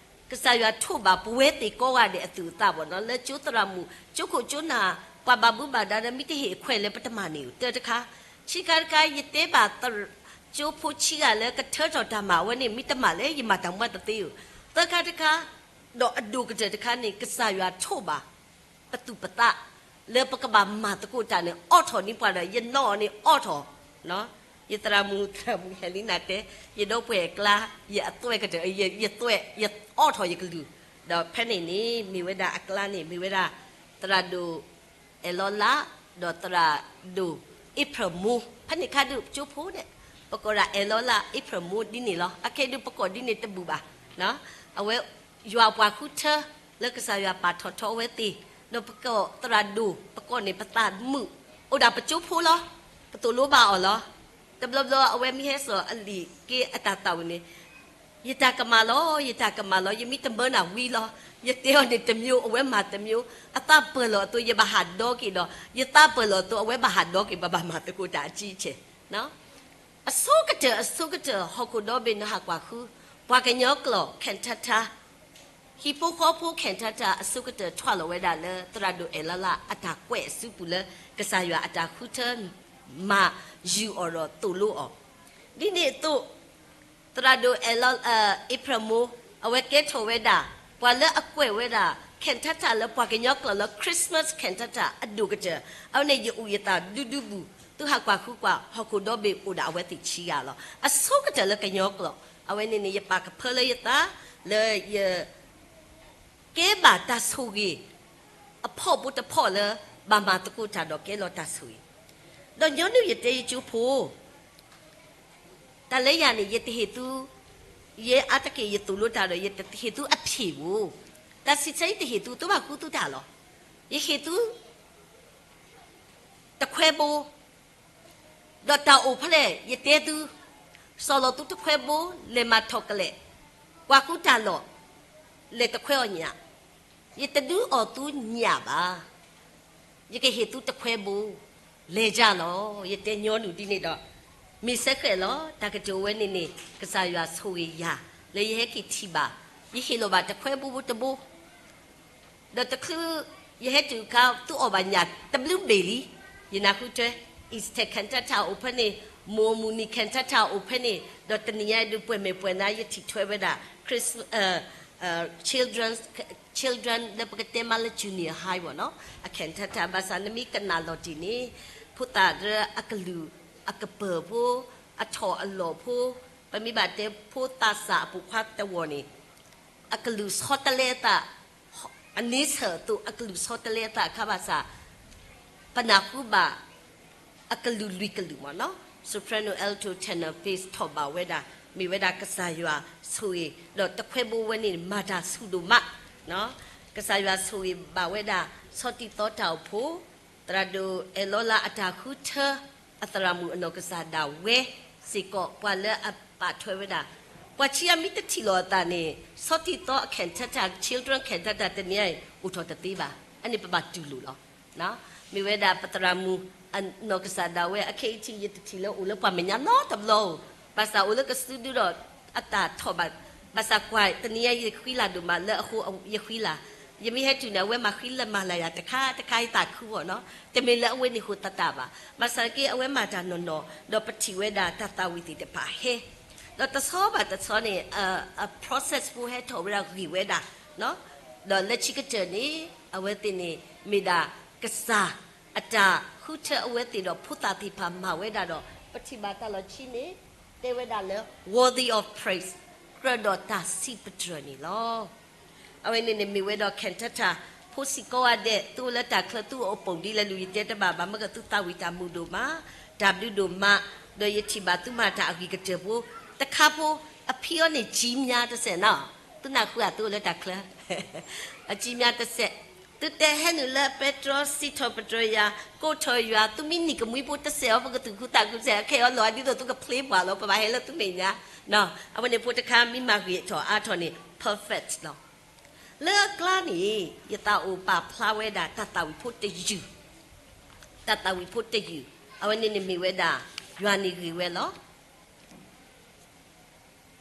ကစၢ်ယွၤထိးဘၣ်ပဝဲသ့ၣ်ကိးဂၤဒဲးအသူၣ်အသးဘၣ်နီၤ လၢကၠိသရၣ်မုၣ် ကၠိခိၣ်ကၠိနၢ် ပှၤဘၣ်မူဘၣ်ဒါဒီး မ့ၢ်တဟ့ၣ်အခွဲးလၢပတမၤန့ၢ်အီၤ တၢတခါ, ခံခါတခါ ယတဲဘၣ် ကၠိဖိဆံးဂၤလၢကထၢထီၣ်တၢ်မၤဝဲန့ၣ် မ့ၢ်တမၤလၢယမၤတၢ်မူတသ့ဧိၤ, သၢခါတခါ ဒီးအဒိၣ်ကတၢၢ်တခါန့ၣ် ကစၢ်ယွၤထိးဘၣ် ပသူၣ်ပသး လၢပကဘၣ်မၤသကိးတၢ်န့ၣ် အိးထီၣ်န့ၢ်ပှၤဒီး ယနီၢ်အီၤန့ၣ်အိးထီၣ်, ယသရၣ်မုၣ် သရၣ်မုၣ်ဟဲလံနၤတဲ ယဒီပုၢ်ဝဲၢ်အကျါ ယအသွဲၣ်ကတၢၢ် ယသွဲၣ် ယအိးထီၣ်ယကလုၢ်, ဒီးဖဲန့ၣ်န့ၣ် မ့ၢ်ဝဲဒၣ်အကျါန့ၣ် မ့ၢ်ဝဲဒၣ် သရၣ်ဒိၣ် အဲၣ်လီလး ဒီးသရၣ်ဒိၣ် အ့ဖြၢၣ်မိၢ် ဖဲန့ၣ်ခါဒုးကၠိဖိန့ၣ် ပကိးဒၣ်အဲၣ်လီလး အ့ဖြၢၣ်မိၢ်ဒ်န့ၣ်လီၤ. အခဲဒုးပကိးဒ်န့ၣ်တဘူၣ်ဘၣ်, အဝဲ ယွၤအပှၤဃုထၢ လၢကစၢ်ယွၤပာ်ထီၣ်ထီအဝဲသ့ၣ်, ဒီးပကိးသရၣ်ဒိၣ် ပကိးန့ၣ်ပသးမုာ် အိၣ်ဒၣ်ပကၠိဖိလီၤ, ပသိၣ်လိဘၣ်အီၤလီၤ. တဘျီဘျီအဝဲမ့ၢ်ဟဲစိာ်အလံာ်က့အတၢ်သးဝံၣ်န့ၣ် ယတၢ်ကမၣ်လီၤ ယတၢ်ကမၣ်လီၤ ယမ့ၢ်တမၢနၤဝံၤလီၤ. ယတဲအီၤန့ၣ်တမျိုး အဝဲမၤတမျိုး, အသးပၢၢ်လီၤအသိး ယဘၣ်ဟးဒီက့ၤဒီး ယသးပၢၢ်လီၤအသိး အဝဲဘၣ်ဟးဒီက့ၤ ပဘၣ်မၤသကိးတၢ်အကံအခဲ အဆိကတၢၢ် အဆိကတၢၢ် ဟီၣ်ခိၣ်ဒီဘ့ၣ်နဟးကွၢ်ဃု ပှၤကညီကျိာ် cantata ဟံၣ်ဖိဃီဖိ cantata အဆိကတၢၢ်ထွဲလီၤဝဲဒၣ်လၢ သရၣ်ဒိၣ်အဲၣ်လီလးအတၢ်ကွဲးအစုပူၤလၢ ကစၢ်ယွၤအတၢ်ဃုထၢ မၤယုာ်အီၤဒီးသိၣ်လိအီၤ, ဒ်န့ၣ်အသိး သရၣ်ဒိၣ်အဲၣ်လီ အ့ဖြၢၣ်မိၢ် အဝဲကဲထီၣ်ဝဲဒၣ် ပှၤလၢအကွဲးဝဲဒၣ် cantata လၢပှၤကညီကျိာ်လၢ Christmas cantata အဒိၣ်ကတၢၢ်, အဝဲန့ၣ်ယအုၣ်ယသးဒူဒူဘူး, သုဟးကွၢ်ဃုကွၢ် ဟီၣ်ခိၣ်ဒီဘ့ၣ်အိၣ်ဒၣ်အဝဲသ့ၣ်ဆံးဂၤလီၤ. အဆိကတၢၢ်လၢကညီကျိာ်, အဝဲန့ၣ်န့ၣ် ယပာ်ကဖၢလၢယသး လၢယ ကဲဘၣ်တၢ်ဆိၣ်ဂ့ၤ အဖီၣ်ဖိတဖီၣ်လၢ ဘၣ်မၤသကိးတၢ်ဒီးကဲလီၤတၢ်ဆိၣ်ဂ့ၤ, ဒီးညီနုၢ်ယတဲယကၠိဖိ တၢ်လၢယၤန့ၣ် ယတဟ့ၣ်သု, ယအါတက့ၢ်ယသိၣ်လိတၢ်ဒီး ယတဟ့ၣ်သုအဖံးဧိၤ, တၢ်စံးဆၢယတဟ့ၣ်သု သုဘၣ်ဃုသုတၢ်လီၤ. ယဟ့ၣ်သု တခွဲဘိ, ဒီးတၢ်အိၣ်ဖဲလဲၣ် ယတဲသု, စီၤလီၤသုတခွဲဘိ လဲၤမၤထီၣ်ကလဲာ်, ကွၢ်ဃုတၢ်လီၢ်, လဲၤတခွဲအီၣ်ညၣ်, ယတဒုးအီၣ်သုညၣ်ဘၣ်. ယကဟ့ၣ်သုတခွဲဘိ, လဲၤယၤလီၤ. ယတဲညီနုၢ်ဒ်န့ၣ်ဒီး မ့ၢ်စဲဃဲးလီၤ. တၢ်ကတိၤဝဲန့ၣ်န့ၣ် ကစၢ်ယွၤဆိၣ်ဂ့ၤယၤ လၢယဟဲက့ၤထံၣ်ဘၣ်, ယဟ့ၣ်လီၤဘၣ်တခွဲဘိတဘိ ဒီးတချုး ယဟဲတုၤအခါ သုအီၣ်ဘၣ်ညၣ်တဘျုးဘ့ၣ်လံ. ယနၢ်ဟူထွဲ Easter cantata အိၣ်ဖဲန့ၣ်, မိၢ်မုၢ်နံၤ cantata အိၣ်ဖဲန့ၣ်, ဒီးတနံၤညါဒုးပှဲၤမဲာ်ပှဲၤနါ ယထံၣ်ထွဲဝဲဒၣ် Christmas, children, children လၢပကတဲမးလၢ junior high ဘၣ်နီၤ, အ cantata ဘၣ်ဆၣ်နမ့ၢ်ကနၣ်လီၤတံၢ်န့ၣ် ဖိသၣ်လၢအကလုၢ်အကပၢၢ်ဖိ, အထီၣ်အလီၢ်ဖိ, ပမ့ၢ်ဘၣ်တဲဖိသၣ်စၢ်အပိာ်ခွါတဝီၤန့ၣ် အကလုၢ်ဆီတလဲအသး, အန့ဆၢၣ်အသိး အကလုၢ်ဆီတလဲအသးအခါဘၣ်ဆၣ် ပနၢ်ဟူဘၣ် အကလုၢ်လွံၢ်ကလုာ်မ့ၢ်နီၤ, soprano, alto, tenor, bass ထီၣ်ဘၣ်ဝဲဒၣ်, မ့ၢ်ဝဲဒၣ်ကစၢ်ယွၤဆိၣ်ဂ့ၤ, ဒီးတခွဲဘိဝဲန့ၣ် မၤတၢ်ဆူၣ်ဒိၣ်မး, ကစၢ်ယွၤဆိၣ်ဂ့ၤဘၣ်ဝဲဒၣ် ဆီတံၢ်သီတၢ်အိၣ်ဖှိၣ်, သရၣ်ဒိၣ်အဲၣ်လီလါအတၢ်ဃုထၢ အသရၣ်မုၣ်အနီၢ်ကစၢ်ဒၣ်ဝဲစ့ၢ်ကီး ပှၤလၢအပာ်ထွဲဝဲဒၣ်, ပှၤဆံးအါမံၤတထံၣ်လီၤအသးန့ၣ် ဆီတံၢ်သီအ cantata, children cantata တနံၤအံၤ အိၣ်ထီၣ်တသ့ဘၣ်, အန့ၣ်ပဘၣ်တူၢ်လိာ်လီၤ. မ့ၢ်ဝဲဒၣ်ပသရၣ်မုၣ်အနီၢ်ကစၢ်ဒၣ်ဝဲ အခဲအံၤထံး ယတထံၣ်လၢအိၣ်လၢပှၤမဲာ်ညါနီတဘျီဧိၤ, ဘၣ်ဆၣ်အိၣ်လၢကစုဒုဒီး အတၢ်ထီၣ်ဘၣ်, ဘၣ်ဆၣ်ကွၢ်တနံၤအံၤယဃံလၤဒိၣ်မးလၢအဃိယဃံလၤ, ယမ့ၢ်ဟဲတုၤန့ၣ် အဝဲမၤဃံလၤမၤလၤယၤတခါတခါ ယသးခုအီၤနီၤ, တမ့ၢ်လၢအဝဲန့ၣ်ဃိသတးဘၣ်, ဘၣ်ဆၣ်က့ အဝဲမၤတၢ်နီၢ်နီၢ် ဒီးပထံၣ်ဝဲဒၣ်တၢ်သးဝံၣ်သ့ၣ်တဖၣ်ဟဲ, ဒီးတဆီဘၣ်တဆီန့ၣ် အ process ဖိဟဲထီၣ်ဝဲဒၣ်ဂ့ၤဝဲဒၣ်, ဒီးလၢခံကတၢၢ်န့ၣ် အဝဲသ့ၣ်န့ၣ် မ့ၢ်ဒၣ်ကစၢ် အတၢ်ဃုထၢအဝဲသ့ၣ်ဒီးဖိသၣ်သ့ၣ်တဖၣ်မၤဝဲဒၣ်ဒီး ပထံၣ်ဘၣ်တၢ်လီၢ်ခံန့ၣ် တဲဝဲဒၣ်လၢ worthy of praise ကြၢးဒီးတၢ်စံးပတြၢၤန့ၣ်လီၤ. အဝဲန့ၣ်န့ၣ်မ့ၢ်ဝဲဒီး Kentucky ဖိစံၣ်ကိးဂၤဒဲး သုအိၣ်လၢတၢ်ချၢ သုအိၣ်အပိာ်ဒ်လဲၣ်လူၤ ယတဲတဘၣ်ဘၣ် မ့ၢ်ကသုသးဝံၣ်တၢ်မုာ်ဒိၣ်မး, တၢ်ဘျုးဒိၣ်မး, ဒီးယထံၣ်ဘၣ်သုမၤတၢ်အဂံၢ်ကတၢၢ်ဖိ တခါဖိ အဖံအီၤန့ၣ် ကြီးမြတ် တစဲးနီၤ, သုနၢ်ဟူဧါ သုအိၣ်လၢတၢ်ချၢ ကြီးမြတ် တစဲး, သုတဲဟဲနုာ်လၢပဲတြီ စံးထီၣ်ပတြၢၤယၤ, ကိးထီၣ်ယွၤ, သုမ့ၢ်နံၤကမှံဖိတစဲးအီၤ ပကသူၣ်ခုသးခုစဲး ခဲအံၤလီၤဒ်သိးသုက play ပှၤလီၤ ပဘၣ်ဟဲလၢသုမဲာ်ညါ, အဝဲန့ၣ်ဖိတခါ မ့ၢ်မၤဂ့ၤအထီၣ်အါထီၣ်န့ၣ် perfect လီၤ. လၢအကျါန့ၣ် ယသးအိၣ်ပာ်ဖျါဝဲဒၣ်တၢ်သးဝံၣ်ဖိတယုၢ်, တၢ်သးဝံၣ်ဖိတယုၢ်, အဝဲန့ၣ်န့ၣ်မ့ၢ်ဝဲဒၣ် ယွၤန့ၣ်ဂ့ၤဝဲလီၤ.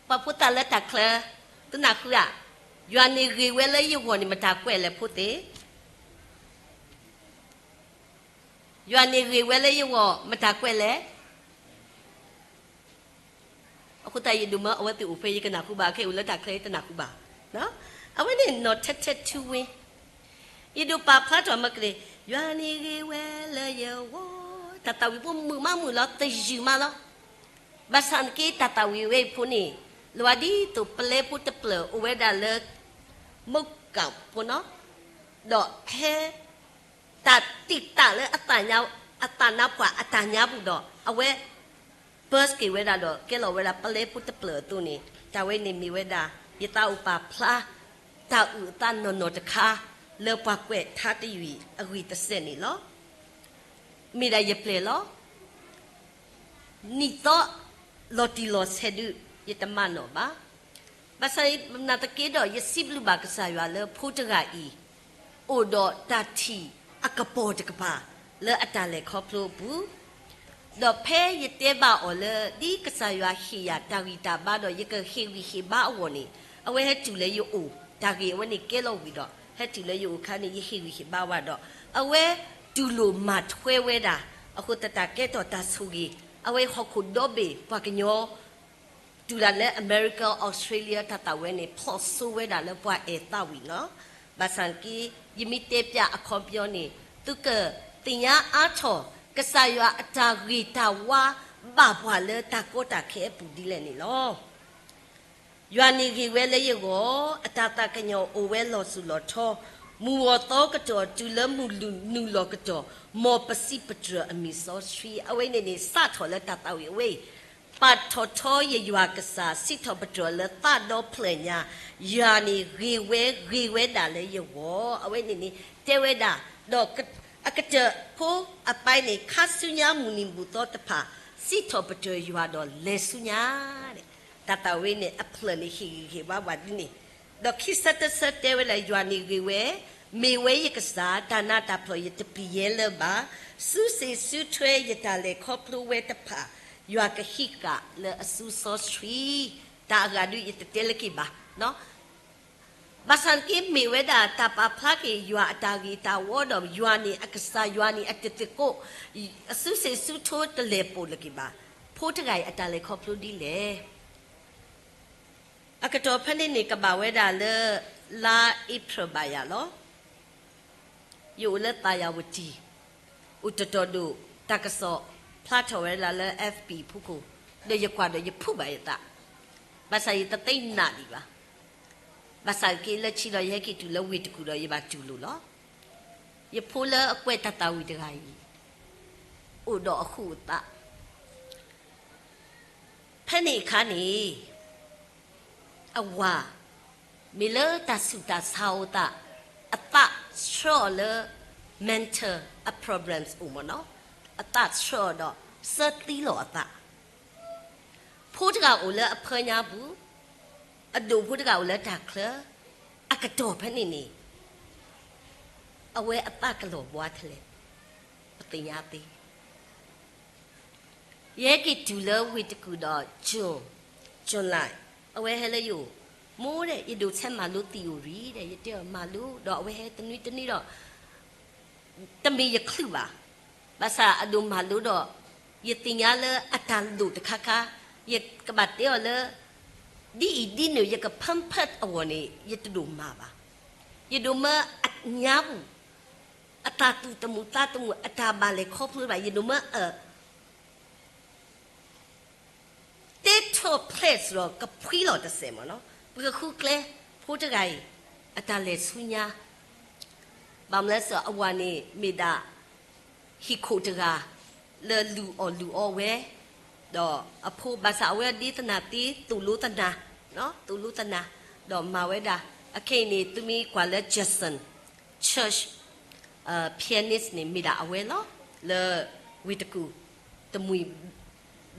ပှၤဖိသၣ်လၢတၢ်ချၢ, သုနၢ်ဟူဧါ, ယွၤန့ၣ်ဂ့ၤဝဲလၢယဂီၢ်န့ၣ် မတၤကွဲးလဲၣ်ဖိသ့ၣ်, ယွၤန့ၣ်ဂ့ၤဝဲလၢယဂီၢ် မတၤကွဲးလဲၣ်. အဃိသတးယဒိးမၢအဝဲသ့ၣ်အိၣ်ဖဲ ယကနၢ်ဟူဘၣ်, ခဲအံၤအိၣ်လၢတၢ်ချၢ ယတနၢ်ဟူဘၣ်. အဝဲန့ၣ်နီၢ်ထဲထဲထူဝ့, ယဒိးပာ်ဖျါထီၣ်မ့ၢ်ကလ့ၢ်, ယွၤန့ၣ်ဂ့ၤဝဲလၢယဂီၢ်, တၢ်သးဝံၣ်ဖိမုာ်မးမုာ်လီၤ သယုၢ်မးလီၤ. ဘၣ်ဆၣ်သနာ်က့ တၢ်သးဝံၣ်ဝဲအံၤဖိန့ၣ် လီၤဒ်သိးပလဲဖိတဖျၢၣ်အိၣ်ဝဲဒၣ်လၢ မုၢ်ကၣ်ဖိနီၤ, ဒီးဟဲ တၢ်တံာ်တာ်လၢအသးနါပှၢ်အတၢ်ညါပူၤဒီး အဝဲ burst က့ၤဝဲဒၣ်ဒီး ကဲလီၤဝဲဒၣ်ပလဲဖိတဖျၢၣ်အသိးန့ၣ် တၢ်ဝဲန့ၣ်မ့ၢ်ဝဲဒၣ် ယသးအိၣ်ပာ်ဖျါ တၢ်အုၣ်အသးနီၢ်နီၢ်တခါ လၢပှၤကွဲးထါတယုၢ်အံၤအဂ့ၢ်တစဲးန့ၣ်လီၤ. မ့ၢ်ဒၣ်ယပျဲၢ်လီၤ. နံၣ်သီ လီၤတံၢ်လီၤဆဲးဒုး ယတမၤနီၣ်ဘၣ်. ဘၣ်ဆၣ်သနာ်က့ဒီး ယစံးဘျုးဘၣ်ကစၢ်ယွၤလၢဖိတဂၤအံၤ အိၣ်ဒီးတၢ်ထံၣ်အကပီၤတကပၤ လၢအတၢ်လဲၤခီဖျိအပူၤ ဒီးဖဲယတဲဘၣ်အီၤလၢ ဒ်ကစၢ်ယွၤဟ့ၣ်ယၤတၢ်ဂံၢ်တၢ်ဘါဒီး ယကဟ့ၣ်ဂံၢ်ဟ့ၣ်ဘါအဂီၢ်န့ၣ် အဝဲဟဲတုၤလၢယအိၣ် တၢ်ဂ့ၢ်အဝဲန့ၣ်ကဲလီၤဝံၤဒီး ဟဲတုၤလၢယအိၣ်အခါန့ၣ် ယဟ့ၣ်ဂံၢ်ဟ့ၣ်ဘါဝဲဒီး အဝဲတူၢ်လိာ်မၤထွဲဝဲဒၣ် အဃိသတးကဲထီၣ်တၢ်ဆိၣ်ဂ့ၤ အဝဲဟီၣ်ခိၣ်ဒီဘ့ၣ်ပှၤကညီ တုၤဒၣ်လၢအမဲရကၤ အီစထြ့လယါ တၢ်သးဝံၣ်န့ၣ် ဖျိးစိဝဲဒၣ်လၢပှၤအဲၣ်သးဝံၣ်လီၤ. ဘၣ်ဆၣ်သနာ်က့ ယမ့ၢ်တဲပၠးအခီပညီန့ၣ် သုကသ့ၣ်ညါအါထီၣ် ကစၢ်ယွၤအတၢ်ဂ့ၤတၢ်ဝါ ဘၣ်ပှၤလၢတၢ်ကီတၢ်ခဲအပူၤဒ်လဲၣ်န့ၣ်လီၤ. ယွၤန့ၣ်ဂ့ၤဝဲလၢယဂီၢ်, အတၢ်သးကညီၤအိၣ်ဝဲလီၤစိၤလီၤထီ, မုၢ်ဂီၤသီကတီၢ်တုၤလၢမုၢ်နုာ်လီၤကတီၢ်, မ်ပစံးပတြၢၤအမံၤစီဆှံ, အဝဲန့ၣ်န့ၣ် စးထီၣ်လၢတၢ်သးဝံၣ်အဝဲအံၤ ပာ်ထီၣ်ထီယယွၤကစၢ် စံးထီၣ်ပတြၢၤလၢသးဒီဖျၢၣ်ညါ, ယွၤန့ၣ်ဂ့ၤဝဲ ဂ့ၤဝဲဒၣ်လၢယဂီၢ်, အဝဲန့ၣ်န့ၣ် တဲဝဲဒၣ်, ဒီးအကတၢၢ်ဖိအပၢ်န့ၣ် ခါဆူညါမုၢ်နံၤမုၢ်သီတဖၣ် စံးထီၣ်ပတြၢၤယွၤဒီးလဲၤဆူညါ တၢ်သးဝံၣ်န့ၣ် အဖျၢၣ်န့ၣ်ဟ့ၣ်ဂံၢ်ဟ့ၣ်ဘါဝဲဒ်န့ၣ်, ဒီးခံဆၢတဆၢတဲဝဲဒၣ် ယွၤန့ၣ်ဂ့ၤဝဲ, မ့ၢ်ဝဲယကစၢ်, တၢ်နးတၢ်ဖှီၣ်ယတပျံၤယဲလၢၤဘၣ်, စုစ့ၣ်စုထွဲယတၢ်လဲၤခီဖျိဝဲတဖၣ်, ယွၤကဟံးဃာ်လၢအစုစီဆှံ, တၢ်အဂၤဒုးယတတဲလၢက့ၤဘၣ် ဘၣ်ဆၣ်သနာ်က့ မ့ၢ်ဝဲဒၣ်တၢ်ပာ်ဖျါက့ၤယွၤအတၢ်ဂ့ၤတၢ်ဝါဒီး ယွၤန့ၣ်အကစၢ် ယွၤန့ၣ်အတံၤသကိး, အစုစ့ၣ်စုထွဲတလဲၤပိာ်လၢၤက့ၤဘၣ်. ဖိတဂၤအံၤအတၢ်လဲၤခီဖျိဒ်လဲၣ်. အကတီၢ်ဖဲန့ၣ်န့ၣ် ကဘၣ်ဝဲဒၣ်လၢ လါအ့ဖြ့ၣ်ဘၣ်ယၤလီၤ. ယအိၣ်လၢသးယၤဝတံၣ်, အိၣ်တတီၤဒိၣ် တၢ်ကစီၣ်ဖျါထီၣ်ဝဲဒၣ်လၢ F B ဖီခိၣ်, ဒီးယကွၢ်ဒီးယဖုးဘၣ်ယသး, ဘၣ်ဆၣ်ယတသ့ၣ်ညါဒံးဘၣ်. ဘၣ်ဆၣ်က့လၢခံဒီး ယဟဲက့ၤတုၤလၢဝ့ၢ်တကူၣ်ဒီး ယဘၣ်တူၢ်လိာ်လီၤ. ယဖိလၢအကွဲးတၢ်သးဝံၣ်တဂၤအံၤ အိၣ်ဒီးအဃိအသး ဖဲန့ၣ်အခါန့ၣ် အဝၤ မ့ၢ်လၢတၢ်ဆူးတၢ်ဆါအသး, အသးဆှၢအီၤလၢ mental အ problems အိၣ်မ့ၢ်နီၤ, အသးဆှၢအီၤဒီး စၢသံလီၤအသး. ဖိတဂၤအိၣ်လၢအဖၢညါပူၤ, အဒိၣ်ဖိတဂၤအိၣ်လၢတၢ်ချၢ, အကတီၢ်ဖဲန့ၣ်န့ၣ် အဝဲအသးကလီၤဘှါထဲလဲၣ် ပသ့ၣ်ညါသ့. ယဟဲက့ၤတုၤလၢဝ့ၢ်တကူၣ်ဒီး June, July, အဝဲဟဲလၢယအိၣ်, မိၢ်ဒဲး ယဒိးဆဲးမၤလိသံအိၣ်ရံၤဒီး ယတဲအီၤမၤလိဒီး အဝဲဟဲတနွံတနွံဒီး တမ့ၢ်ယချုးဘၣ်. ဘၣ်ဆၣ်အဒိးမၤလိဒီး ယသ့ၣ်ညါလၢအတၢ်လိၣ်တခါခါ, ယကဘၣ်တဲအီၤလၢ ဒ်အံၤဒ်နုၤ ယက pamper အဂီၢ်န့ၣ် ယတဒိၣ်မၤဘၣ်. ယဒိးမၢအညါပူၤ အတၢ်သူၣ်တမုာ်သးတမုာ် အတၢ်ဘၣ်လဲၤခီဖျိဘၣ် ယဒိးမၢအၢ တဲထီၣ်ဖျဲးစ့ၢ်ကီး ကဖှံလီၤတစဲးမ့ၢ်နီၤ. ပကဃုကျဲ ဖိတဂၤအံၤ အတၢ်လဲၤဆူညါ ဘၣ်မနုၤလဲၣ် အဝၤန့ၣ်မ့ၢ်ဒၣ် ဟံၣ်ခိၣ်တဂၤ လၢလူၤအီၣ်လူၤအီဝဲ, ဒီးအဖိ ဘၣ်ဆၣ်အဝဲဒၣ်သနာ်က့ သိၣ်လိသနၤ, သိၣ်လိသနၤ, ဒီးမၤဝဲဒၣ် အခဲအံၤန့ၣ် သုမ့ၢ်ကွၢ်လၢ Judson Church, pianist န့ၣ် မ့ၢ်ဒၣ်အဝဲလီၤ. လၢဝ့ၢ်တကူၣ် တမှံၤ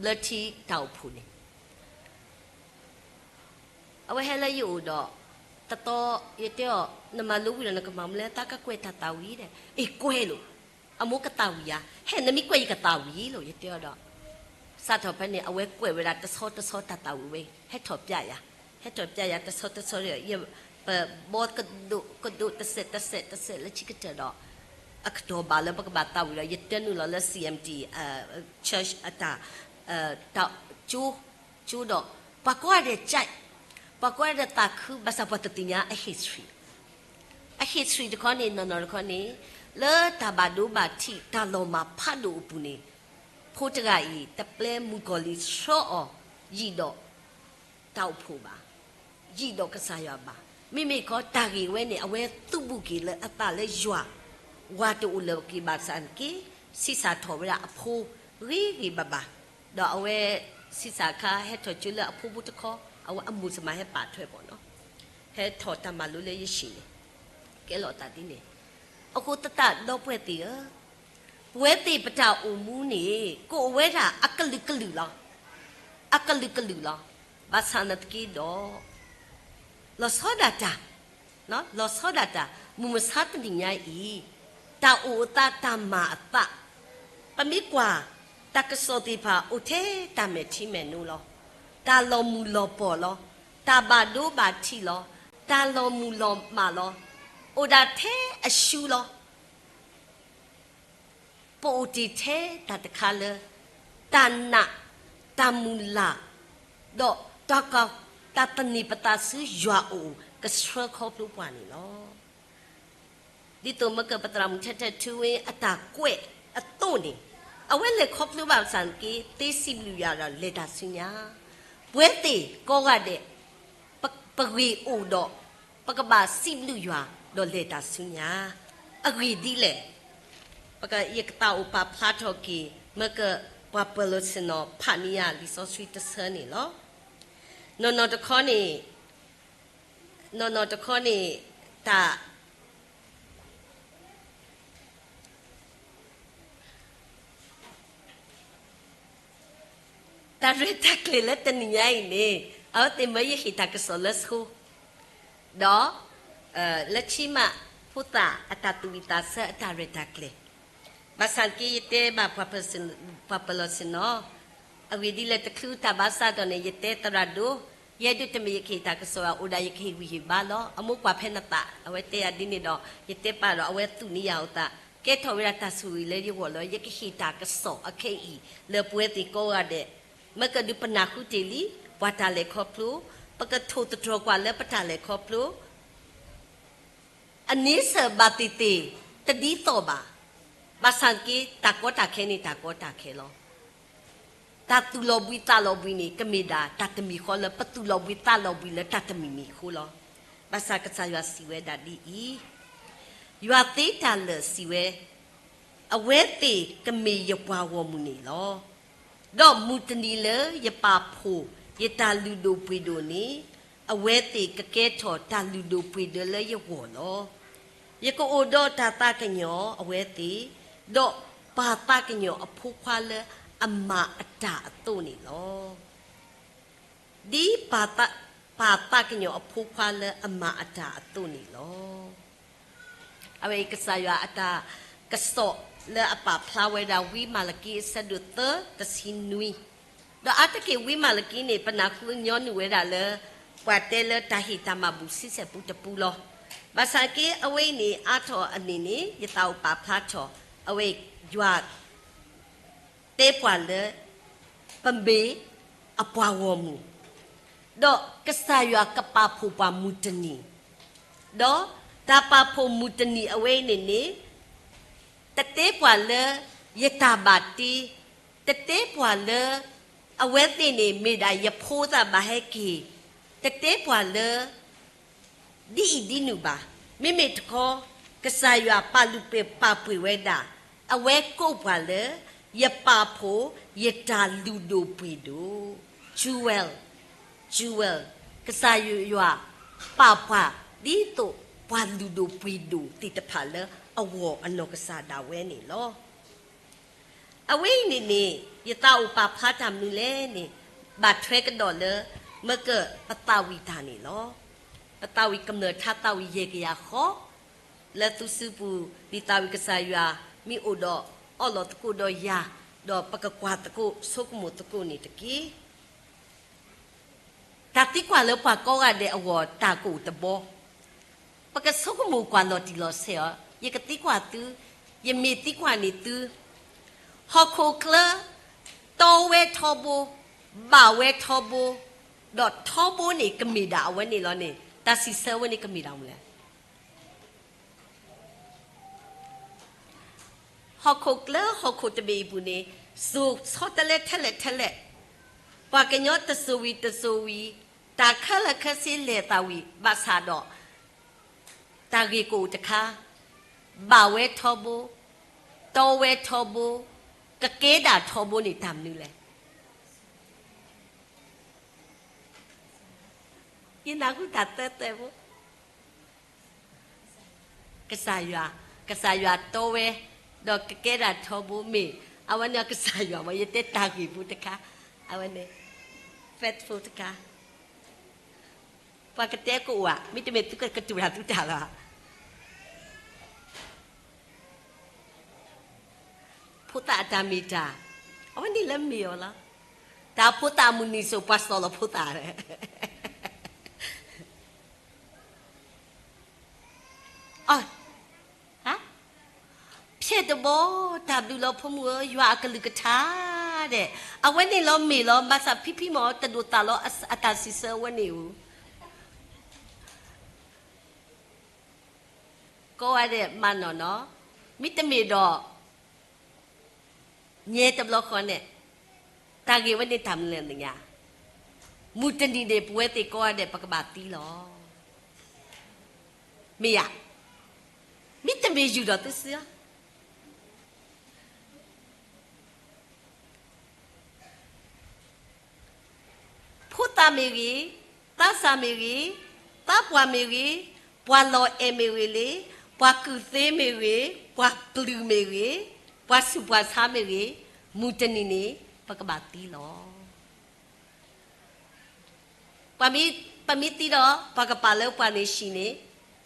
ဘျၢထံတၢ်အိၣ်ဖှိၣ်န့ၣ် အဝဲဟဲလၢယအိၣ်ဒီး တသီ ယတဲအီၤ နမၤလိဝံၤဒီးနကမၤမနုၤလဲၣ် သးကကွဲးတၢ်သးဝံၤဒီး အ့ၣ်ကွဲးလိာ်, အမိၢ်ကသးဝံၤဧါ, ဟဲ နမ့ၢ်ကွဲးယကသးဝံၤလီၤ ယတဲအီၤဒီး စးထီၣ်ဖဲန့ၣ် အဝဲကွဲးဝဲဒၣ်တဆီတဆီတၢ်သးဝံၤဝဲ ဟဲထီၣ်ပျဲယၤ, ဟဲထီၣ်ပျဲယၤတဆီတဆီဒီး ယ ပဘီကဒိးကဒိးတစဲးတစဲးတစဲးလၢခံကတၢၢ်ဒီး အကတီၢ်ဘၣ်လၢပကဘၣ်သးဝံၤဒီး ယတဲနုာ်လီၤလၢ စီၣ်အ့ၣ်ပီၣ်ထံၣ် church အတၢ် တၢ်ကၠိ ကၠိဒီး ပှၤကိးဂၤဒဲးကၠဲး, ပှၤကိးဂၤဒဲးသးခု ဘၣ်ဆၣ်ပှၤတသ့ၣ်ညါအ history, အ history တခီန့ၣ် နီၢ်နီၢ်တခီန့ၣ် လၢတၢ်ဘၣ်ဒိဘၣ်ထံး တၢ်လီၤမၢ်ဖးဒိၣ်အပူၤန့ၣ် ဖိတဂၤအံၤ တပျဲမုၣ်ကီၤလံၢ်ဆှၢအီၤ ယံာ်ဒီး တၢ်အိၣ်ဖှိၣ်ဘၣ်, ယံာ်ဒီးကစၢ်ယွၤဘၣ်. မ့မ့ၢ်ခီ တၢ်ဂ့ၢ်ဝဲန့ၣ် အဝဲသူၣ်ဘူၣ်က့ၤလၢအသးလၢယွၤ ဝၤတအိၣ်လၢၤက့ၤဘၣ်ဆၣ်က့ ဆံးစၢ်ထီၣ်ဝဲဒၣ်အဖိ ဂ့ၤဂ့ၤဘၣ်ဘၣ်, ဒီးအဝဲ ဆံးစၢ်အခါ ဟဲထီၣ်ကၠိလၢအဖိဖိတခီ အဝဲအမိၢ်စမးဟဲပာ်ထွဲပီၤနီၤ, ဟဲထီၣ်တၢ်မၤလိလၢယဟံၣ်န့ၣ် ကဲလီၤသးဒ်န့ၣ်, အဃိသတးဒီပုၢ်ဝဲၢ်သ့ၣ်ဧၢ ပဝဲသ့ၣ်ပတၢ်အိၣ်မူန့ၣ် ကအိၣ်ဝဲဒၣ်အကလုာ်ကလုာ်လီၤ. အကလုာ်ကလုာ်လီၤ. ဘၣ်ဆၣ်နာ်သက့ဒီး လီၤဆီဒၣ်တၢ်, လီၤဆီဒၣ်တၢ် မုၢ်မဆါတနံၤညါအံၤ တၢ်အိၣ်အသးတၢ်မၤအသး, ပမ့ၢ်ကွၢ် တၢ်ကစီၣ်သ့ၣ်တဖၣ်အိၣ်ထဲတၢ်မဲာ်ထံမဲာ်နိလီၤ. တၢ်လီၤမုၢ်လီၤပီၢ်လီၤ. တၢ်ဘၣ်ဒိဘၣ်ထံးလီၤ. တၢ်လီၤမုၢ်လီၤမၢ်လီၤ. အိၣ်ဒၣ်ထဲအရှုံးလီၤ. ပအိၣ်တ့ၢ်ထဲတၢ်တခါလၢ တၢ်နာ်, တၢ်မုၢ်လၢ်, ဒီးတၢ်က, တၢ်သန့ၤပသးဆူယွၤအအိၣ် ကဆှၢခီဖျိပှၤန့ၣ်လီၤ. ဒ်သိးမၢကပသရၣ်မုၣ်ထဲထဲထူဝ့အတၢ်ကွဲးအသိးန့ၣ်, အဝဲလဲၤခီဖျိဘၣ်ဆၣ်က့ သ့စံးဘျုးယွၤဒီးလဲၤတၢ်ဆူညါ, ပဝဲသ့ၣ်ကိးဂၤဒဲး ပ, ပဂ့ၢ်အိၣ်ဒီး ပကဘၣ်စံးဘျုးယွၤဒီးလဲၤတၢ်ဆူညါ, အဂ့ၢ်ဒ်လဲၣ်. ပက, ယကသးအိၣ်ပာ်ဖျါထီၣ်က့ၤ မၢကပှၤပၢၤလီၢ်ဆ့ၣ်နီၤဖးန့ၢ်ယၤလံာ်စီဆှံတဆၢန့ၣ်လီၤ. နီၢ်နီၢ်တခီန့ၣ်, နီၢ်နီၢ်တခီန့ၣ်, တၢ် တၢ်ရဲၣ်တၢ်ကျဲၤလၢတနံၤညါအံၤန့ၣ်, အဝဲသ့ၣ်မၢယဟ့ၣ်တၢ်ကစီၣ်လၢဆှိ, ဒီး လၢခံမး ဖိသၣ်အတၢ်သူၣ်ဝံၣ်သးဆၢအတၢ်ရဲၣ်တၢ်ကျဲၤ, ဘၣ်ဆၣ်က့ယတဲဘၣ်ပှၤပၢၤလီၢ်ဆ့ၣ်နီၤ, အဂ့ၢ်ဒ်လဲၣ်တချုးတၢ်ဘၣ်ဆၣ်ဒီးန့ၣ် ယတဲသရၣ်ဒိၣ်, ယဲဒိးတမ့ၢ်ယကဟ့ၣ်တၢ်ကစီၣ်ဘၣ် အိၣ်ဒၣ်ယကဟ့ၣ်ဂံၢ်ဟ့ၣ်ဘါလီၤ. အမိၢ်ကွၢ်ဖဲနသး အဝဲတဲယၤဒ်န့ၣ်ဒီး ယတဲပာ်ဒီးအဝဲသူၣ်န့ၢ်ယၤအသး, ကဲထီၣ်ဝဲဒၣ်တၢ်ဆိၣ်ဂ့ၤလၢယဂီၢ်လီၤ. ယကဟ့ၣ်တၢ်ကစီၣ်အခဲအံၤ လၢပဝဲသ့ၣ်ကိးဂၤဒဲး, မၢကဒုးပနၢ်ဟူတ့ၢ်လံ ပှၤတၢ်လဲၤခီဖျိ, ပကထိၣ်သတြီၤကွၢ်လၢပတၢ်လဲၤခီဖျိ အန့ဆၢၣ်ဘၣ်သ့ၣ်သ့ၣ် တဒ်သိးဘၣ်. ဘၣ်ဆၣ်က့ တၢ်ကီတၢ်ခဲန့ၣ် တၢ်ကီတၢ်ခဲလီၤ. တၢ်သူၣ်လီၤဘှံးသးလီၤဘှံးန့ၣ် ကမ့ၢ်ဒၣ်တၢ်တမံၤဃီလၢ ပသူၣ်လီၤဘှံးသးလီၤဘှံးလၢတၢ်တမံၤမံၤအဃိလီၤ. ဘၣ်ဆၣ်ကစၢ်ယွၤစံးဝဲဒၣ်ဒ်အံၤ, ယွၤသ့တၢ်လၢာ်စံးဝဲ, အဝဲသ့ၣ်ကမ့ၢ်ယပှၤဂီၢ်မုၢ်န့ၣ်လီၤ. ဒီးမုၢ်တနံၤလၢယပာ်ဖှိၣ်ယတၢ်လုၢ်ဒိၣ်ပှ့ၤဒိၣ်န့ၣ်, အဝဲသ့ၣ်ကကဲထီၣ်တၢ်လုၢ်ဒိၣ်ပှ့ၤဒိၣ်လၢယဂီၢ်လီၤ. ယကအိၣ်ဒီးတၢ်သးကညီၤအဝဲသ့ၣ်, ဒီးပၢ်သးကညီၤအဖိခွါလၢအမၤအတၢ်အသိးန့ၣ်လီၤ. ဒ်ပၢ်သးကညီၤအဖိခွါလၢအမၤအတၢ်အသိးန့ၣ်လီၤ. အဝဲအံၤကစၢ်ယွၤအတၢ်ကစီၣ်လၢအပာ်ဖျါဝဲဒၣ် ဝံမၤလကံအဆၢဒိၣ်သၢ တဆံနွံ, ဒီးအါတက့ၢ်ဝံမၤလကံန့ၣ် ပနၢ်ဟူညီနုၢ်ဝဲဒၣ်လၢ ပှၤတဲလၢတၢ်ဟ့ၣ်တၢ်မၤဘူၣ်ဆံဆဲၣ်ပူတပူလီၤ. ဘၣ်ဆၣ်က့ အဝဲအံၤန့ၣ် အါထီၣ်အန့ၣ်န့ၣ် ယသးအိၣ်ပာ်ဖျါထီၣ် အဝဲယွၤ တဲပှၤလၢ ပမ့ၢ်အပှၤဂီၢ်မုၢ်, ဒီးကစၢ်ယွၤကပာ်ဖှိၣ်ပှၤမုၢ်တနံၤ, ဒီးတၢ်ပာ်ဖှိၣ်မုၢ်တနံၤအဝဲအံၤန့ၣ်န့ၣ် တတဲပှၤလၢယတၢ်ဘၣ်တ့, တတဲပှၤလၢ အဝဲသ့ၣ်န့ၣ်မ့ၢ်ဒၣ်ယဖိသၣ်ဘၣ်ဟဲက့ၤ, တတဲပှၤလၢ ဒ်အံၤဒ်နုၤဘၣ်. မ့မ့ၢ်တခီ ကစၢ်ယွၤပာ်လုၢ်ပာ်ပှ့ၤဝဲဒၣ်, အဝဲကိးပှၤလၢ ယပာ်ဖှိၣ် ယတၢ်လုၢ်ဒိၣ်ပှ့ၤဒိၣ်, jewel, jewel, ကစၢ်ယွၤပာ်ပှၤ ဒ်သိးပှၤလုၢ်ဒိၣ်ပှ့ၤဒိၣ်သ့ၣ်တဖၣ်လၢအဂီၢ်အနီၢ်ကစၢ်ဒၣ်ဝဲန့ၣ်လီၤ. အဝဲအံၤန့ၣ်န့ၣ် ယသးအိၣ်ပာ်ဖျါတၢ်မနုၤလဲၣ်န့ၣ်, ဘၣ်ထွဲကဒီးလၢ မ့ၢ်ကပသးဝံၣ်တၢ်န့ၣ်လီၤ. ပသးဝံၣ်ကမျၢၢ်ထါသးဝံၣ်ယဲၢ်ကယၤဃီ လၢသုစုပူၤ ဒ်သးဝံၣ်ကစၢ်ယွၤ မ့ၢ်အိၣ်ဒီးအီၣ်လီၤသကိးဒီးယၤ, ဒီးပကကွၢ်သကိးဆိကမိၣ်သကိးန့ၣ်တက့ၢ်. တၢ်သံကွၢ်လၢပှၤကိးဂၤဒဲးအဂီၢ်တၢ်ကအိၣ်တဘီ, ပကဆိကမိၣ်ကွၢ်လီၤတံၢ်လီၤဆဲးအီၤ, ယကသံကွၢ်သု, ယမ့ၢ်သံကွၢ်န့ၢ်သု, ဟီၣ်ခိၣ်ချၢ တီဝဲထီဘိ, ဘၣ်ဝဲထီဘိ, ဒီးထီဘိန့ၣ်ကမ့ၢ်ဒၣ်အဝဲန့ၣ်လီၤန့ၣ် တၢ်စံးဆၢဝဲန့ၣ်ကမ့ၢ်ဒၣ်မနုၤလဲၣ်. ဟီၣ်ခိၣ်ချၢဟီၣ်ခိၣ်တဘ့ၣ်အံၤပူၤန့ၣ် စိၤဆီတလဲထဲလဲၣ်ထဲလဲၣ်, ပှၤကညီတစိၤဝံၤတစိၤဝံၤ တၢ်ခဲလၢာ်ခဲဆ့လဲၤသးဝံၤ ဘၣ်ဆၣ်ဒီး တၢ်ဂ့ၢ်ကအိၣ်တခါ, ဘၣ်ဝဲထီဘိ, တီဝဲထီဘိ, ကကဲဒၣ်ထီဘိန့ၣ်တၢ်မနုၤလဲၣ်. ယနၢ်ဟူတၢ်သၢသၢဖိ ကစၢ်ယွၤ, ကစၢ်ယွၤတီဝဲ, ဒီးကကဲဒၣ်ထီဘိမ့ၢ်, အဝဲန့ၣ်ကစၢ်ယွၤမ့ၢ် ယတဲတၢ်ဂ့ၢ်ဖိတခါ, အဝဲန့ၣ် faithful တခါ, ပှၤကတဲကအိၣ်ဧါ, မ့တမ့ၢ်သုကတူၢ်တၢ်သုတၢ်လီၤ. ဖိသၣ်အတၢ်မ့ၢ်တၢ်, အဝဲန့ၣ်လၢမ့ၢ်အီၤလီၤ. တၢ်ဖိသၣ်အမုၢ်နံၤစိၤ ပှၤစီၢ်လီၤဖိသၣ်, ဖျဲၣ်တဘီ, တၢ်ဘျုးလီၤဖိမုၣ်ဧၢ, ယွၤအကလုၢ်ကထါဒဲး, အဝဲန့ၣ်လီၤမ့ၢ်လီၤ, ဘၣ်ဆၣ်ဖံဖံမ့ၢ်တဒိၣ်သးလီၤအတၢ်စံးဆၢအဝဲန့ၣ်ဧိၤ ကိးဂၤဒဲးမၤနီၢ်နီၢ်, မ့တမ့ၢ်ဒီး ညဲတဘျီဃီန့ၣ်, တၢ်ဂ့ၢ်ဝဲန့ၣ်တၢ်မနုၤလဲၣ်သ့ၣ်ညါ, မုၢ်တနံၤန့ၣ် ပဝဲသ့ၣ်ကိးဂၤဒဲး ပကဘၣ်သံလီၤ. မ့ၢ်ဧါ, မ့တမ့ၢ်ယုၢ်ဒီးသုစုဧါ ဖိသၣ်မ့ၢ်ဂ့ၤ, သးစၢ်မ့ၢ်ဂ့ၤ, သးပှၢ်မ့ၢ်ဂ့ၤ, ပှၤလီၤအဲၣ်မ့ၢ်ဂ့ၤလံ, ပှၤကူၣ်သ့မ့ၢ်ဂ့ၤ, ပှၤကလုာ်မ့ၢ်ဂ့ၤ, ပှၤဆူးပှၤဆါမ့ၢ်ဂ့ၤ, မုၢ်တနံၤန့ၣ် ပကဘၣ်သံလီၤ. ပမ့ၢ်, ပမ့ၢ်သံဒီး ပှၤကပာ်လၢပှၤန့ၣ်ဟံၣ်န့ၣ်,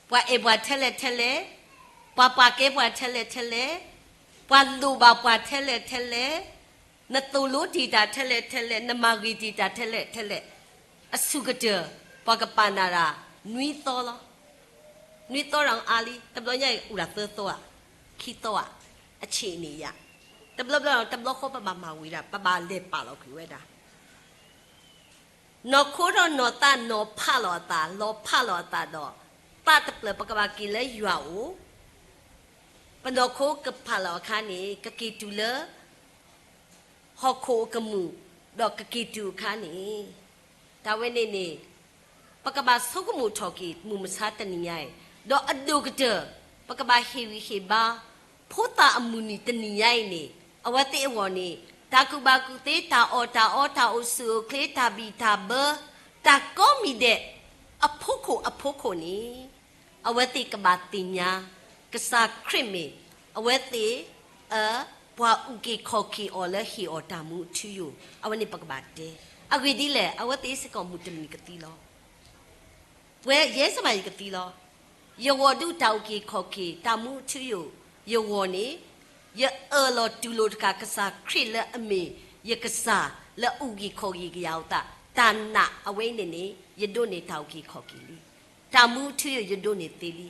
ပှၤအဲၣ်ပှၤထဲလဲၣ်ထဲလဲၣ်, ပှၤပာ်ကဲပှၤထဲလဲၣ်ထဲလဲၣ်, ပှၤလိၣ်ဘၣ်ပှၤထဲလဲၣ်ထဲလဲၣ်, နသိၣ်လိတံၢ်တၢ်ထဲလဲၣ်ထဲလဲၣ်, နမၤဂ့ၤတံၢ်တၢ်ထဲလဲၣ်ထဲလဲၣ်, အဆူၣ်ကတၢၢ် ပှၤကပာ်နၤတၢ် နွံသီလီၤ. နွံသီတၢ်အါလံ, တဘျီညါအံၤအိၣ်ဒၣ်သၢသီဧါ, ခံသီဧါ, အဆ့ၣ်န့ၣ်ယါ, တဘျီဘျီ တဘျီဃီပဘၣ်မၤဝံၤဒၣ် ပဘၣ်လဲၤပာ်လီၤကွံာ်ဝဲဒၣ် နီၢ်ခိဒီးနီၢ်သးနီၢ်ဖးလီၤအသး လီၤဖးလီၤအသးဒီး သးတဖျၢၣ် ပကဘၣ်က့ၤလၢယွၤအအိၣ်, ပနီၢ်ခိကဖးလီၤအခါန့ၣ် ကက့ၤတုၤလၢ ဟီၣ်ခိၣ်အကမူၣ် ဒီးကက့ၤတုၤအခါန့ၣ်, တၢ်ဝဲန့ၣ်န့ၣ် ပကဘၣ်ဆိကမိၣ်ထီၣ်က့ၤ မုၢ်မဆါတနံၤညါအံၤ, ဒီးအဒိၣ်ကတၢၢ် ပကဘၣ်ဟ့ၣ်ဂံၢ်ဟ့ၣ်ဘါ ဖိသၣ်အမုၢ်နံၤတနံၤညါအံၤန့ၣ်, အဝဲသ့ၣ်အဂီၢ်န့ၣ် တၢ်ကူၣ်ဘၣ်ကူၣ်သ့ တၢ်အီၣ်တၢ်အီ တၢ်အိၣ်ဆူၣ်အိၣ်ချ့ တၢ်ဘံၣ်တၢ်ဘၢ တၢ်ကိးမံၤဒဲး အဖီခိၣ်အဖီခိၣ်န့ၣ်, အဝဲသ့ၣ်ကဘၣ်သ့ၣ်ညါ ကစၢ်ခရံာ်မ့ၢ် အဝဲသ့ၣ် အ ပှၤအုၣ်က့ၤခီၣ်က့ၤအီၤလၢဟ့ၣ်အီၤတၢ်မူအထူအယိာ်, အဝဲန့ၣ်ပကဘၣ်တဲ. အဂ့ၢ်ဒ်လဲၣ်, အဝဲသ့ၣ်စ့ၢ်ကီးမုၢ်တနံၤကသံလီၤ. ပဝဲယဲစ့ၢ်ကီးယကသံလီၤ. ယဂီၢ်ဒုးတၢ်အုၣ်က့ၤခီၣ်က့ၤ တၢ်မူအထူအယိာ်, ယဂီၢ်န့ၣ် ယအၢၣ်လီၤတူၢ်လိာ်တက့ၢ် ကစၢ်ခရံာ်လၢအမ့ၢ်ယကစၢ်လၢအုၣ်က့ၤခီၣ်က့ၤကယၤအသး, တၢ်နာ်အဝဲအံၤန့ၣ်န့ၣ် ယဒိးန့ၢ်တၢ်အုၣ်က့ၤခီၣ်က့ၤလံ. တၢ်မူအထူအယိာ်ယဒိးန့ၢ်သ့လံ.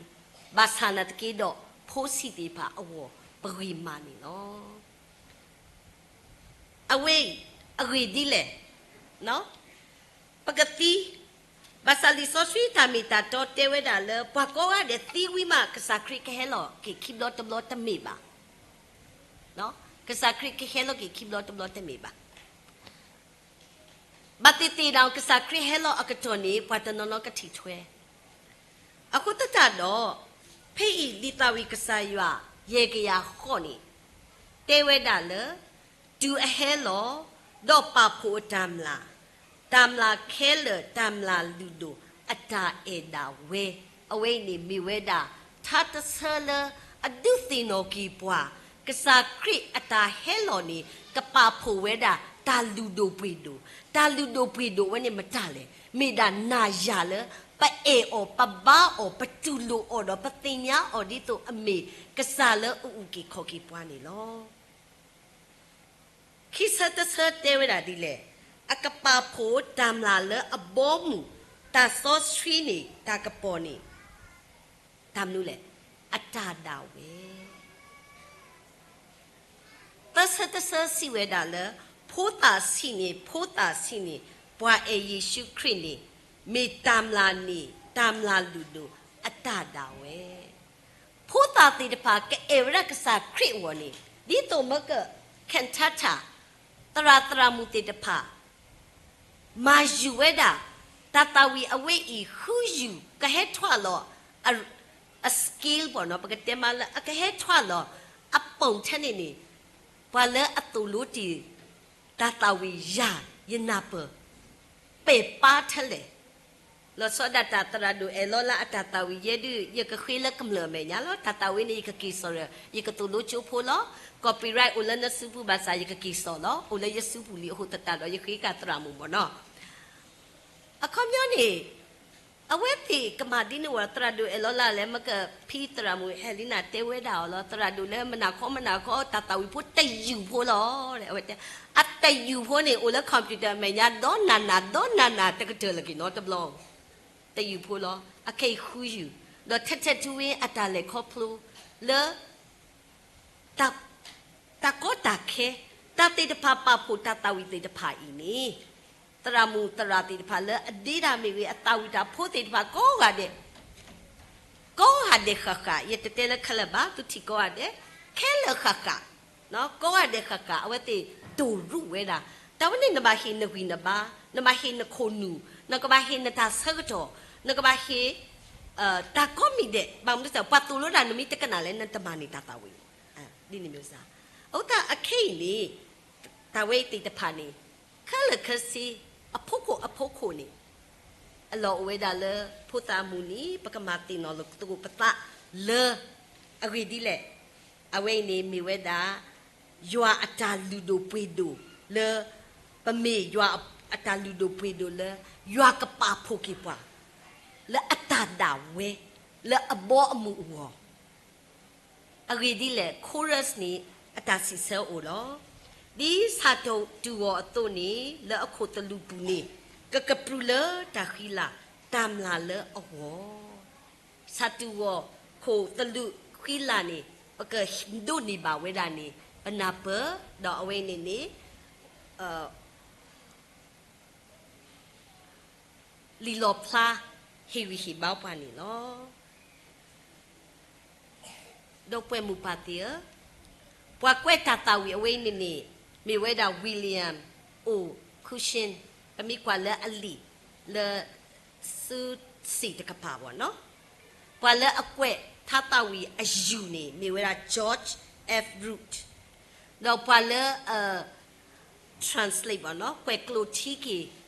ဘၣ်ဆၣ်နာ်သက့ဒီး ဖိဆံးသ့ၣ်တဖၣ်အဂီၢ် ပဂ့ၤမးန့ၣ်လီၤ. အဝဲအံၤ အဂ့ၢ်ဒ်လဲၣ်, ပကသံ, ဘၣ်ဆၣ်လံာ်စီဆှံတၢ်မ့ၢ်တၢ်တီတဲဝဲဒၣ်လၢ ပှၤကိးဂၤဒဲးသံဝံၤမး ကစၢ်ခရံာ်ကဟဲလီၤက့ၤခံဘျီတဘျီတမ့ၢ်ဘၣ်. ကစၢ်ခရံာ်ကဟဲလီၤက့ၤခံဘျီတဘျီတမ့ၢ်ဘၣ်. ဘၣ်သ့ၣ်သ့ၣ်ဒီး ကစၢ်ခရံာ်ဟဲလီၤအကတီၢ်န့ၣ် ပှၤတနီၤနီၤကထံၣ်ထွဲ. အဃိသတးဒီး ဖဲအံၤလံာ်သးဝံၣ်ကစၢ်ယွၤ ယဲၢ်ကယၤဃိးန့ၣ် တဲဝဲဒၣ်လၢ တုၤအဟဲလီၤ ဒီးပာ်ဖှိၣ်အတၢ်မျၢ်, တၢ်မျၢ်ခဲလၢာ် တၢ်မျၢ်လုၢ်ဒိၣ် အတၢ်အဲၣ်ဒၣ်ဝဲ, အဝဲအံၤန့ၣ်မ့ၢ်ဝဲဒၣ် ထါတဆၢလၢအဒုးသ့ၣ်နီၣ်က့ၤပှၤ, ကစၢ်ခရံာ်အတၢ်ဟဲလီၤန့ၣ် ကပာ်ဖှိၣ်ဝဲဒၣ်တၢ်လုၢ်ဒိၣ်ပှ့ၤဒိၣ်, တၢ်လုၢ်ဒိၣ်ပှ့ၤဒိၣ်ဝဲန့ၣ်မတၤလဲၣ်, မ့ၢ်ဒၣ်နၤယၤလၢ ပအဲၣ်အီၤ ပဘါအီၤ ပတူၢ်လိာ်အီၤဒီး ပသ့ၣ်ညါအီၤဒ်သိးအမ့ၢ်ကစၢ်လၢအအုၣ်က့ၤခီၣ်က့ၤပှၤန့ၣ်လီၤ. ခံဆၢတဆၢတဲဝဲဒၣ်ဒ်လဲၣ်, အကပာ်ဖှိၣ်တၢ်မျၢ်လၢအဘီအမုၢ်, တၢ်စီဆှံန့ၣ် တၢ်ကပီၤန့ၣ် တၢ်မနုၤလဲၣ်, အတၢ်ဒၣ်ဝဲ. သၢဆၢတဆၢစံးဝဲဒၣ်လၢ ဖိသၣ်ဆံးန့ၣ် ဖိသၣ်ဆံးန့ၣ် ပှၤအဲၣ်ယ့ၣ်ၡူးခရံာ်န့ၣ် မ့ၢ်တၢ်မျၢ်န့ၣ် တၢ်မျၢ်လုၢ်ဒိၣ်အတၢ်ဒၣ်ဝဲ. ဖိသၣ်သ့ၣ်တဖၣ်ကအဲၣ်ဝဲဒၣ်ကစၢ်ခရံာ်အဂီၢ်န့ၣ် ဒ်သိးမ့ၢ်က ခၣ်ထါထၣ် သရၣ်သရၣ်မုၣ်သ့ၣ်တဖၣ် မၤယုၤဝဲဒၣ် တၢ်သၣ်ဝံၤအဝဲအံၤ ဃုယုၢ် ကဟဲထွဲလီၤ အ skill ပေါ့နော်, ပကတဲမးလၢ အကဟဲထွဲလီၤ အပိာ်ထဲန့ၣ်န့ၣ် ပှၤလၢအသိၣ်လိတ့ၢ် တၢ်သၣ်ဝံၤယၤ ယနၢ်ပၢၢ် ပဲာ်ပါထဲလဲၣ်. လီၤဆီဒၣ်တၢ်သရၣ်ဒိၣ်အဲၣ်လီၤလၢအတၢ်သၣ်ဝံၤယဲဒုး ယကဃ့လၢကမျၢၢ်အမဲာ်ညါလီၤ. တၢ်သၣ်ဝံၤန့ၣ် ယကက့ၤစိာ်ဒီး ယကသိၣ်လိကၠိဖိလီၤ. copyright အိၣ်လၢနစုပူၤဘၣ်ဆၣ် ယကက့ၤစိာ်လီၤ. အိၣ်လၢယစုပူၤလံအဃိသတးဒီး ယဃ့ကၣ်သရၣ်မုၣ်မ့ၢ်နီၤ. အခီပညီန့ၣ် အဝဲသ့ၣ်ကမၤဒ်န့ၣ်ဝဲ သရၣ်ဒိၣ်အဲၣ်လီၤလၢလဲၣ် မ့ၢ်ကဖံသရၣ်မုၣ်ဟဲလံနၤတဲဝဲဒၣ်အီၤလီၤ. သရၣ်ဒိၣ်လၢမနၤခီမနၤခီ တၢ်သၣ်ဝံၤဖိတယုၢ်ဖိလီၤ. အဝဲတဲ အတယုၢ်ဖိန့ၣ် အိၣ်လၢ computer အမဲာ်ညါ ဒီးနၤနၤ ဒီးနၤနၤ တကတၢၢ်လၢက့ၤနီတဘျီ တယုၢ်ဖိလီၤ. အခဲအံၤဃုယုၢ် ဒီးထဲထဲထူဝ့အတၢ်လဲၤခီဖျိလၢ တၢ်ကီတၢ်ခဲ တၢ်သ့ၣ်တဖၣ်ပာ်ဖှိၣ်တၢ်သၣ်ဝံၤသ့ၣ်တဖၣ်အံၤန့ၣ် သရၣ်မုၣ်သရၣ်သ့ၣ်တဖၣ်လၢအဒ့တၢ်မ့ၢ်ဂ့ၤ အသၣ်ဝံၤတၢ်ဖိသ့ၣ်တဖၣ်ကိးဂၤဒဲး ကိးဂၤဒဲးဃၣ်ဃၣ် ယတတဲလၢခဲလၢာ်ဘၣ် သုထံၣ်ကိးဂၤဒဲး ခဲလၢာ်ဃၣ်ဃၣ် ကိးဂၤဒဲးဃၣ်ဃၣ် အဝဲသ့ၣ်တိၢ်ရူၢ်ဝဲဒၣ် တၢ်ဝဲန့ၣ်နဘၣ်ဟ့ၣ်နဂံၢ်နဘါ နဘၣ်ဟ့ၣ်နခိၣ်နူာ် နကဘၣ်ဟ့ၣ်နတၢ်ဆၢကတီၢ် နကဘၣ်ဟ့ၣ် တၢ်ကိးမံၤဒဲး ဘၣ်မနုၤစ့ၢ် ပှၤသိၣ်လိတၢ်နမ့ၢ်တကနၣ်လဲၣ် နတမၤန့ၢ်တၢ်သၣ်ဝံၤ ဒ်န့ၣ်မ့ၢ်စ့ၢ် အဃိသတးအခဲအံၤန့ၣ် တၢ်ဝဲအံၤသ့ၣ်တဖၣ်န့ၣ် ခဲလၢာ်ခဲဆ့ အဖီခိၣ်အဖီခိၣ်န့ၣ် အလီၢ်အိၣ်ဝဲဒၣ်လၢ ဖိသၣ်မုၢ်နံၤ ပကမၤသ့ၣ်နီၣ်လိာ်သကိးပသးလၢ အဂ့ၢ်ဒ်လဲၣ် အဝဲအံၤန့ၣ်မ့ၢ်ဝဲဒၣ် ယွၤအတၢ်လုၢ်ဒိၣ်ပှ့ၤဒိၣ်လၢ ပမ့ၢ်ယွၤအတၢ်လုၢ်ဒိၣ်ပှ့ၤဒိၣ်လၢ ယွၤကပာ်ဖှိၣ်က့ၤပှၤ လၢအတၢ်ဒၣ်ဝဲ လၢအဘီအမုၢ်အဂီၢ် အဂ့ၢ်ဒ်လဲၣ် chorus န့ၣ် အတၢ်စံးဆၢအိၣ်လီၤ. ဒ်ဆၣ်တူၢ်ဂီၤအသိးန့ၣ် လၢအခိၣ်သလုးပူၤန့ၣ် ကကပြုၢ်လၢတၢ်ဃံလၤ တၢ်မျၢ်လၢအဂီၢ် ဆၣ်တူၢ်ဂီၤခိၣ်သလုးဃံလၤန့ၣ် ပကဒိးန့ၢ်ဘၣ်ဝဲဒၣ်န့ၣ် ပနၢ်ပၢၢ် ဒီးအဝဲန့ၣ်န့ၣ် လံာ်လီၣ်ဖျါ ဟ့ၣ်ဂံၢ်ဟ့ၣ်ဘါပှၤန့ၣ်လီၤ. ဒီပုၢ်ဝဲၢ်မိၢ်ပၢ်သ့ၣ်ဧၢ, ပှၤကွဲးတၢ်သၣ်ဝံၤအဝဲအံၤန့ၣ်န့ၣ် မ့ၢ်ဝဲဒၣ် William O. Cushion ပမ့ၢ်ကွၢ်လၢအလံာ်လၢ စုစ့ၣ်တကပၤဘၣ်နီၤ, ပှၤလၢအကွဲးထါသၣ်ဝံၤအယုၢ်န့ၣ် မ့ၢ်ဝဲဒၣ် George F. Root ဒီးပှၤလၢအ translate ဘၣ်နီၤ, ကွဲးကျိာ်ထံက့ၤ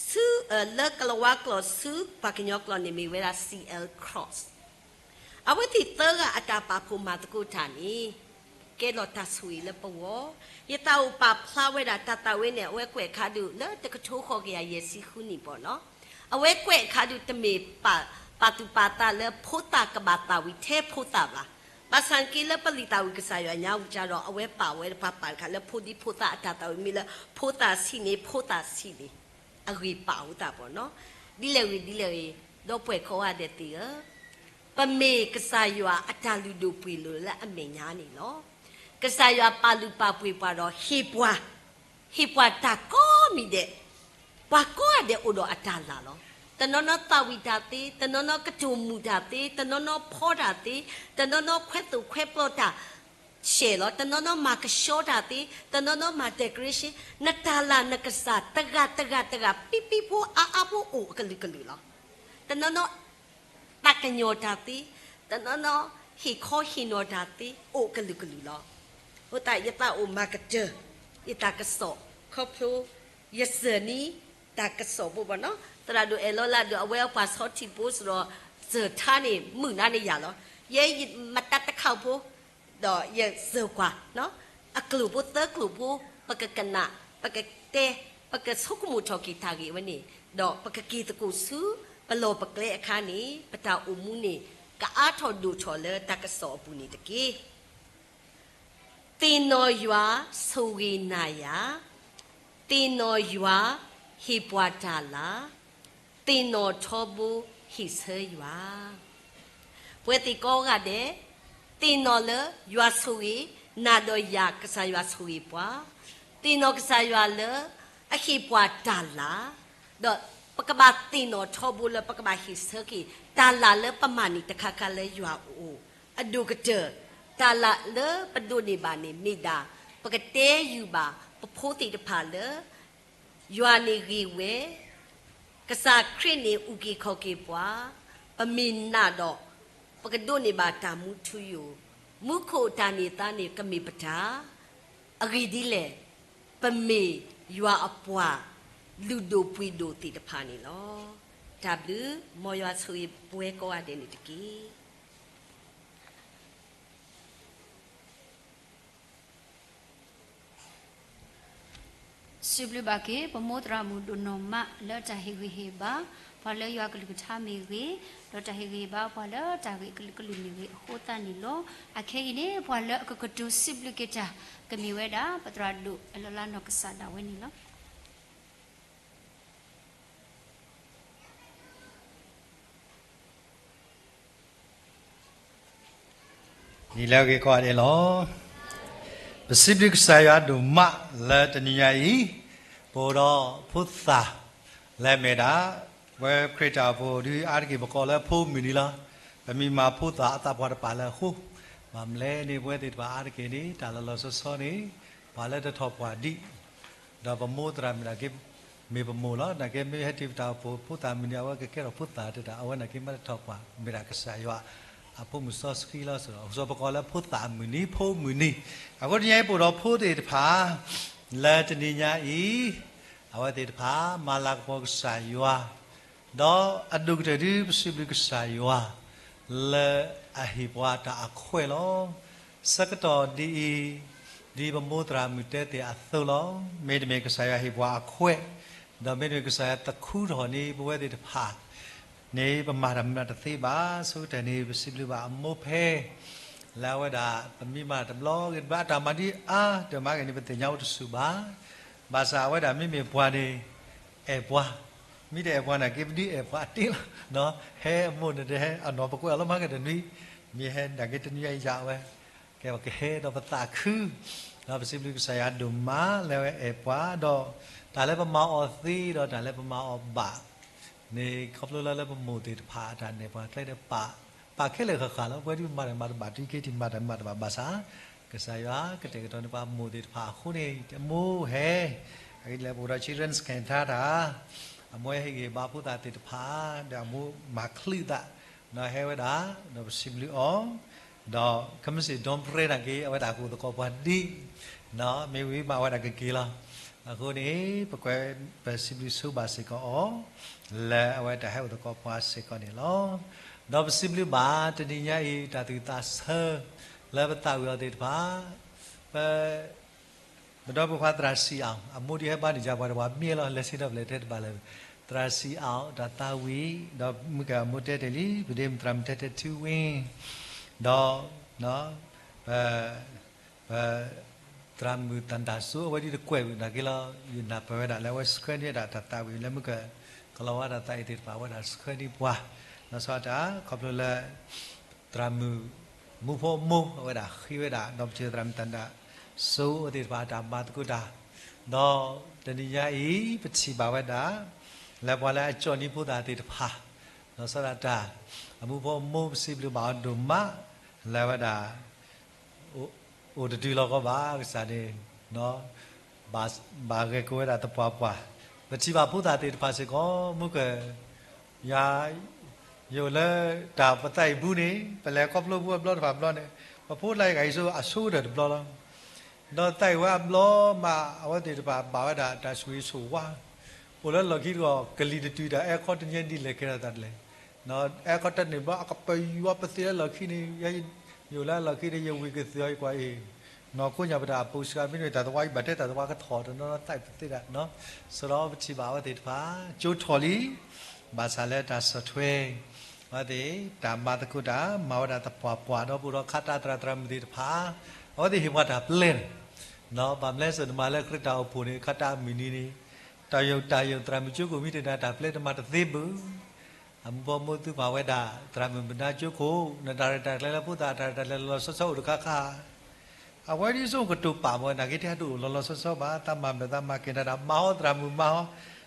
ဆူ လၢကလၤဝါကျိာ်ဆူပှၤကညီကျိာ်န့ၣ် မ့ၢ်ဝဲဒၣ် C. L. Cross. အဝဲသ့ၣ်သၢဂၤအတၢ်ပာ်ဖှိၣ်မၤသကိးတၢ်န့ၣ် ကဲထီၣ်တၢ်ဆိၣ်ဂ့ၤလၢပဂီၢ်, ယသးအိၣ်ပာ်ဖျါဝဲဒၣ်တၢ်သၣ်ဝံၤန့ၣ် အဝဲကွဲးအခါဒုးလၢတကထိဃိးကယၤယဲၢ်ဆံဃုနံၣ်ဘၣ်နီၤ, အဝဲကွဲးအခါဒုးတမ့ၢ်ပာ်သူၣ်ပာ်သးလၢဖိသၣ်ကဘၣ်သၣ်ဝံၤထဲဖိသၣ်ဘၣ်, ဘၣ်ဆၣ်က့လၢပလံာ်သၣ်ဝံၤကစၢ်ယွၤညါဝံၤကဒီး အဝဲပာ်ဝဲပှၤပာ်တခါလၢဖိဒံဖိသၣ်အတၢ်သၣ်ဝံၤမ့ၢ်လၢဖိသၣ်ဆံးန့ၣ် ဖိသၣ်ဆံးန့ၣ် အဂ့ၢ်ပာ်အိၣ်သးဘၣ်နီၤ, ဒ်လဲၣ်ဂ့ၤဒ်လဲၣ်ဂ့ၤ, ဒီပုၢ်ဝဲၢ်ကိးဂၤဒဲးသ့ၣ်ဧၢ, ပမ့ၢ်ကစၢ်ယွၤအတၢ်လုၢ်ဒိၣ်ပှ့ၤဒိၣ်လၢအမဲာ်ညါန့ၣ်လီၤ. ကစၢ်ယွၤပာ်လုၢ်ပာ်ပှ့ၤပှၤဒီးဟ့ၣ်ပှၤ, ဟ့ၣ်ပှၤတၢ်ကိးမံၤဒဲး, ပှၤကိးဂၤဒဲးအိၣ်ဒီးအတၢ်လၤလီၤ. တနီၤနီၤသၣ်ဝံၤတၢ်သ့, တနီၤနီၤကတိၤမုာ်တၢ်သ့, တနီၤနီၤဖီတၢ်သ့, တနီၤနီၤခွဲသိၣ်ခွဲပျီတၢ် ဆဲးလီၤ. တနီၤနီၤမၤကဆှီတၢ်သ့, တနီၤနီၤမၤ decoration, နတၢ်လၤနကစၢ်တဂၤတဂၤတဂၤ ပံပံဖိအါအါဖိအိၣ်အကလုာ်ကလုာ်လီၤ. တနီၤနီၤ သးကညီၤတၢ်သ့, တနီၤနီၤ ဟ့ၣ်ခီဟ့ၣ်နီၤတၢ်သ့ အိၣ်ကလုာ်ကလုာ်လီၤ. အဃိသတး ယသးအိၣ်မၤကတၢၢ် ယတၢ်ကစီၣ် ခီဖျိ ယစၢၢ်နံၤ တၢ်ကစီၣ်ဖိဘၣ်နီၤ, သရၣ်ဒိၣ်အဲၣ်လီၤလၢဒိၣ် အဝဲပှၤဆီထံၣ်ဖိစ့ၢ်ဒီး စၢၢ်ထါန့ၣ် မုာ်နါန့ၣ်ယၤလီၤ. ယဲယမတၤတခီဖိ ဒီးယစၢၢ်ကွၢ် အကျိာ်ဖိသၢကျိာ်ဖိ ပကကနၣ် ပကတဲ ပကဆိကမိၣ်ထီၣ်က့ၤတၢ်ဂ့ၢ်ဝဲန့ၣ် ဒီးပကက့ၤသကိးဆူ ပလီၢ်ပကျဲအခါန့ၣ် ပတၢ်အိၣ်မူန့ၣ် ကအါထီၣ်ဒိၣ်ထီၣ်လၢတၢ်ကစီၣ်အပူၤန့ၣ်တက့ၢ်. သ့ၣ်နီၣ်ယွၤဆိၣ်ဂ့ၤနၤယၤ, သ့ၣ်နီၣ်ယွၤဟ့ၣ်ပှၤတၢ်လၤ, သ့ၣ်နီၣ်ထီဘိဟ့ၣ်ဆၢယွၤ. ပဝဲသ့ၣ်ကိးဂၤဒဲး သ့ၣ်နီၣ်လၢယွၤဆိၣ်ဂ့ၤ နၤဒီးယၤ ကစၢ်ယွၤဆိၣ်ဂ့ၤပှၤ, သ့ၣ်နီၣ်ကစၢ်ယွၤလၢအဟ့ၣ်ပှၤတၢ်လၤ, ဒီးပကဘၣ်သ့ၣ်နီၣ်ထီဘိလၢပကဘၣ်ဟ့ၣ်ဆၢက့ၤ တၢ်လၤလၢပမၤန့ၢ်တခါခါလၢယွၤအအိၣ်, အဒိၣ်ကတၢၢ် တၢ်လၤလၢပဒိးန့ၢ်ဘၣ်န့ၣ်မ့ၢ်ဒၣ် ပကတဲယုာ်ဘၣ်ပဖိသ့ၣ်တဖၣ်လၢ ယွၤန့ၣ်ဂ့ၤဝဲ, ကစၢ်ခရံာ်န့ၣ်အုၣ်က့ၤခီၣ်က့ၤပှၤ, ပမ့ၢ်နာ်ဒီး ပကဒိးန့ၢ်ဘၣ်တၢ်မူထူယိာ်, မူခိၣ်တၢ်န့ၢ်သါန့ၣ်ကမ့ၢ်ပတၢ်, အဂ့ၢ်ဒ်လဲၣ်, ပမ့ၢ်ယွၤအပှၤလုၢ်ဒိၣ်ပှ့ၤဒိၣ်သ့ၣ်တဖၣ်န့ၣ်လီၤ. တၢ်ဘျုး, မ်ယွၤဆိၣ်ဂ့ၤပဝဲကိးဂၤဒဲးန့ၣ်တက့ၢ်. စံးဘျုးဘၣ်က့ၤ ပမိၢ်သရၣ်မုၣ်ဒိၣ်နီၢ်မး လၢတၢ်ဟ့ၣ်ဂံၢ်ဟ့ၣ်ဘါ ပှၤလၢယွၤကလုၢ်ကထါမ့ၢ်ဂ့ၤ, ဒီးတၢ်ဟ့ၣ်ဂံၢ်ဟ့ၣ်ဘါပှၤလၢတၢ်ဂ့ၢ်ကလုာ်ကလုာ်မ့ၢ်ဂ့ၤအဃိသတးန့ၣ်လီၤ. အခဲအံၤန့ၣ် ပှၤလၢအကကတိၤစံးဘျုးက့ၤတၢ် ကမ့ၢ်ဝဲဒၣ် ပသရၣ်ဒိၣ်အလီၤလးနီၢ်ကစၢ်ဒၣ်ဝဲန့ၣ်လီၤ. နံၤလၢအဂ့ၤကိးဂၤဒဲးလီၤ. ပစံးဘျုးကစၢ်ယွၤဒိၣ်မးလၢတနံၤညါအံၤ, ပအိၣ်ဒီးဖိသၣ်လၢအမ့ၢ်ဒၣ် ပဝဲခရံာ်တၢ်အိၣ်ဖှိၣ်ဒုးအါတက့ၢ် ပကိးလၢဖိမုၣ်နံၤလီၤ. ပမ့ၢ်မၤဖိသၣ်အသးပှၢ်တပာ်လၢအဃိ, ဘၣ်မနုၤလဲၣ်န့ၣ် ပဝဲသ့ၣ်တဖၣ်အါတက့ၢ်န့ၣ် တၢ်လီၤလီၤဆီဆီန့ၣ် ပှၤလၢတထီၣ်ပှၢ်ဒံး ဒီးပမိၢ်သရၣ်မုၣ်နာ်က့ မ့ၢ်ပမိၢ်လီၤ. နာ်က့မ့ၢ်ဟဲတုၤပတၢ်အိၣ်ဖှိၣ်ဖိသၣ်မုၣ်န့ၣ် အဝဲကကဲထီၣ်ဖိသၣ်တဒၣ်, အဝဲနာ်က့မ့ၢ်တထီၣ်ပှၢ် မ့ၢ်ဒၣ်ကစၢ်ယွၤအဖိမုၣ်စီဆှံလီၤ. စီၤပကီးလၢဖိသၣ်မုၣ်နံၤ ဖိမုၣ်နံၤ. အဃိတနံၤအံၤပအိၣ်ဒီးဖိသ့ၣ်တဖၣ် လၢတနံၤညါအံၤ အဝဲသ့ၣ်တဖၣ် မၤလၤကပီၤကစၢ်ယွၤ ဒီးအဒိၣ်ကတၢၢ်ဒုးပစံးဘျုးကစၢ်ယွၤ လၢအဟ့ၣ်ပှၤတၢ်အခွဲးလီၤ. ဆၢကတီၢ်ဒ်အံၤ, ဒ်ပမိၢ်သရၣ်မုၣ်တဲသ့ၣ်အသိးလီၤ. မ့တမ့ၢ်ကစၢ်ယွၤဟ့ၣ်ပှၤအခွဲး, ဒီးမ့တမ့ၢ်ကစၢ်ယွၤတခူထီၣ်န့ၢ်ပဝဲသ့ၣ်တဖၣ် န့ၣ် ပမၤတၢ်မနုၤတသ့ဘၣ်. ဆၢကတီၢ်န့ၣ် ပစံးဘျုးဘၣ်အမိၢ်ဖဲ လၢအဝဲဒၣ် ပမ့ၢ်မၤတဘျီဂ့ၤတဘျီ အတၢ်မၤဒ်အါ တမၤဂ့ၤန့ၣ် ပသ့ၣ်ညါအိၣ်တဆူၣ်ဘၣ်. ဘၣ်ဆၣ်အဝဲဒၣ်မ့မ့ၢ်ပှၤန့ၣ် အဲၣ်ပှၤ, မ့ၢ်တအဲၣ်ပှၤနာ်က့ ပဒုးအဲၣ်ပှၤအတ့လီၤ. ဟဲအမိၢ်န့ၣ်တဟဲ အနီၢ်ပကွဲးအီၤလီၤ မၤကတနွံ, မ့ၢ်ဟဲနာ်က့တနွံအယၣ်ဝဲ ကဲပကဟဲဒီးပသးခု, ဒီးပစံးဘျုးကစၢ်ယွၤဒိၣ်မးလၢအဝဲအဲၣ်ပှၤ, ဒီးတၢ်လၢပမၤအီၤသ့ ဒီးတၢ်လၢပမၤအီၤဘၣ်န့ၣ် ခီဖျိလၢလၢပမိၢ်သ့ၣ်တဖၣ်အတၢ်နဲၣ်ပှၤကျဲဒီး ပာ် ပာ်ခဲလၢာ်ဃၣ်ဃၣ်လီၤ. ပဝဲဒုးမၤတၢ်မၤတဘၣ် တုၤက့ၤထံၣ်မၤတၢ်မၤတဘၣ်ဘၣ်ဆၣ် ကစၢ်ယွၤကတဲာ်ကတီၤန့ၢ်ပှၤမိၢ်သ့ၣ်တဖၣ်အဃိန့ၣ် တမိၢ်ဟဲ အဂ့ၢ်ဒ်လဲၣ် ပအိၣ်ဒီး children's camp ထါတၢ် အမိၢ်ဟဲဟ့ၣ်ဂံၢ်ဘါဖိသၣ်သ့ၣ်တဖၣ် ဒီးအမိၢ်မၤချုးသး ဒီးဟဲဝဲဒၣ် ဒီးပစံးဘျုးအီၤ ဒီးခဲမုၢ်ဆ့ၣ်ဒီပြဲနာ်က့ အဝဲဒၣ်ကအိၣ်သကိးပှၤဒ် မ့ၢ်ဝံၤမးအဝဲဒၣ်ကက့ၤလီၤ. အဃိန့ၣ် ပကွဲးပစံးဘျုးဆိဘၣ်စ့ၢ်ကီးအီၤ လၢအဝဲတၢ်ဟဲအိၣ်သကိးပှၤစ့ၢ်ကီးန့ၣ်လီၤ. ဒီးပစံးဘျုးဘၣ်တနံၤညါအံၤ တၢ်သူၣ်ဝံၣ်သးဆၢ လၢပသးဝံၣ်အီၤသ့ၣ်တဖၣ် ပ ပဒီပုၢ်ဝဲၢ်သရၣ်စံးအီၤ အမိၢ်ဒ်ဟဲဘါန့ၣ်ယၤပှၤတဝၤမ့ၢ်လီၤ လဲၤဆ့ဒီးပလဲၤတဲတဘၣ်လၢ သရၣ်စံးအီၤတၢ်သးဝံၣ် ဒီးမုၢ်ကၢအမိၢ်တဲတ့ၢ်လံ ပဒ့မုၣ်သရၣ်မုၣ်တဲတဲထူဝ့ ဒီး ပ ပ သရၣ်မုၣ်သန္တာစိုး အဝဲဒ်တကွဲးဝံၤနာ်က့လီၤ ယနၢ်ပၢၢ်ဝဲဒၣ်လၢအဝဲဆှၢန့ၢ်ဝဲဒၣ်တၢ်သးဝံၣ်လၢမုၢ်ကၢ ကလီၤဝါတၢ်သးဝံၣ်သ့ၣ်တဖၣ် အဝဲဒၣ်ဆှၢန့ၢ်ပှၤ လီၤဆီဒၣ်တၢ် ခီဖျိလၢ သရၣ်မုၣ် မူဖိအမိၢ် အဝဲဒၣ်ဃ့ဝဲဒၣ် ဒီးပထံၣ်သရၣ်မုၣ်သန္တာစိုးအဝဲသ့ၣ်တဖၣ်အတၢ်မၤသကိးတၢ် ဒီးတနံၤညါအံၤ ပထံၣ်ဘၣ်ဝဲဒၣ် လၢပှၤလၢအကၠီၣ်န့ၢ်ဖိသၣ်သ့ၣ်တဖၣ် လီၤဆီဒၣ်တၢ် အမူဖိအမိၢ်ပစံးဘျုးဘၣ်အီၤဒိၣ်မး လၢအဝဲဒၣ် အိၣ် အိၣ်တတုၤလီၤကီးဘၣ် ကစၢ်န့ၣ် ဘၣ်ဂဲၤကိးဝဲဒၣ်သပှၢ်ပှၢ်, ပထံၣ်ဘၣ်ဖိသၣ်သ့ၣ်တဖၣ်စ့ၢ်ကီး မုၢ်ကၢၢ် ယၤ ယအိၣ်လၢတၢ်ပသးအံၤပူၤန့ၣ် ပလဲၤခီဖျိပူအဘျီတဖၣ်ဘျီန့ၣ် ပဖိလၢယဂၤအံၤဆိအဆိကတၢၢ်တဘျီလီၤ. ဒီးသးအံၤဝဲအဘျီမး အဝဲသ့ၣ်တဖၣ်ဘၣ်ဝဲဒၣ်တၢ်ဆိၣ်ဂ့ၤဆိၣ်ဝါ, အိၣ်လၢလီၢ်ခံတဂီၢ် ကလံၤတတုၤတၢ်အဲၣ်ခီတညဲဒ်လဲၣ်ကဲထီၣ်သးတလဲၣ် အဲၣ်ခီတန့ၢ်ဘျီ အကပယွၤပသ့လၢလီၢ်ခံန့ၣ် ယအိၣ်လၢလီၢ်ခံဒီး ယဝံၤကသ့အီၤယကွၢ်အံၤ နီၢ်ခိညါပတၢ်အပူၤစှၤမ့ၢ်န့ၣ် တၢ်သဝီအံၤဘၣ်တဲတၢ်သဝီကထီၣ်တနီၤနီၤသးပသ့ဒၣ်, စရီပထံၣ်ဘၣ်အဝဲသ့ၣ်တဖၣ် ကၠိထီၣ်လံ ဘၣ်ဆၣ်လၢတၢ်ဆီၣ်ထွဲ အဝဲသ့ၣ်တၢ်မၤသကိးတၢ် မၤဝဲဒၣ်သပှၢ်ပှၢ် ဒီးပအိၣ်ဒီးခးတၢ်သရၣ်သရၣ်မုၣ်သ့ၣ်တဖၣ် အဝဲသ့ၣ်ဟ့ၣ်ပှၤတၢ်ပျဲန့ၣ် ဘၣ်မနုၤလဲၣ် စၢၤနမၤလၢခရံာ်တၢ်အိၣ်ဖှိၣ်န့ၣ် ခးတၢ်အမုၢ်နံၤန့ၣ် တၢ်ယိာ်တၢ်ယိာ်သရၣ်မုၣ်ကၠိခိၣ်မ့ၢ်တနၤတၢ်ပျဲတမၤတသ့ဘၣ် အမူဖိမူသူပာ်ဝဲဒၣ် သရၣ်မုၣ်မုၢ်နၤကၠိခိၣ် နတၢ်ရဲၣ်တၢ်ကျဲၤလၢဖိသၣ်အတၢ်ရဲၣ်တၢ်ကျဲၤလီၤလီၤဆီဆီအိၣ်တခါခါ အဝဲဒ်ဆိကတိၤပာ်မ့ၢ်နာ်က့ တဟဲတအိၣ်လီၤလီၤဆီဆီဘၣ် သးမၤဘျၢၣ်သးမၤကဲၤတၢ် မၤဟီသရၣ်မုၣ်မၤဟီ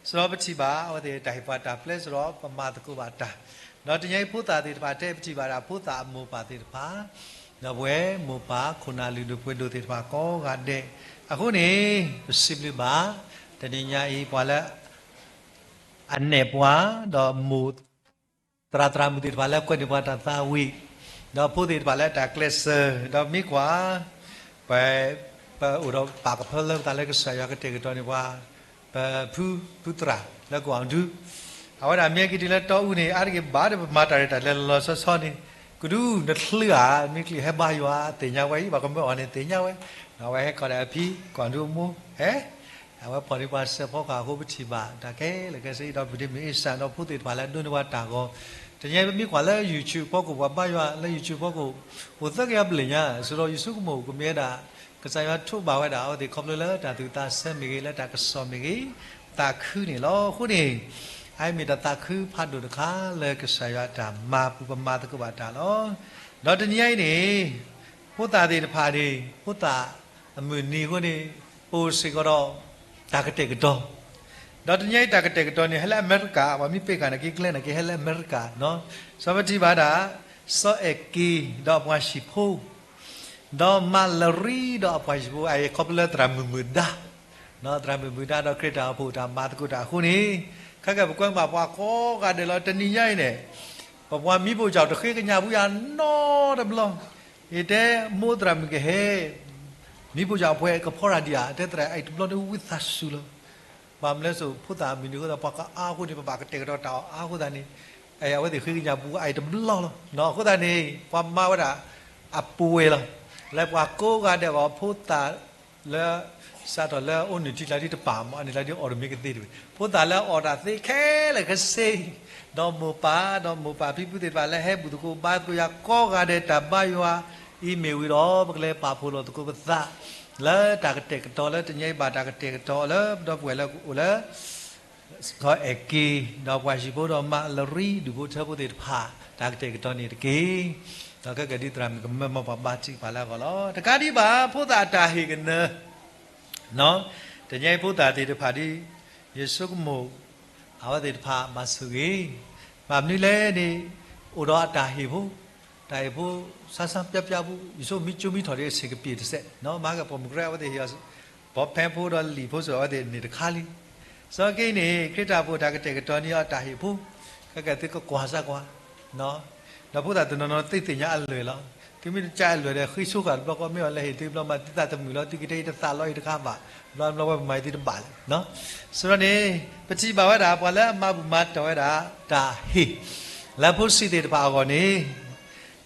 စရီပထံၣ်ဘၣ် အဝဲသ့ၣ်တၢ်ဟ့ၣ်ပှၤတၢ်ပျဲစရီပမၤသကိးဘၣ်တၢ် ဒီးတနံၤအံၤဖိသၣ်သ့ၣ်တဖၣ်တဲပထံၣ်ဘၣ်ဒၣ် ဖိသၣ်အမိၢ်ပၢ်သ့ၣ်တဖၣ် ဒီးပဝဲမိၢ်ပၢ်ခိၣ်နၢ်လုၢ်ဒိၣ်ပှ့ၤဒိၣ်သ့ၣ်တဖၣ်ကိးဂၤဒဲး အဃိန့ၣ် ပစံးဘျုးဘၣ် တနံၤညါအံၤ ပှၤလၢ အနဲၣ်ပှၤ ဒီးမိၢ် သရၣ်သရၣ်မုၣ်သ့ၣ်တဖၣ်လၢကွဲးန့ၢ်ပှၤတၢ်သးဝံၣ် ဒီးဖိသ့ၣ်တဖၣ်လၢတၢ်ကျဲးစၢး ဒီးမ့ၢ်ကွၢ် ပ ပအိၣ်ဒီးပာ်ကဖၢလၢပသးလၢကစၢ်ယွၤကတဲာ်ကတီၤန့ၢ်ပှၤ ပဖု ဖုသရၣ်လၢကီၢ်အဒူ အဝဲဒၣ်မ့ၢ်က့ၤတုၤလၢတီအူန့ၣ် အါတက့ၢ်ဘၣ်ဒီးပမၤတၢ်ရဲၣ်တၢ်ကျဲၤလီၤလီၤဆီဆီန့ၣ် ကဒုနချၢဧါ မ့ၢ်ချံဟဲဘါယွၤသ့ၣ်ညါဝဲအံၤ ပှၤကမၢအီၤန့ၣ်သ့ၣ်ညါဝဲ ဒီးအဝဲဟဲခီဒီးအဖံ ကီၢ်ဒူအမိၢ် ဟဲ အဝဲဖီၣ်န့ၢ်ပှၤစဲးဖီကဟၣ်အဃိ ပထံၣ်ဘၣ်တၢ်ခဲလၢာ်ခဲဆ့ ဒီးပဒ့မုၣ်အ့ၣ်စၢ် ဒီးဖိသ့ၣ်တဖၣ်လၢအဒိးန့ၢ်ပှၤတၢ်ဂီၤ တနံၤအံၤပမ့ၢ်ကွၢ်လၢ YouTube ဖီခိၣ် ပှၤဘါယွၤလၢ YouTube ဖီခိၣ် အိၣ်သၢကယၤဘျဲၣ်ညါ စရီယဆိကမိၣ်ကမ့ၢ်ဝဲဒၣ် ကစၢ်ယွၤထိးဘၣ်ဝဲဒၣ်အဝဲသ့ၣ်ခီဖျိလၢတၢ်သူၣ်သးဆၢမ့ၢ်ဂ့ၤ လၢတၢ်ကစီၣ်မ့ၢ်ဂ့ၤ သးခုန့ၣ်လီၤ. အဃိန့ၣ် အအံၤမ့ၢ်တၢ်သးခုဖးဒိၣ်တခါလၢကစၢ်ယွၤအတၢ်မၤပူၤ ပမၤသကိးဘၣ်တၢ်လီၤ. ဒီးတနံၤညါအံၤန့ၣ် ဖိသၣ်သ့ၣ်တဖၣ်န့ၣ် ဖိသၣ်အမုၢ်နံၤအဃိန့ၣ် ပအိၣ်စ့ၢ်ကီးဒီး တၢ်ကတဲာ်ကတီၤ ဒီးတနံၤအံၤတၢ်ကတဲာ်ကတီၤန့ၣ် ဟဲလၢအမဲရကၤ ပှၤမ့ၢ်ပ့ၢ်ဃာ်န့ၣ်က့ကျဲန့ၣ်က့ ဟဲလၢအမဲရကၤ စီၤပထံၣ်ဘၣ်ဒၣ် စီၤအဲၣ်က့ၤ ဒီးအပှၤဟံၣ်ဖိ ဒီးမးလရံဒီးအပှၤဟံၣ်ဖိ အအံၤခီဖျိလၢသရၣ်မုၣ်မုၢ်ဒါ သရၣ်မုၣ်မုၢ်ဒါဒီးခရံာ်တၢ်အိၣ်ဖှိၣ်တၢ်မၤသကိးတၢ်အဃိန့ၣ် ခဲကဲပကွဲမးပှၤကိးဂၤဒဲးလီၤ. တနံၤညါအံၤန့ၣ် ပပှၤမံၤဘိၣ်ကၠီၣ်တဃ့ကညးပူၤယၤနီတဘျီ ယတဲမိၢ်သရၣ်မုၣ်ကဟဲ မံၤဘိၣ်ကၠီၣ်အပှဲၤကဖီရၤဒံးဧါ တဲသရၣ်အံၤတဘျီဒုးဝံသးစူၤလီၤ. ဘၣ်မနုၤလဲၣ်စိၤ ဖိသၣ်မုၢ်နံၤအဃိသတး ပှၤကအါအဃိန့ၣ် ပဘၣ်ကတဲာ်ကတီၤတၢ်အီၤအါအဃိသတးန့ၣ် အဝဲသ့ၣ်ဃ့ကညးပူၤအံၤတဘျီလီၤ. အဃိသတးန့ၣ် ပှၤမၤဝဲဒၣ်အပှဲၤလီၤ. လၢပှၤကိးဂၤဒဲးအဂီၢ် ဖိသၣ်လၢ စးထီၣ်လၢအအိၣ်နုၢ်ထံကျါဒ်တပာ်မး အနုၢ်ကျါဒ်အီၣ်တမံၤကသ့တဝံၤ ဖိသၣ်လၢအီၣ်တၢ်သ့ခဲလၢာ်ခဲဆ့ ဒီးမိၢ်ပၢ်ဒီးမိၢ်ပၢ်ဖံဖုသ့ၣ်တဖၣ်လၢဟဲဘူၣ်သကိးဘါသကိးယၤကိးဂၤဒဲး တၢ်ဘါယွၤအံၤမ့ၢ်ဝံၤဒီး ပကလဲၤပာ်ဖှိၣ်လိာ်သကိးပသး လၢတၢ်ကတဲာ်ကတီၤလၢတနံၤအံၤဘၣ် တၢ်ကတဲာ်ကတီၤလၢပဒီပုၢ်ဝဲၢ်လၢအိၣ်လၢ စီၤအဲၣ်က့ၤ ဒီးပှၤဟံၣ်ဖိဒီးမးလရံဒူၣ်ဖိထၢဖိသ့ၣ်တဖၣ် တၢ်ကတဲာ်ကတီၤန့ၣ်တက့ၢ်. ဒီးခဲကဲဒ်သရၣ်မုၣ်ကမၢမၤပှၤဘါထုကဖၣ်လၢအဂီၢ်လီၤ. တကးဒံးဘၣ် ဖိသၣ်အတၢ်ဟ့ၣ်ကနၢၤ တနံၤအံၤဖိသၣ်သ့ၣ်တဖၣ်ဒ် ယဆိကမိၣ် အဝဲသ့ၣ်တဖၣ်ဘၣ်ဆိၣ်ဂ့ၤ ဘၣ်မနုၤလဲၣ်န့ၣ် အိၣ်ဒီးအတၢ်ဟ့ၣ်ဖိ တၢ်ဟ့ၣ်ဖိ ဆါဆါပျါပျါဖိ ယဆိကမိၣ်မ့ၢ်ကၠိမ့ၢ်ထီၣ်ဒီးအဆ့ၣ်ကပ့ၤတစဲး မၤကဲ pomegranate အဝဲသ့ၣ်ဟ့ၣ်အီၤ ဘီဖဲဖိဒီးလံာ်ဖိစ့ၢ်ကီးအဝဲသ့ၣ်န့ၣ်တခါလံ. စီၤက့န့ၣ် ခရံာ်တၢ်အိၣ်ဖှိၣ်တၢ်ကတဲာ်ကတီၤန့ၢ်အီၤတၢ်ဟ့ၣ်ဖိ ခဲကဲသုကကွၢ်စၢ်ကွၢ် ဒီးဖိသၣ်တနီၤနီၤသ့ၣ်ညါအလွဲၢ်လီၤ. သုမ့ၢ်တကးအလွဲၢ်ဒီး ဃ့ဆိဃာ်တဘျီဃီ မ့ၢ်အီၤလဲၤဟ့ၣ်သုဘျီမး သုသးတမုာ်လီၤ သုကတဲအံၤတသးလီၤအံၤတခါဘၣ် ဘျီဘျီဝဲပမၤအံၤသုတဘၣ်လဲၣ်. စရီန့ၣ် ပထံၣ်ဘၣ်ဝဲဒၣ် ပှၤလၢအမၤဘူၣ်မၤတီၢ်ဝဲဒၣ် တၢ်ဟ့ၣ် လၢဖိဆံးသ့ၣ်တဖၣ်အဂီၢ်န့ၣ်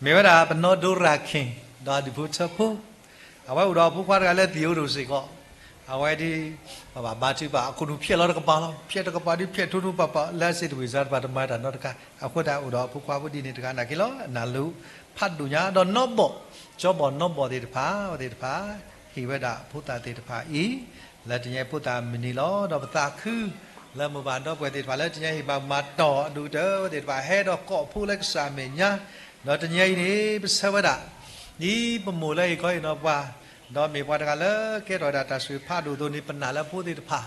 မ့ၢ်ဝဲဒၣ်ပနီၢ်ဒိရၤခ့ၣ် ဒီးအဒူၣ်ဖိထၢဖိ အဝဲအိၣ်ဒီးအဖိခွါတဂၤလၢသံးအိၣ်ဒိၣ်စ့ၢ်ကီး အဝဲဒ် ပဘၣ်ဘါထုကဖၣ် အခိၣ်နူာ်ဖျဲးလီၤတကပၤလီၤ. ဖျဲးတကပၤဒ်ဖျဲးထိနူာ်ပၤပၤ လၢအစ့တဝံၣ်စါတဖၣ်တမၤတၢ်နီတခါ အဃိသတးအိၣ်ဒီးအဖိခွါဖိဒ်န့ၣ်တဂၤနာ်က့လီၤ. နၢ်လိၤဖးဒိၣ်ညါ ဒီးနီၢ်ဘီၣ် ကၠီဘီၣ်နီၢ်ဘီၣ်သ့ၣ်တဖၣ် အဝဲသ့ၣ်တဖၣ် ဟ့ၣ်ဝဲဒၣ်ဖိသၣ်သ့ၣ်တဖၣ်အံၤ လၢတနံၤအံၤဖိသၣ်မုၢ်နံၤလီၤ. ဒီးပသးခု လၢမိၢ်ပၢ်ဒီပုၢ်ဝဲၢ်သ့ၣ်တဖၣ်လၢတနံၤအံၤဟ့ၣ်ဘၣ်မၤတီၢ်အဒိၣ်ကတၢၢ် အဝဲသ့ၣ်တဖၣ် ဟဲဒီးကိးဖိလၢကစၢ်အမဲာ်ညါ ဒီးတနံၤအံၤန့ၣ် ပဆၢဝဲဒၣ် ဒ်ပမိၢ်လၢဟ့ၣ်ခီဟ့ၣ်နီၤပှၤ ဒီးမ့ၢ်ပှၤတဂၤလၢကဲထီၣ်ဝဲဒၣ်တၢ်ဆိၣ်ဂ့ၤဖးဒိၣ်အသိးန့ၣ် ပနာ်လၢဖိသ့ၣ်တဖၣ်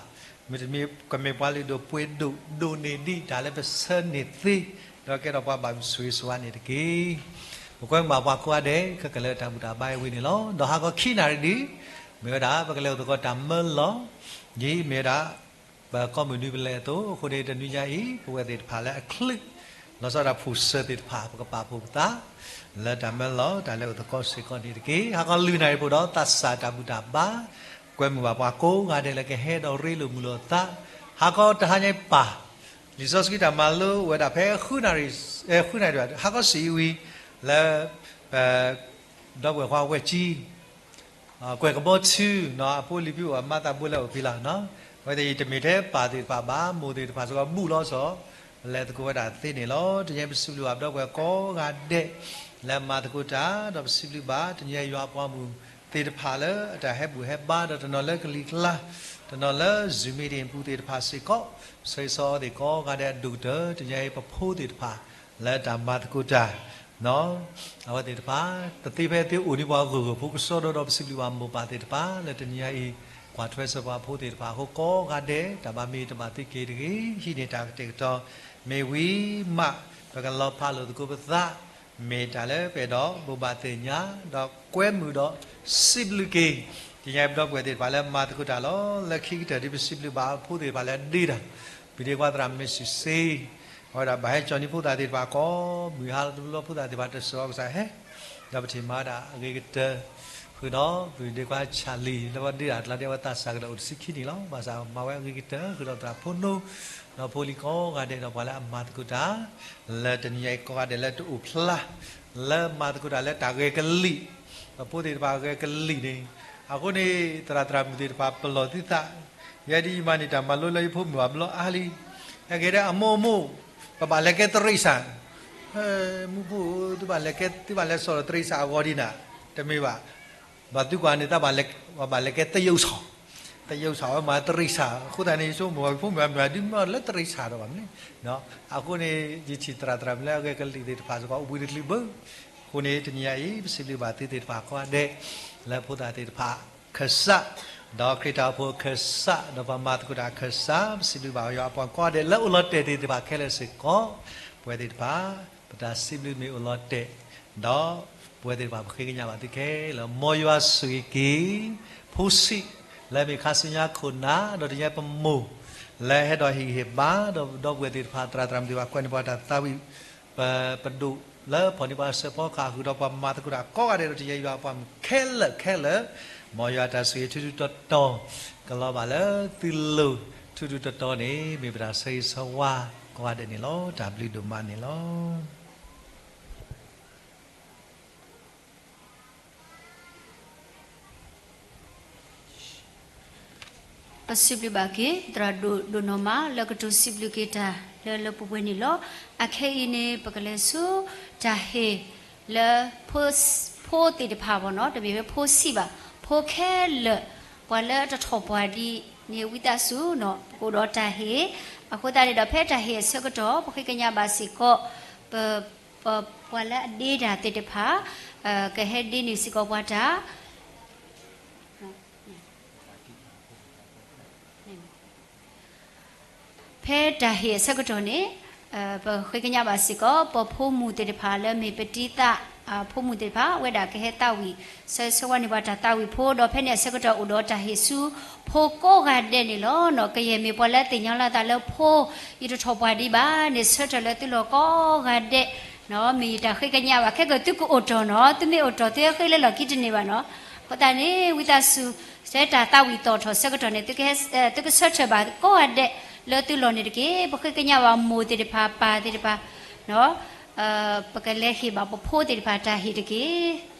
မ့တမ့ၢ်ကမ့ၢ်ပှၤလုၢ်ဒိၣ်ပှ့ၤဒိၣ် ဒိၣ်န့ၢ်ဒံးတၢ်လၢပဆၢန့ၢ်သ့ ဒီးကဲထီၣ်ပှၤဘၣ်ဆိၣ်ဂ့ၤဆိၣ်ဝါန့ၣ်တက့ၢ်. ပကွဲမုာ်ဘၣ်ပှၤကိးဂၤဒဲး ခဲကလၢာ်တၢ်ဘူၣ်တၢ်ဘါအံၤဝံၤန့ၣ်လီၤ. ဒီးဟါခီခံနၣ်ရံၣ်ဒံး မ့ၢ်ဝဲဒၣ် ပကလဲၤအိၣ်သကိးတၢ်မၢလီၢ်, ဒ်မ့ၢ်ဝဲဒၣ် ပကီၢ်မုၢ်နွံဖျၢၣ်အသိး, အဃိန့ၣ် တနွံညါအံၤ ပဝဲသ့ၣ်တဖၣ်လၢအချံး လီၤဆီဒၣ်တၢ်ဖုၣ်စၢၤသ့ၣ်တဖၣ် ပကပာ်ဖှိၣ်ပသး လၢတၢ်မၢလီၢ် တၢ်လဲၤအိၣ်သကိးစ့ၢ်ကီးန့ၣ်တက့ၢ်. ဟါခီလွံၢ်နၣ်ရံၣ်ဖိဒီး သးစၢ်တၢ်ဘူၣ်တၢ်ဘါ ကွဲမုာ်ဘၣ်ပှၤကိးဂၤဒဲးလၢကဟဲဒီးရ့လိာ်မုာ်လိာ်အသး, ဟါခီတဟါညါအံၤပၢ် လံာ်စီဆှံတၢ်မၤလိဝဲဒၣ်ဖဲ ဃုနၣ်ရံၣ်, ဃုနၣ်ရံၣ် ဟါခီဆံးအံၤဝံၤ လၢ ပ ဒီပုၢ်ဝဲၢ်ခွါဝဲၢ်ကၠံ ကွဲးကဘီထူ အဖိအလံၤဖုအိၣ် အမါသးဘိလၢအိၣ်ဖဲလီၤ. အဝဲသ့ၣ်အံၤ တမ့ၢ်ထဲပၢ်သ့ၣ်တဖၣ်ဘၣ်, မိၢ်သ့ၣ်တဖၣ်စ့ၢ်ကီး ဘူးလီၤစီၤ လဲၤသကိးဝဲဒၣ်သ့န့ၣ်လီၤ. တနံၤအံၤ ပစံးဘျုးဘၣ်ပဒီပုၢ်ဝဲၢ်ကိးဂၤဒဲး လၢမၤသကိးတၢ်, ဒီးပစံးဘျုးဘၣ် တနံၤအံၤ ယွၤအပှၤမုၣ်သ့ၣ်တဖၣ်လၢ အတၢ်ဟဲဘူၣ်ဟဲဘါ ဒီးတနီၤလၢကလံၤကျါ, တနီၤလၢ Zoom meeting ပူၤသ့ၣ်တဖၣ်စ့ၢ်ကီး, ဆၢဂ့ၤဆၢဝါအီၤသ့ၣ်ကိးဂၤဒဲးအဒိၣ်ကတၢၢ် တနံၤအံၤ ပဖိသ့ၣ်တဖၣ် လၢတၢ်မၤသကိးတၢ် အဝဲသ့ၣ်တဖၣ် တသ့ဖဲသ့အိၣ်န့ၢ်ပှၤဂၢၢ်ဂၢၢ်ဖိကစီဒီဒီး ပစံးဘျုးဘၣ်မိၢ်ပၢ်သ့ၣ်တဖၣ် လၢတနံၤညါအံၤ ကွၢ်ထွဲစၢၤပှၤဖိသ့ၣ်တဖၣ်အဃိကိးဂၤဒဲး, တၢ်ဘၣ်မ့ၢ်တဘၣ်သ့က့ၤတဂ့ၤ, ဟံးန့ၢ်တၢ်ကတဲာ်ကတီၤ မ့ၢ်ဝံၤမး ပကလီၤဖးလိာ်သကိးပသး, မ့ၢ်တၢ်လၢပအဲၣ်ဒိးဘိးဘၣ်သ့ၣ်ညါ ဒီးကွဲမုာ်ဒီးစံးဘျုးက့ၤ တနံၤညါအံၤ ပဒီပုၢ်ဝဲၢ်သ့ၣ်တဖၣ်လၢမၤသကိးတၢ်လီၤ. လၢခံကတၢၢ်ဒ်ပစံးဘျုးဘၣ်အဖိသ့ၣ်တဖၣ်လၢအဒ့တၢ်, ပဒ့ခွါသရၣ်မုၣ်စံးစ့ အဝဲဒၣ်ဘၣ်ဟဲကၠီၣ်န့ၢ်ဖိသၣ်သ့ၣ်တဖၣ်ကိးမုၢ်ဟါလီၤ, တဘျီဘျီဖိသၣ်သ့ၣ်တဖၣ်တစၢၤအီၤကစၢ်ဟဲ, ဒီးပထံၣ်မၤဝဲဒၣ်အဂ့ၤကတၢၢ် ဃုာ်ဒီးပဒ့ခွါဆၣ်လံၤ လၢပဒ့တၢ်ကျါဒ်အဝဲသးစၢ်ကဒီးအိၣ်တဆံခံနံၣ်လီၤ. ဘၣ်ဆၣ်မၤဝဲအဂ့ၤကတၢၢ် ဃုာ်ဒီးသရၣ်ဖိနိ ဒီးဖိလံၤကိးဂၤဒဲး ဒီးပှၤလၢအမၤသကိးတၢ် လၢတနံၤညါအံၤကိးဂၤဒဲးလၢတအိၣ်ဖျါ လၢမၤသကိးတၢ်လၢတၢ်ဂဲၤကလံၣ်, ပဖိသ့ၣ်တဖၣ်ဂဲၤကလံၣ်န့ၣ်, အဃိန့ၣ် သရၣ်သရၣ်မုၣ်သ့ၣ်တဖၣ်ပလီၢ်သုသး, ယဲဒ်ယမၤန့ၢ်တၢ်မၤလိလၢယဖိမုၣ်အဘျီအါလံ, အဂ့ၢ်ဒ်အမိၢ်အမိၢ်, ပဘၣ်လဲၤကဲတရံးစၢ်, မူဖိ သုဘၣ်လဲၤကဲ သုဘၣ်လဲၤစိာ်ဒီးတရံးစၢ်အဂီၢ်ဒ်နၤ, တမ့ၢ်ဘၣ် ဘၣ်သုကွၢ်န့ၣ် တၢ်ဘၣ်လဲၤကဲသယုၢ်စီၣ်, သယုၢ်စီၣ်ဝဲမၤတရံးစၢ်, အဃိသတးန့ၣ် ယဆိကမိၣ် ယဖိမုၣ်အမုၢ်အဒုးမ့ၢ်လၢတရံးစၢ်ဒီးဘၣ်မနုၤ, အဃိန့ၣ် ယထံၣ်သရၣ်သရၣ်မုၣ်လၢအဂဲၤကလံၣ်သ့ၣ်တဖၣ်စ့ၢ်ကီး အိၣ်ဘှံးတချုးဘၣ်, အဃိန့ၣ် တနံၤညါအံၤ ပစံးဘျုးဘၣ်သုသ့ၣ်တဖၣ်ကိးဂၤဒဲး လၢဖိသၣ်သ့ၣ်တဖၣ် ခၢၣ်စး, ဒီးခရံာ်တၢ်အိၣ်ဖှိၣ်ခၢၣ်စး, ဒီးပှၤမၤသကိးတၢ်ခၢၣ်စး, ပစံးဘျုးဘၣ်ယွၤအပှၤကိးဂၤဒဲး လၢအိၣ်လီၤတဲာ်သ့ၣ်တဖၣ်ခဲလၢာ်စ့ၢ်ကီး, ပဝဲသ့ၣ်တဖၣ် ပတၢ်စံးဘျုးမ့ၢ်အိၣ်လီၤတဲာ်, ဒီးပဝဲသ့ၣ်တဖၣ်ပဃ့ကညးဘၣ်သုခဲလၢာ်, မ်ယွၤဆိၣ်ဂ့ၤက့ၤ ဖိဆံး လၢအမ့ၢ်ခါဆူညါခိၣ်နၢ်, ဒီးတနံၤညါပမိၢ် လၢဟဲဒီးဟ့ၣ်ဂံၢ်ဟ့ၣ်ဘါ, ဒီးဒီပုၢ်ဝဲၢ်သ့ၣ်တဖၣ် သရၣ်သရၣ်မုၣ်သ့ၣ်တဖၣ် ကွဲးန့ၢ်ပှၤတၢ်သးဝံၣ် ပ ပဒိၣ်လၢဖီၣ်န့ၢ်ပှၤစဲးဖီကဟၣ် ဃုာ်ဒီးပှၤမၤသကိးတၢ်ကိးဂၤဒဲး ဒီးတနံၤညါယွၤအပှၤမုၣ်ခဲလၢာ်ခဲလၢာ်, မ်ယွၤတၢ်ဆိၣ်ဂ့ၤထူထူတီတီ ကလီၤဘၣ်လၢသုလိၤ ထူထူတီတီန့ၣ် မ့ၢ်ပတၢ်ဆၢဂ့ၤဆၢဝါကိးဂၤဒဲးန့ၣ်လီၤ. တၢ်ဘျုးဒိၣ်မးန့ၣ်လီၤ. ပစံးဘျုးဘၣ်က့ၤ သရၣ်ဒိၣ်ဒိၣ်နီၢ်မး လၢကတိၤစံးဘျုးက့ၤတၢ်လၢလၢပှဲၤပှဲၤန့ၣ်လီၤ. အခဲအံၤန့ၣ် ပကလဲၤဆူတၢ်ဟ့ၣ်လၢ ဖိသ့ၣ်တဖၣ်ဘၣ်နီၤ, တမ့ၢ်ဝဲဖိဆံးဘၣ်, ဖိခဲလၢာ် ပှၤလၢတထီၣ်ပှၤဒ်န့ၣ် ဝံသးစူၤနီၤ ပကအိၣ်ဒီးတၢ်ဟ့ၣ်, အဃိသတးန့ၣ်ဒီး ဖဲတၢ်ဟ့ၣ်အဆၢကတီၢ် ပဃ့ကညးဘၣ်စ့ၢ်ကီး ပ ပ ပှၤလၢအဒ့တၢ်သ့ၣ်တဖၣ် ကဟဲဒ့န့ၢ်စ့ၢ်ကီးပှၤတၢ် ဖဲတၢ်ဟ့ၣ်အဆၢကတီၢ်န့ၣ် ပဃ့ကညးဘၣ်စ့ၢ်ကီး ပဖိမုၣ်သ့ၣ်တဖၣ်လၢမ့ၢ်ပတံၤသး ဖိမုၣ်သ့ၣ်တဖၣ် ဝဲဒၣ်ကဟဲသးဝံၣ် ဆၢဂ့ၤဆၢဝါန့ၢ်ပှၤတၢ်သးဝံၣ်ဖိ ဒီးဖဲန့ၣ်အဆၢကတီၢ်အိၣ်ဒီးတၢ်ဟ့ၣ်ဆူ ဖိကိးဂၤဒဲးန့ၣ်လီၤ. ကယဲၢ်မ့ၢ်ပှၤလၢသ့ၣ်ညါလီၤသးလၢဖိ ယတထီၣ်ပှၤဒံးဘၣ်န့ၣ် ဆၢထၢၣ်လၢသုလီၢ်ကိးဂၤဒဲး မ့ၢ်ယတၢ်ဃ့ကညးဘၣ် ခဲကသုကအိၣ်တီၢ်နီၤ, သုမ့ၢ်အိၣ်တီၢ် သုဟဲဃ့လၢလီၢ်ခံတန့ၢ်ဘၣ်နီၤ. အဃိသတးန့ၣ် ဝံသးစူၤ ဆဲတၢ်သးဝံၣ်သီၣ်ထီၣ်ဆၢကတီၢ်န့ၣ် သုကဆၢထၢၣ်ဘၣ်ကိးဂၤဒဲးလၢသုလီၢ်န့ၣ်တက့ၢ်. ပဃ့ကညးဘၣ်မိၢ်သ့ၣ်တဖၣ် ပၢ်သ့ၣ်တဖၣ် ပကလဲၤဟ့ၣ်ဘၣ်ပဖိသ့ၣ်တဖၣ်တၢ်ဟ့ၣ်တက့ၢ်.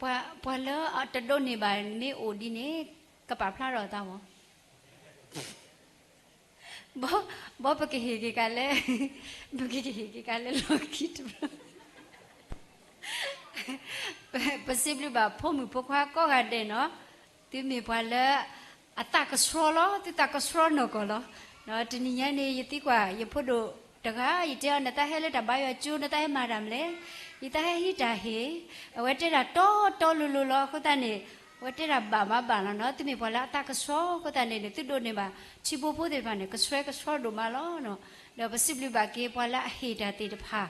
ပှၤလၢတဒိးန့ၢ်ဘၣ်မ့ၢ်အိၣ်ဒ်န့ၣ် ကပာ်ဖျါထီၣ်အသးမး. ဘီပကဟ့ၣ်က့ၤကးလၢ ပကဟ့ၣ်က့ၤကးလၢလီၢ်ခံတဘျီ ပစံးဘျုးဘၣ်ဖိမုၣ်ဖိခွါကိးဂၤဒဲးနီၤ, သုမ့ၢ်ပှၤလၢ အသးကဆှီလီၤ, သုသးကဆှီနီၢ်ကီၢ်လီၤ. တနံၤညါန့ၣ် ယသံကွၢ်ယဖိဒိၣ်တဂၤ, ယတဲအီၤ နတၢ်ဟဲလၢတၢ်ဘါယွၤကၠိ နတၢ်ဟဲမၤတၢ်မနုၤလဲၣ်, ယတၢ်ဟဲဟံးတၢ်ဟ့ၣ်, အဝဲတဲဒၣ်တီတီလိၤလိၤလီၤ. အဃိသတးန့ၣ် အဝဲတဲဒၣ်ဘၣ်မးဘၣ်လီၤနီၤ, သုမ့ၢ်ပှၤလၢအသးကဆှီအဃိသတးန့ၣ် သုဒိးန့ၢ်ဘၣ် ထံဖိဖိသ့ၣ်တဖၣ်န့ၣ် ကဆှဲကဆှီဒိၣ်မးလီၤ. ဒီးပစံးဘျုးဘၣ်က့ၤပှၤလၢအဟ့ၣ်တၢ်သ့ၣ်တဖၣ်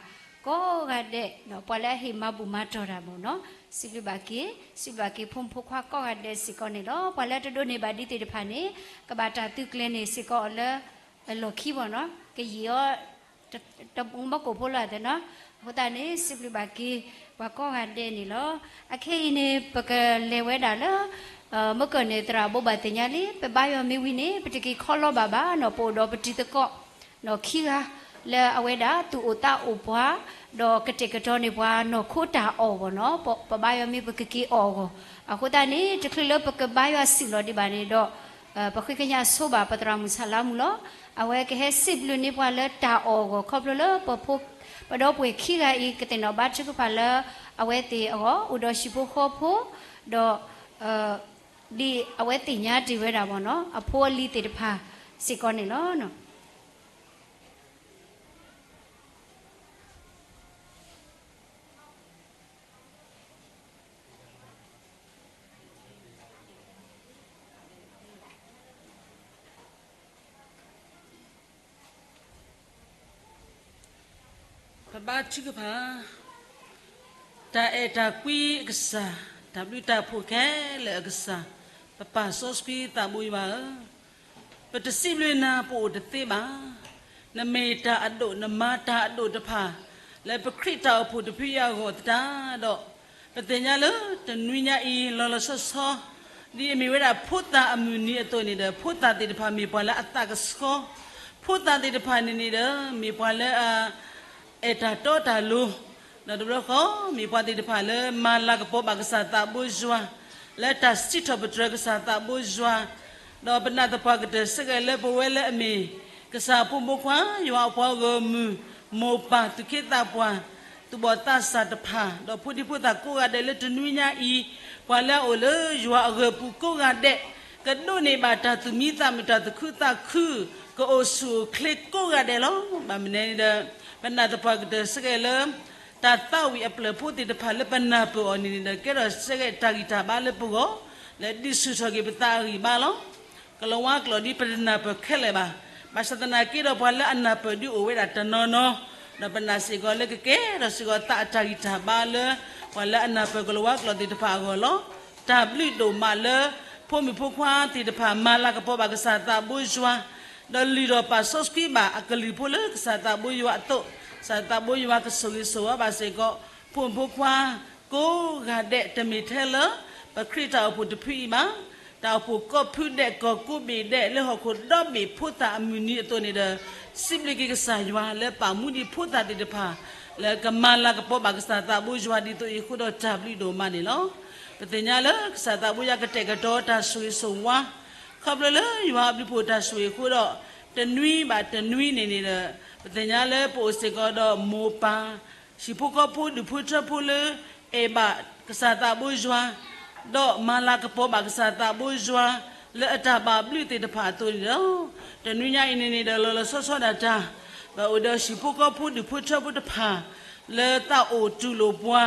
ကိးဂၤဒဲး, ပှၤလၢအဟ့ၣ်မၤဘူၣ်မၤတီၢ်တၢ်မးနီၤ, စံးဘျုးဘၣ်က့ၤ, စံးဘျုးဘၣ်က့ၤဖိမုၣ်ဖိခွါကိးဂၤဒဲးစ့ၢ်ကီးန့ၣ်လီၤ. ပှၤလၢတဒိးန့ၢ်ဘၣ်ဒ်သ့ၣ်တဖၣ်န့ၣ် ကဘၣ်တၢ်သုးကျဲၤန့ၢ်စ့ၢ်ကီးအီၤလၢ လီၢ်ခံမးနီၤ, ကယံာ်အီၤ တဘီကိၣ်ဖိလီၤသ့နီၤ. အဃိသတးန့ၣ် စံးဘျုးဘၣ်က့ၤ ပှၤကိးဂၤဒဲးန့ၣ်လီၤ. အခဲအံၤန့ၣ် ပကလဲၤဝဲဒၣ်လၢ မ့ၢ်ကၢၢ်န့ၣ် သရၣ်ဘိးဘၣ်သ့ၣ်ညါလံ, ပဘါယွၤမ့ၢ်ဝံၤန့ၣ် ပတက့ၤခီလီဘၣ်ဘၣ်နီၤ, ပအိၣ်ဒီးပတံၤသကိး နီၢ်ခံဂၤ လၢအဝဲဒၣ်သူၣ်အိၣ်သးအိၣ်ပှၤ ဒီးကတဲာ်ကတီၤန့ၢ်ပှၤနီၢ်ခိတၢ်အီၣ်ဘၣ်နီၤ, ပဘါယွၤမ့ၢ်ပကက့ၤအီၣ်အဂီၢ်, အဃိသတးန့ၣ် တချုးလၢပကဘါယွၤစံၣ်လီၤဒံးဘၣ်န့ၣ်ဒီး ပဃ့ကညးဆိဘၣ်ပသရၣ်မုၣ်ဆၣ်လါမူလီၤ. အဝဲကဟဲစံးဘျုးန့ၢ်ပှၤလၢတၢ်အီၣ်အဂီၢ် ခီဖျိလၢပဖိ ပဒီပုၢ်ဝဲၢ်ခံဂၤအံၤ ကသ့ၣ်နီၣ်ဘါထုကဖၣ်လၢ အဝဲသ့ၣ်အဂီၢ် အိၣ်ဒီးဟံၣ်ဖိဃီဖိ ဒီး ဒ်အဝဲသ့ၣ်ညါတ့ၢ်ဝဲဒၣ်ဘၣ်နီၤ အဖိအလံၤသ့ၣ်တဖၣ်စ့ၢ်ကီးန့ၣ်လီၤ. ပဘါထုကဖၣ်, တၢ်အဲၣ်တၢ်ကွံအကစၢ်, တၢ်ဘျုးတၢ်ဖှိၣ်ခဲလၢာ်အကစၢ်, ပပၢ်စီဆှံသးဘိယွၤဧၢ, ပတစံးဘျုးနၤပအိၣ်တသ့ဘၣ်. နမ့ၢ်တၢ်အဒိၣ် နမၤတၢ်အဒိၣ်တဖၣ် လၢပခရံာ်တၢ်အိၣ်ဖှိၣ်တဖုအံၤအဂီၢ်သတးဒီး ပသ့ၣ်ညါလၢတနွံညါအံၤ လီၤလီၤဆီဆီ ဒ်အမ့ၢ်ဝဲဒၣ်ဖိသၣ်အမုၢ်နံၤအသိးန့ၣ်ဒီး ဖိသၣ်သ့ၣ်တဖၣ်မ့ၢ်ပှၤလၢအသးကဆှီ, ဖိသၣ်သ့ၣ်တဖၣ်န့ၣ်န့ၣ်ဒီး မ့ၢ်ပှၤလၢအ အဲၣ်တၢ်တီတၢ်လိၤ, ဒီးတဘျီဃီ မ့ၢ်ပှၤသ့ၣ်တဖၣ်လၢမၤလၤကပီၤဘၣ်ကစၢ်သးဘိယွၤ, လၢတၢ်စံးထီၣ်ပတြၢၤကစၢ်သးဘိယွၤ, ဒီးပနာ်သပှၢ်ကတၢၢ်စ့ၢ်ကီးလၢပဝဲလၢအမ့ၢ် ကစၢ်အဖိမုၣ်ဖိခွါ ယွၤအပှၤဂီၢ်မုၢ်, မိၢ်ပၢ်သူၣ်က့သးပှၢ်, သူၣ်ဘီၣ်သးစၢ်တဖၣ်, ဒီးဖိဒံဖိသၣ်ကိးဂၤဒဲးလၢတနွံညါအံၤ, ပှၤလၢအအိၣ်လၢယွၤအဂၢၤပူၤကိးဂၤဒဲး, ကဒိးန့ၢ်ဘၣ်တၢ်သူၣ်မံသးမုာ် တၢ်သူၣ်ခုသးခု, ကအိၣ်ဆူၣ်အိၣ်ချ့ကိးဂၤဒဲးလီၤ. ဘၣ်မနုၤန့ၣ်ဒီး ပနာ်သပှၢ်ကတၢၢ်စ့ၢ်ကီးလၢ တၢ်သးဝံၣ်အပျဲၢ်ဖိသ့ၣ်တဖၣ်လၢပနၢ်ပၢၢ်အီၤန့ၣ်န့ၣ်ဒီး ကဲထီၣ်စ့ၢ်ကီးတၢ်ဂံၢ်တၢ်ဘါလၢပဂီၢ်, လၢဒုးဆူၣ်ထီၣ်က့ၤပသးအဂံၢ်ဘါလီၤ. ကလၤဝါကျိာ်ဒ်ပတနၢ်ပၢၢ်ခဲလၢာ်ဘၣ်. ဘၣ်ဆၣ်သနာ်က့ဒီးပှၤလၢအနၢ်ပၢၢ်ဒုးအိၣ်ဝဲဒၣ်တနီၤနီၤ, ဒီးပနာ်စ့ၢ်ကီးလၢကကဲထီၣ်စ့ၢ်ကီးသးအတၢ်ဂံၢ်တၢ်ဘါလၢ ပှၤလၢအနၢ်ပၢၢ်ကလၤဝါကျိာ်သ့ၣ်တဖၣ်အဂီၢ်လီၤ. တၢ်ဘျုးဒိၣ်မးလၢ ဖိမုၣ်ဖိခွါသ့ၣ်တဖၣ်မၤလၤကပီၤဘၣ်ကစၢ်သးဘိယွၤ, ဒီးလုၢ်ထီၣ်ပာ်စီဆှံဘၣ်အကလုၢ်ဖိလၢကစၢ်သးဘိယွၤအသိး, ကစၢ်သးဘိယွၤကဆိၣ်ဂ့ၤဆိၣ်ဝါဘၣ်စ့ၢ်ကီး ဖိမုၣ်ဖိခွါ ကိးဂၤဒဲး တမ့ၢ်ထဲလၢ ပခရံာ်တၢ်အိၣ်ဖှိၣ်တဖုအံၤဘၣ်, တၢ်အိၣ်ဖှိၣ်ကိးဖုဒဲး ကီၢ်ကိးဘ့ၣ်ဒဲး လၢဟီၣ်ခိၣ်ဒီဘ့ၣ်ဖိသၣ်အမုၢ်နံၤအသိးန့ၣ်ဒီး စံးဘျုးက့ၤကစၢ်ယွၤလၢပာ်မူဒံးဖိသၣ်သ့ၣ်တဖၣ် လၢကမၤလၤကပီၤဘၣ်ကစၢ်သးဘိယွၤဒ်သိးအံၤအဃိဒီးတၢ်ဘျုးဒိၣ်မးန့ၣ်လီၤ. ပသ့ၣ်ညါလၢကစၢ်သးဘိယွၤကတဲာ်ကတီၤတၢ်ဆိၣ်ဂ့ၤဆိၣ်ဝါ, ခီဖျိလၢယွၤအဘျုးဖှိၣ်တၢ်ဆိၣ်ဂ့ၤအဃိဒီး တနွံဘၣ်တနွံန့ၣ်န့ၣ်ဒီး ပသ့ၣ်ညါလၢပအိၣ်စ့ၢ်ကီးဒီးမိၢ်ပၢ် ဟံၣ်ဖိဃီဖိဒူၣ်ဖိထၢဖိလၢ အဲၣ်ဘၣ်ကစၢ်သးဘိယွၤ, ဒီးမၤလၤကပီၤဘၣ်ကစၢ်သးဘိယွၤ လၢအတၢ်ဘၣ်ဘျုးသ့ၣ်တဖၣ်အသိးန့ၣ်လီၤ. တနွံညါအံၤန့ၣ်န့ၣ်ဒီး လီၤလီၤဆီဆီဒၣ်တၢ်, ပအိၣ်ဒီးဟံၣ်ဖိဃီဖိဒူၣ်ဖိထၢဖိတဖၣ် လၢသးအိၣ်တူၢ်လိာ်ပှၤ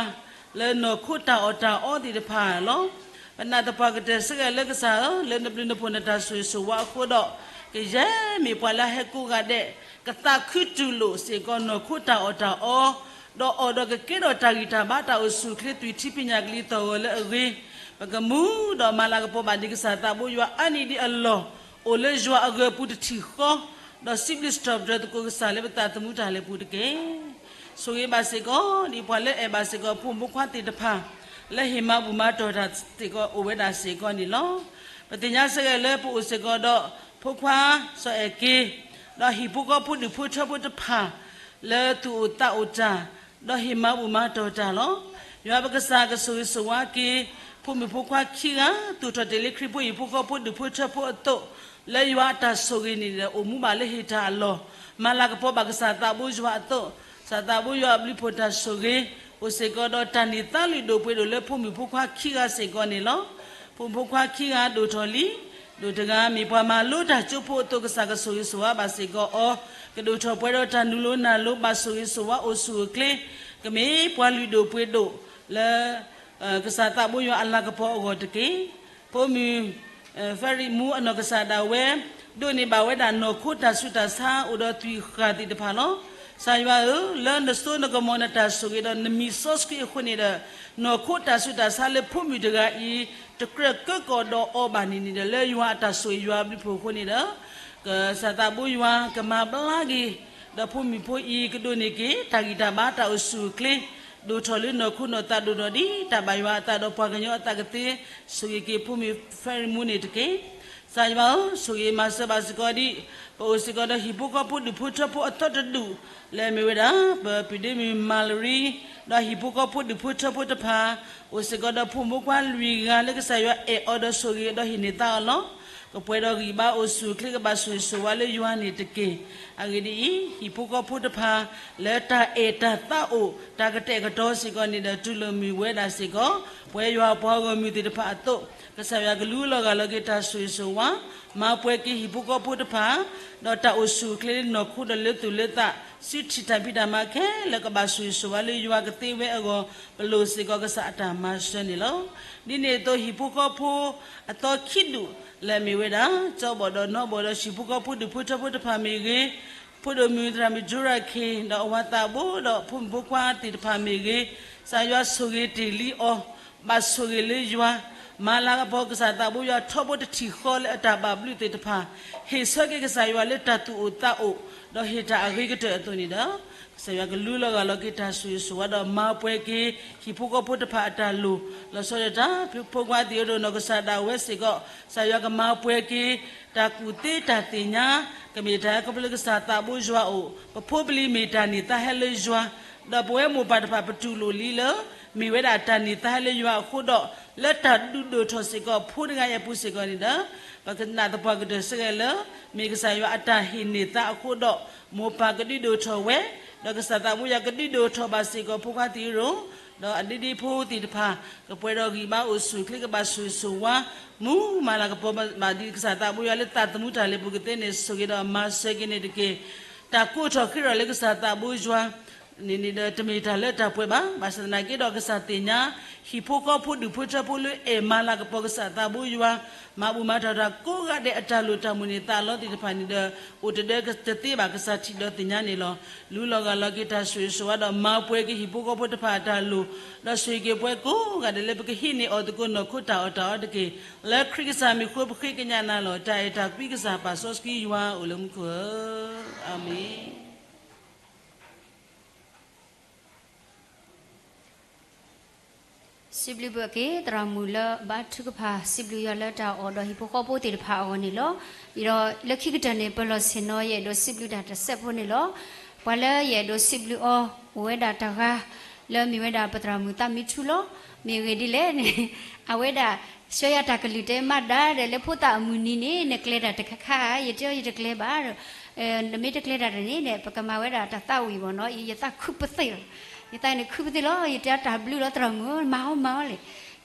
လၢနီၢ်ခိတၢ်အီၣ်တၢ်အီသ့ၣ်တဖၣ်လီၤ. ပနာ်သပှၢ်ကတၢၢ်စ့ၢ်ကီးလၢကစၢ်ဧၢ, လၢနဘျုးနဖှိၣ်နတၢ်ဆိၣ်ဂ့ၤဆိၣ်ဝါအဃိဒီး ကယဲၢ်မ့ၢ်ပှၤလၢအဟဲကိးဂၤဒဲး ကသးခုတူၢ်လိာ်စ့ၢ်ကီးနီၢ်ခိတၢ်အီၣ်တၢ်အီ, ဒီးအိၣ်ဒီးကကဲထီၣ်တၢ်ဂံၢ်တၢ်ဘါ တၢ်အိၣ်ဆူၣ်အိၣ်ချ့သွံၣ်ထံပညၣ်ကလံၤသီၣ်ဂီၤလၢအဂ့ၤ, ပကမူဒီးမၤလၤကပီၤဘၣ်ဒံးကစၢ်သးဘိယွၤအါနံၣ်ဒံးအလီၢ်, အိၣ်လၢယွၤအဂၢၤပူၤတထံၣ်ဃီ, ဒီးစံးဘျုးစံးထီၣ်ပတြၢၤသကိးကစၢ်လၢပသးသမူတၢ်လဲၤပူၤတက့ၢ်. ဆိၣ်ဂ့ၤဘၣ်စ့ၢ်ကီး ဒ်ပှၤလၢအဲၣ်ဘၣ်စ့ၢ်ကီးဖိမုၣ်ဖိခွါသ့ၣ်တဖၣ် လၢဟ့ၣ်မၤဘူၣ်မၤတီၢ်တၢ်စ့ၢ်ကီးအိၣ်ဝဲဒၣ်စ့ၢ်ကီးန့ၣ်လီၤ. ပသ့ၣ်ညါစ့ၢ်ကီးလၢပအိၣ်စ့ၢ်ကီးဒီး ဖိခွါစီၤအဲၣ်က့ၤ, ဒီးဟံၣ်ဖိဃီဖိဒူၣ်ဖိထၢဖိတဖၣ် လၢသူၣ်အိၣ်သးအိၣ်တၢ်, ဒီးဟ့ၣ်မၤဘူၣ်မၤတီၢ်တၢ်လီၤ. ယွၤပကစၢ်ကဆိၣ်ဂ့ၤဆိၣ်ဝါက့ၤ ဖိမုၣ်ဖိခွါခံဂၤ သူၣ်ထီၣ်တ့ၢ်လံခရံာ်ဖိဟံၣ်ဖိဃီဖိဒူၣ်ဖိထၢဖိအသိး, လၢယွၤအတၢ်ဆိၣ်ဂ့ၤန့ၣ်ဒီး အိၣ်မူဘၣ်လၢဟ့ၣ်တၢ်အလီၢ်, မၤလၤကပီၤဘၣ်ကစၢ်သးဘိယွၤအသိး, ကစၢ်သးဘိယွၤအဘျုးဖှိၣ်တၢ်ဆိၣ်ဂ့ၤ အိၣ်စ့ၢ်ကီးဒီးတၢ်န့ၢ်သါလုၢ်ဒိၣ်ပှ့ၤဒိၣ်လၢဖိမုၣ်ဖိခွါခံဂၤစ့ၢ်ကီးန့ၣ်လီၤ. ဖိမုၣ်ဖိခွါခံဂၤဒိၣ်ထီၣ်လံ, ဒိၣ်တဂၤမ့ၢ်ပှၤမၤလိတၢ်ကၠိဖိအသိး ကစၢ်ကဆိၣ်ဂ့ၤဆိၣ်ဝါဘၣ်စ့ၢ်ကီးအီၤ, ကဒိၣ်ထီၣ်ပှဲၤဒီးတၢ်နုာ်လီၤနၢ်လီၤ ဘၣ်ဆိၣ်ဂ့ၤဆိၣ်ဝါအိၣ်ဆူၣ်အိၣ်ချ့, ကမ့ၢ်ပှၤလုၢ်ဒိၣ်ပှ့ၤဒိၣ်လၢ ကစၢ်သးဘိယွၤအလၤကပီၤအဂီၢ်တက့ၢ်. ဖိမုၣ် Ferry Mui အနီၢ်ကစၢ်ဒၣ်ဝဲ ဒိးန့ၢ်ဘၣ်ဝဲဒၣ်နီၢ်ခိတၢ်ဆူးတၢ်ဆါ အိၣ်ဒီးသွံၣ်ဃၢ်သ့ၣ်တဖၣ်လီၤ. ကစၢ်ယွၤဧၢ, လၢနစိနကမီၤနတၢ်ဆိၣ်ဂ့ၤဒီးနမံၤစီဆှံအဃိန့ၣ်ဒီး နီၢ်ခိတၢ်ဆူးတၢ်ဆါလၢဖိမုၣ်တဂၤအံၤ တကြၢးကၢကီၢ်ဒီးအီၤဘၣ်န့ၣ်န့ၣ်ဒီး လၢယွၤအတၢ်ဆိၣ်ဂ့ၤယွၤအဘျုးဖှိၣ်အဃိန့ၣ်ဒီး ကစၢ်သးဘိယွၤကမၤဘျါက့ၤ ဒီးဖိမုၣ်ဖိအံၤကဒိးန့ၢ်က့ၤ တၢ်ဂံၢ်တၢ်ဘါတၢ်အိၣ်ဆူၣ်အိၣ်ချ့ ဒိၣ်ထီၣ်လၢနီၢ်ခိနီၢ်သးဒိၣ်ထီၣ်ဒ်တၢ်ဘၣ်ယွၤအသးဒီးပှၤကညီအသးကသ့ ဆိၣ်ဂ့ၤက့ၤဖိမုၣ် Ferry Mui န့ၣ်တက့ၢ်. ကစၢ်ယွၤဧၢ, ဆိၣ်ဂ့ၤမၤစၢၤဘၣ်စ့ၢ်ကီးဒ် ပအိၣ်စ့ၢ်ကီးဒီးဟံၣ်ဖိဃီဖိဒူၣ်ဖိထၢဖိအသီတဒူၣ် လၢအမ့ၢ်ဝဲဒၣ် ပပုၢ်ဒ့မုၣ် Mallory ဒီးဟံၣ်ဖိဃီဖိဒူၣ်ဖိထၢဖိတဖၣ် အိၣ်စ့ၢ်ကီးဒီးဖိမုၣ်ဖိခွါလွံၢ်ဂၤလၢကစၢ်ယွၤအဲၣ်အီၤဒီးဆိၣ်ဂ့ၤအီၤဒီးဟ့ၣ်န့ၢ်သါအီၤလီၤ. ကပှဲၤဒီးဂံၢ်ဘါအိၣ်ဆူၣ်အိၣ်ချ့ ကဘၣ်ဆိၣ်ဂ့ၤဆိၣ်ဝါလၢယွၤန့ၣ်တက့ၢ်. အဂ့ၢ်ဒ်အံၤ, ဟံၣ်ဖိဃီဖိတဖၣ် လၢတၢ်အဲၣ်တၢ်သးအိၣ် တၢ်ကတဲာ်ကတီၤစ့ၢ်ကီးန့ၣ်ဒီး တူၢ်လိာ်မုာ်ဝဲဒၣ်စ့ၢ်ကီး ပဝဲယွၤအပှၤဂီၢ်မုၢ်သ့ၣ်တဖၣ်အသိး, ကစၢ်ယွၤကလူလီၤဂာ်လီၤက့ၤတၢ်ဆိၣ်ဂ့ၤဆိၣ်ဝါ, မၤပှဲၤက့ၤဟံၣ်ဖိဃီဖိတဖၣ် ဒီးတၢ်အိၣ်ဆူၣ်အိၣ်ချ့လၢနီၢ်ခိဒီးလၢသူၣ်လၢသး စုထံၣ်တၢ်ဖံးတၢ်မၤခဲလၢာ်ကဘၣ်ဆိၣ်ဂ့ၤဆိၣ်ဝါလၢယွၤကသ့ဝဲအဂီၢ် ပလိၣ်စ့ၢ်ကီးကစၢ်အတၢ်မၤစၢၤန့ၣ်လီၤ. ဒ်န့ၣ်အသိး ဟံၣ်ဖိဃီဖိအသီခံဒူၣ် လၢအမ့ၢ်ဝဲဒၣ် ကၠီဘီၣ်ဒီးနီဘီၣ်ဒီးဟံၣ်ဖိဃီဖိဒူၣ်ဖိထၢဖိတဖၣ်မ့ၢ်ဂ့ၤ, ဖိဒိၣ်မုၣ်သရၣ်မုၣ် Jura Kay ဒီးအဝၤသးဘိဒီးဖိမုၣ်ဖိခွါသ့ၣ်တဖၣ်မ့ၢ်ဂ့ၤ, ကစၢ်ယွၤဆိၣ်ဂ့ၤတ့ၢ်လံအီၤ, ဘၣ်ဆိၣ်ဂ့ၤလၢယွၤ, မၤလၤကပီၤကစၢ်သးဘိယွၤထီဘိတထံၣ်ဃီလၢအတၢ်ဘၣ်ဘျုးသ့ၣ်တဖၣ်, ဟ့ၣ်ဆၢက့ၤကစၢ်ယွၤလၢတၢ်သူၣ်အိၣ်သးအိၣ်, ဒီးဟ့ၣ်တၢ်အဂ့ၤကတၢၢ်အသိးန့ၣ်ဒီး ကစၢ်ယွၤကလူလီၤဂာ်လီၤက့ၤတၢ်ဆိၣ်ဂ့ၤဆိၣ်ဝါဒီးမၤပှဲၤက့ၤ ဟံၣ်ဖိဃီဖိတဖၣ်အတၢ်လိၣ်, လီၤဆီဒၣ်တၢ် ဖိခွါသ့ၣ်ဧၢဒီးနီၢ်ကစၢ်ဒၣ်ဝဲစ့ၢ်ကီး, ကစၢ်ယွၤကမၤပှဲၤက့ၤ တၢ်ကူၣ်သ့တၢ်သ့ၣ်ညါ, ကမ့ၢ်တၢ်ခီဖျိလၢကစၢ်သးဘိယွၤအိၣ်, ပဖိပလံၤမ့ၢ်တၢ်န့ၢ်သါဟဲလၢယွၤ, ဒီးပဝဲမိၢ်ပၢ်တဖၣ်ပတူၢ်လိာ်လံလၢ မ့ၢ်ဝဲဒၣ်တၢ်န့ၢ်သါဟဲလၢယွၤအဃိဒီး, လၢတၢ်ဒုးဒိၣ်ထီၣ်စ့ၢ်ကီးဖိတဂၤအံၤအပူၤစ့ၢ်ကီးန့ၣ်ဒီး, ပကနၣ်သပှၢ်ကတၢၢ်စ့ၢ်ကီးလၢ မ့ၢ်ကစၢ်ယွၤအတၢ်ဟ့ၣ်န့ၢ်သါအဃိဒီး, မိၢ်ပၢ်ကဒုးဒိၣ်ထီၣ်ဝဲ, ဒီးကစၢ်သးဘိယွၤကဒုးဒိၣ်ထီၣ်ဘၣ်စ့ၢ်ကီးဖိခွါသ့ၣ်ဧၢဒီး ဒီးအဒ့ဒ့ဖိသ့ၣ်တဖၣ် ကပှဲၤဒီးဂံၢ်ဘါအိၣ်ဆူၣ်အိၣ်ချ့ ကဘၣ်ဆိၣ်ဂ့ၤဆိၣ်ဝါ, မူမၤလၤကပီၤဘၣ်ဒ်ကစၢ်သးဘိယွၤလၢသးသမူတၢ်လဲၤပူၤကသ့န့ၣ် ဆိၣ်ဂ့ၤဒီးမၤစၢၤက့ၤန့ၣ်တက့ၢ်. တၢ်ကိးထီၣ်ဃ့ထီၣ်လၢကစၢ်သးဘိယွၤ န့ၣ်န့ၣ်ဒီးတမ့ၢ်တၢ်လၢတၢ်ပှဲၤဘၣ်. ဘၣ်ဆၣ်သနာ်က့ဒီးကစၢ်သ့ၣ်ညါ ဟံၣ်ဖိဃီဖိဒူၣ်ဖိထၢဖိလၢအဲၣ်မၤလၤကပီၤကစၢ်သးဘိယွၤ, မၤဘူၣ်မၤတီၢ်တၢ်ကိးဂၤဒဲးအတၢ်လိၣ်တၢ်မုၢ်န့ၢ်သးလီသ့ၣ်တဖၣ်န့ၣ်ဒီး အိၣ်တဒၢကတသ့ဘၣ်ကစၢ်ထံၣ်ဒီးသ့ၣ်ညါန့ၣ်လီၤ. လူလီၤဂာ်လီၤက့ၤတၢ်ဆိၣ်ဂ့ၤဆိၣ်ဝါဒီးမၤပှဲၤက့ၤဟံၣ်ဖိဃီဖိတဖၣ်အတၢ်လိၣ်, ဒီးဆိၣ်ဂ့ၤက့ၤပှၤကိးဂၤဒဲးလၢပကဟံးန့ၢ်အီၤသကိးနီၢ်ခိတၢ်အီၣ်တၢ်အီတက့ၢ်. လၢခရံာ်ကစၢ်မံၤဃိပဃ့ကညးနၤလီၤ. တၢ်အဲၣ်တၢ်ကွံကစၢ်ပာ်စီဆှံယွၤအိၣ်လၢမူခိၣ်ဧၢ, အၤမ့ၣ်. စံးဘျုးဘၣ်က့ၤ သရၣ်မုၣ်လၢအဘါထုကဖၣ် စံးဘျုးယွၤလၢတၢ်အီၣ်ဒီးဟံၣ်ဖိဃီဖိသ့ၣ်တဖၣ်အဂီၢ်န့ၣ်လီၤ. ဒီးလၢခံကတၢၢ်န့ၣ် ပလီၢ်ဆ့ၣ်နီၤ ယအဲၣ်ဒိးစံးဘျုးတၢ်တစဲးဖိန့ၣ်လီၤ. ပှၤလၢယအဲၣ်ဒိးစံးဘျုးအီၤ အိၣ်ဝဲဒၣ်တဂၤ လၢအမ့ၢ်ဝဲဒၣ်ပသရၣ်မုၣ်သးမံထူလီၤ. မ့ၢ်အဂ့ၢ်ဒ်လဲၣ်န့ၣ် အဝဲဒၣ် ဆှၢယၤတၢ်ကလုၢ်တဲမးဒါဒီး လၢဖိသၣ်အမုၢ်နံၤန့ၣ် နကျဲတၢ်တခါခါ ယတဲအီၤယတကျဲဘၣ် နမ့ၢ်တကျဲတၢ်တန့ၣ် ပကမၤဝဲဒၣ်တၢ်သးဝံၣ်ဘၣ်နီၤ. ယသးခုပသ့ၣ်လီၤ. ယသးန့ၣ်ခုပသ့ၣ်လီၤ. ယတဲတၢ်ဘျုးလီၤ သရၣ်မုၣ်ဧၢ, မၤအီၤမၤအီၤလဲၣ်.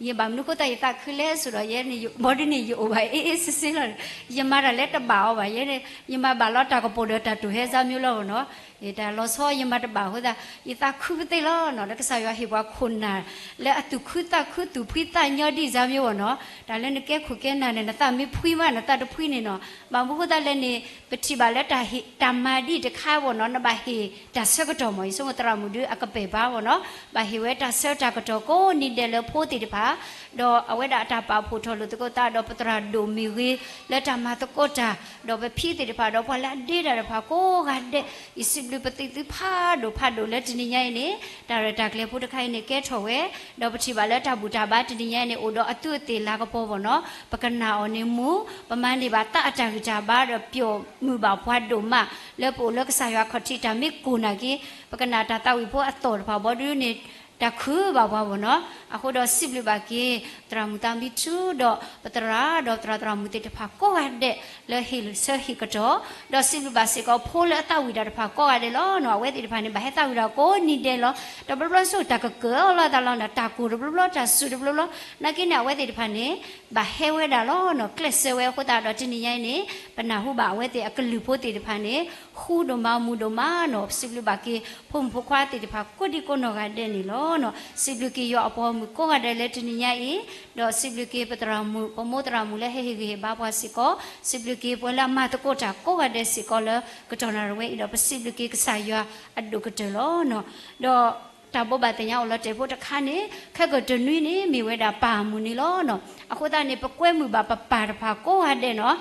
ယဘၣ်မနုၤဃိသတးယသးခုလဲၣ်ဆိဒီး ယဲန့ၣ် ဘီဒုန့ၣ် ယအိၣ်ဘၣ်အ့ၣ်အ့ၣ်စ့စ့လီၤ. ယမၤတၢ်လၢတဘၣ်အီၤဘၣ်. ယဲန့ၣ် ယမၤဘၣ်လီၤတၢ်ကပိာ်ဒီးတၢ်တိာ်ဟဲ စါမျိုးလီၤဘၣ်နီၤ. တၢ်လီၤဆီယမၤတဘၣ်အဃိသတး ယသးခုပသ့ၣ်လီၤနီၤ. လၢကစၢ်ယွၤဟ့ၣ်ပှၤခိၣ်နၢ် လၢအသူၣ်ခုသးခု သူၣ်ဖှံသးညီဒ်စါမျိုးဘၣ်နီၤ. တၢ်လၢနကဲခိၣ်ကဲနၢ်န့ၣ် နသးမ့ၢ်ဖှံမး နသးတဖှံန့ၣ်နီၤ. ဘၣ်မနုၤဃိသတးလဲၣ်န့ၣ် ပထံၣ်ဘၣ်လၢတၢ်မၤဒ်တခါဘၣ်နီၤ နဘၣ်ဟ့ၣ်တၢ်ဆၢကတီၢ်မး. ယဆိကမိၣ်သရၣ်မုၣ်ဒုးအကပဲာ်ဘၣ်ဘၣ်နီၤ ဘၣ်ဟ့ၣ်ဝဲတၢ်ဆၢတၢ်ကတီၢ်ကိးနံၤဒဲးလၢဖိသ့ၣ်တဖၣ် ဒီးအဝဲဒၣ်အတၢ်ပာ်ဖှိၣ်ထီၣ်လိာ်သကိးသးဒီးပသရၣ်ဒိၣ်မ့ၢ်ဂ့ၤ လၢတၢ်မၤသကိးတၢ် ဒီးပဖံသ့ၣ်တဖၣ် ဒီးပှၤလၢအဒ့တၢ်တဖၣ်ကိးဂၤဒဲး ယစံးဘျုးပသ့ၣ်သုဖးဒိၣ်ဖးဒိၣ်လၢတနံၤညါအံၤန့ၣ် တၢ်ရဲၣ်တၢ်ကျဲၤဖိတခါအံၤန့ၣ်ကဲထီၣ်ဝဲ ဒီးပထံၣ်ဘၣ်လၢတၢ်ဘူၣ်တၢ်ဘါတနံၤညါအံၤန့ၣ် အိၣ်ဒီးအသူးအသ့ၣ်လၤကပီၤဘၣ်နီၤ. ပကနၣ်အီၤန့ၣ်မူ ပမၤန့ၢ်ဘၣ်သးအတၢ်ဂံၢ်တၢ်ဘါဒီးပျိာ်မုာ်ဘၣ်ပှၤဒိၣ်မး လၢပအိၣ်လၢကစၢ်ယွၤခီၣ်ထံးတၢ်မ့ၢ်ကိၢ်နာ်က့ ပကနၣ်တၢ်သးဝံၣ်ဖိအသီၣ်တဖၣ်ဘီဒုန့ၣ် တၢ်ခုၣ်ဘၣ်ပှၤဘၣ်နီၤ. အဃိဒီးစံးဘျုးဘၣ်က့ၤ သရၣ်မုၣ်သးမံထူဒီး ပသရၣ်ဒီးသရၣ်သရၣ်မုၣ်သ့ၣ်တဖၣ်ကိးဂၤဒဲးလၢဟ့ၣ်ဆၢဟ့ၣ်ကတီၢ်, ဒီးစံးဘျုးဘၣ်စ့ၢ်ကီးဖိလၢအသးဝံၣ်တၢ်တဖၣ်ကိးဂၤဒဲးလီၤနီၤ. အဝဲသ့ၣ်တဖၣ်န့ၣ် ဘၣ်ဟဲသးဝံၣ်တၢ်ကိးနံၤဒဲးလီၤ. တဘျီဘျီဆိတၢ်ကကၢၤအီၤလီၤသးလီၤနီၤ, တၢ်ကိၢ်တဘျီဘျီ တၢ်စူၤတဘျီဘျီ, နာ်က့န့ၣ် အဝဲသ့ၣ်တဖၣ်န့ၣ် ဘၣ်ဟဲဝဲဒၣ်လီၤနီၤ, ကျဲးစၢးဝဲအဃိသတးဒီး တနံၤညါအံၤန့ၣ် ပနၢ်ဟူဘၣ်အဝဲသ့ၣ်အကလုၢ်ဖိသ့ၣ်တဖၣ်န့ၣ် ဃူဒိၣ်မးမုာ်ဒိၣ်မးနီၤ. ပစံးဘျုးဘၣ်က့ၤ ဖိမုၣ်ဖိခွါသ့ၣ်တဖၣ်ကိးဒံကိးနီၢ်ဂၤဒဲးန့ၣ်လီၤနီၤ. စံးဘျုးက့ၤယွၤအပှၤဂီၢ်မုၢ်ကိးဂၤဒဲးလၢတနံၤညါအံၤ, ဒီးစံးဘျုးက့ၤပသရၣ်မုၣ် ပမိၢ်သရၣ်မုၣ်လၢဟဲဟ့ၣ်ဂံၢ်ဟ့ၣ်ဘါပှၤစ့ၢ်ကီး, စံးဘျုးက့ၤပှၤလၢအမၤသကိးတၢ်ကိးဂၤဒဲးစ့ၢ်ကီးလၢ ကတီၢ်နၣ်ရံၣ်ဝဲအံၤဒီး ပစံးဘျုးက့ၤကစၢ်ယွၤအဒိၣ်ကတၢၢ်လီၤနီၤ. ဒီးတၢ်ဘိးဘၣ်သ့ၣ်ညါအိၣ်လီၤတဲာ်ဖိတခါန့ၣ် ခဲကိာ်တနွံန့ၣ် မ့ၢ်ဝဲဒၣ်ပၢ်အမုၢ်နံၤလီၤနီၤ. အဃိသတးန့ၣ် ပကွဲမုာ်ဘၣ်ပပၢ်တဖၣ်ကိးဂၤဒဲးနီၤ,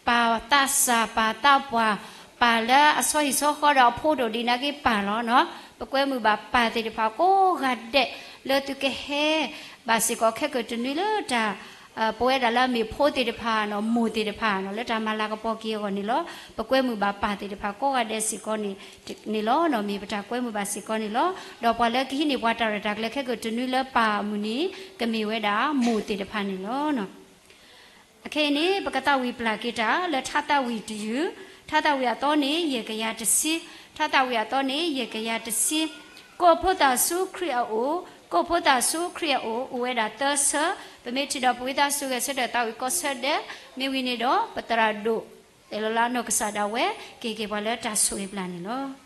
ပၢ်သးစၢ် ပၢ်သးပှၢ်, ပၢ်လၢအဆီဟံၣ်ဆီဃီဒီးအဖိဒိၣ်ဒံးနာ်က့ပၢ်လီၤနီၤ. ပကွဲမုာ်ဘၣ်ပၢ်သ့ၣ်တဖၣ်ကိးဂၤဒဲး လၢသုကဟဲဘၣ်စ့ၢ်ကီးခဲကိာ်တနွံလၢတၢ် ပဝဲဒၣ်လၢအမ့ၢ်ဖိသ့ၣ်တဖၣ်နီၤ, မိၢ်သ့ၣ်တဖၣ်နီၤ, လၢတၢ်မၤလၤကပီၤက့ၤအဂီၢ်န့ၣ်လီၤ. ပကွဲမုာ်ဘၣ်ပၢ်သ့ၣ်တဖၣ်ကိးဂၤဒဲးစ့ၢ်ကီးန့ၣ်လီၤ. မ့ၢ်ပတၢ်ကွဲမုာ်ဘၣ်စ့ၢ်ကီးန့ၣ်လီၤ. ဒီးပှၤလၢကဟံးန့ၢ်ပှၤတၢ်ရဲၣ်တၢ်ကျဲၤခဲကိာ်တနွံလၢပၢ်အမုၢ်နံၤ ကမ့ၢ်ဝဲဒၣ်မိၢ်သ့ၣ်တဖၣ်န့ၣ်လီၤ. အခဲအံၤန့ၣ် ပကသးဝံၣ်ပျၢ်က့ၤတၢ်လၢထါသးဝံၣ်တယုၢ်, ထါသးဝံၣ်အသီန့ၣ် ယဲၢ်ကယၤတဆံ, ထါသးဝံၣ်အသီန့ၣ် ယဲၢ်ကယၤတဆံ, ကိးဖိသၣ်ဆူခရံာ်အအိၣ်, ကိးဖိသၣ်ဆူခရံာ်အအိၣ် အိၣ်ဝဲဒၣ်သၢဆၢ, ပမ့ၢ်ထံၣ်ဒီးပဝံသးစူၤဂဲၤဆၢထၢၣ်သးဝံၣ်ကိးဆၢဒဲး, မ့ၢ်ဝံၤန့ၣ်ဒီး ပသရၣ်ဒိၣ် အဲၣ်လီၤလၢနီၢ်ကစၢ်ဒၣ်ဝဲ ကဟ့ၣ်က့ၤပှၤလၢတၢ်ဆိၣ်ဂ့ၤပျၢ်န့ၣ်လီၤ.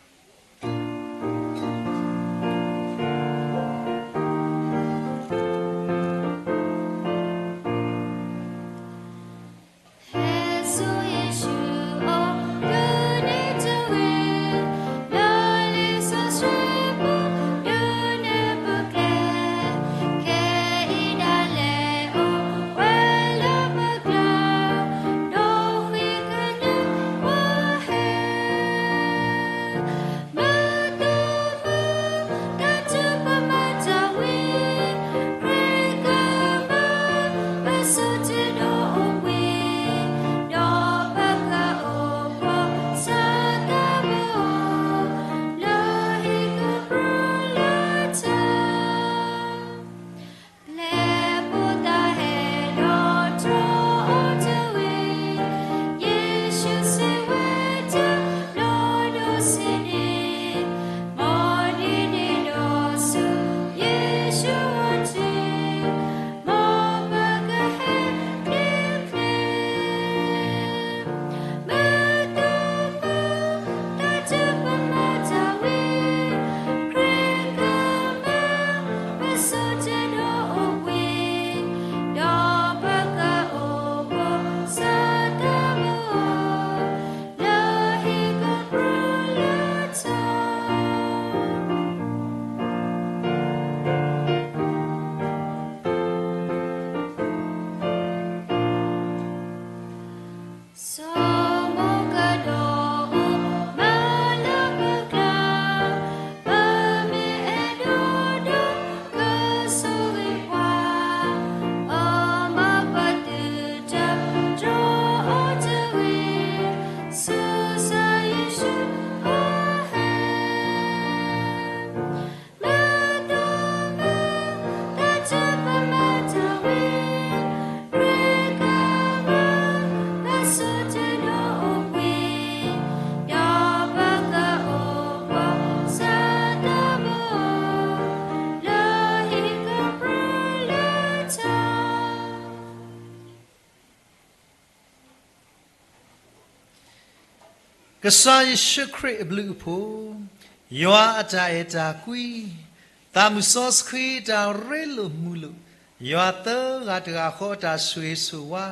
Lord, he could bring the time. ကစၢ်ယ့ၣ်ၡူးခရံာ်အဘျုးအဖှိၣ်, ယွၤအတၢ်အဲၣ်တၢ်ကွံ, သးမုၢ်စီဆှံတၢ်ရ့လိာ်မုာ်လိာ်, ယွၤသၢဂၤတဂၤဃီအတၢ်ဆိၣ်ဂ့ၤဆိၣ်ဝါ,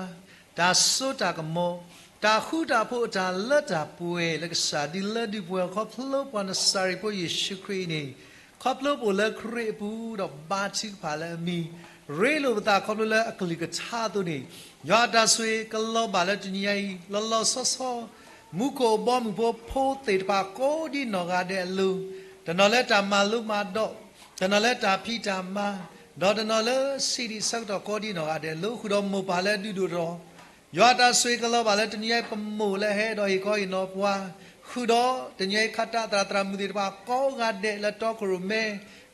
တၢ်စိတၢ်ကမီၤ, တၢ်ဃူတၢ်ဖိးအတၢ်လၢတၢ်ပှဲၤလၢကစၢ်ဒုးလၢဒုးပှဲၤခီဖျိပှၤနစၤရ့းဖိယ့ၣ်ၡူးခရံာ်အံၤန့ၣ်, ခီဖျိပအိၣ်လၢခရံာ်အပူၤဒီးဘါထုကဖၣ်လၢအမံၤ, ရ့လိာ်ပသးခီဖျိလၢအကလုၢ်ကထါအသိးန့ၣ်, ယွၤအတၢ်ဆိၣ်ဂ့ၤကလီၤဘၣ်လၢတနံၤညါအံၤ လီၤလီၤဆီဆီ မူခိၣ်အဘီအမုၢ်ဖိဖိသ့ၣ်တဖၣ်ကိးဒံနီၢ်ဂၤဒဲးအလိၤ, တနီၤလၢတၢ်မၤလိမၤဒိး, တနီၤလၢတၢ်ဖံးတၢ်မၤ, ဒီးတနီၤလၢဆံးဒံးဆၢကတီၢ်ကိးဒံနီၢ်ဂၤဒဲးအလိၤ, ဃုာ်ဒီးမိၢ်ပၢ်လၢအဒုးဒိၣ်ထီၣ်, ယွၤအတၢ်ဆိၣ်ဂ့ၤကလီၤဘၣ်လၢတနံၤညါအံၤပမိၢ်လၢအဟဲဒီးဟ့ၣ်ခီဟ့ၣ်နီၤပှၤ, ဃုာ်ဒီးတနံၤညါအံၤခးတၢ်သရၣ်သရၣ်မုၣ်သ့ၣ်တဖၣ်ကိးဂၤဒဲးလၢတီခိၣ်ရိၣ်မဲ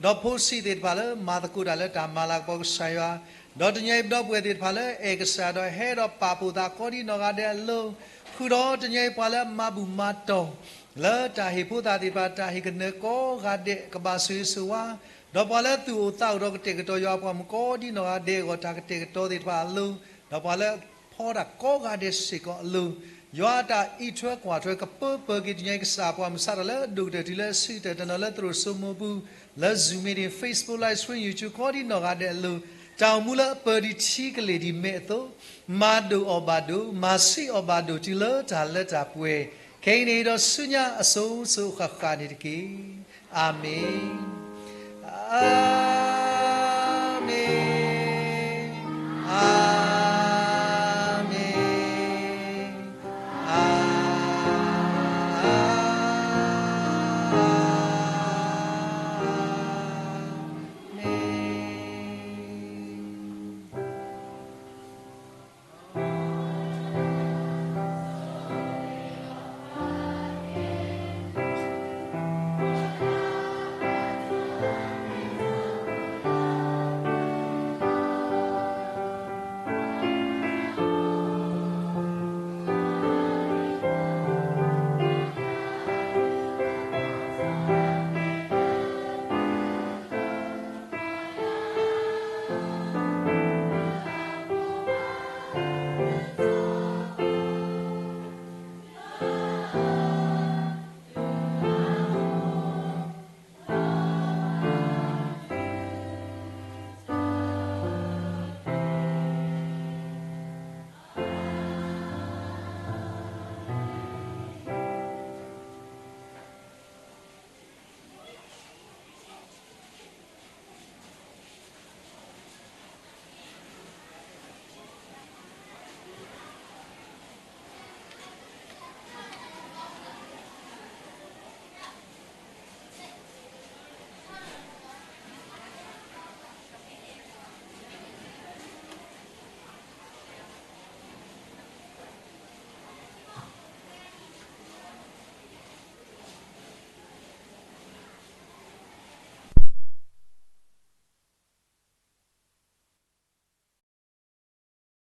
ဒီးဖိဆံးသ့ၣ်တဖၣ်လၢမၤသကိးတၢ်လၢတၢ်မၤလၤကပီၤကစၢ်ယွၤ, ဒီးတနံၤအံၤပဒီပုၢ်ဝဲၢ်သ့ၣ်တဖၣ်လၢအဲၣ်ကစၢ်ဒီးဟဲဒီးပာ်ဖှိၣ်သးကိးဒ်နီၢ်ဂၤဒဲးအလိၤ, ဃုာ်ဒီးတနံၤအံၤပှၤလၢမၤဘူၣ်မၤတီၢ် လၢတၢ်ဟ့ၣ်ဖိသၣ်သ့ၣ်တဖၣ် တၢ်ဟ့ၣ်ကနၢၤကိးဂၤဒဲး ကဘၣ်ဆိၣ်ဂ့ၤဆိၣ်ဝါ, ဒီးပှၤလၢသူၣ်အိၣ်သးအိၣ်ဒီးကတဲာ်ကတီၤယွၤအပှၤမုၣ်ကိးဒ်နီၢ်ဂၤဒဲးအဂီၢ် တၢ်ကတဲာ်ကတီၤသ့ၣ်တဖၣ်အလိၤ, ဒီးပှၤလၢဖီတၢ်ကိးဂၤဒဲးစ့ၢ်ကီးအလိၤ, ယွၤအတၢ်အံးထွဲကွၢ်ထွဲကပၢပၢၤက့ၤတနံၤအံၤ ကစၢ်အပှၤမုၣ်စးထီၣ်လၢအဒိၣ်ကတၢၢ်တုၤလၢအဆံးကတၢၢ် တနီၤလၢသရိာ်စိမိၤပူၤ, လၢ Zoom meeting, Facebook live stream, YouTube ကိးဒ်နီၢ်ဂၤဒဲးအလိၤ, တၢ်အိၣ်မူလၢအပၢၤဒံးထံကလ့ၢ်ဒံးမဲးအသိး မၤဒိၣ်အီၣ်ဘၣ်ဒိၣ်, မၤဆံးအီၣ်ဘၣ်ဒိၣ် တုၤလၢတၢ်လၢတၢ်ပှဲၤ, ခဲအံၤန့ၣ်ဒီးဆူညါအစိၤစိၤအဃၣ်ဃၣ်န့ၣ်တက့ၢ်. အၤမ့ၣ်.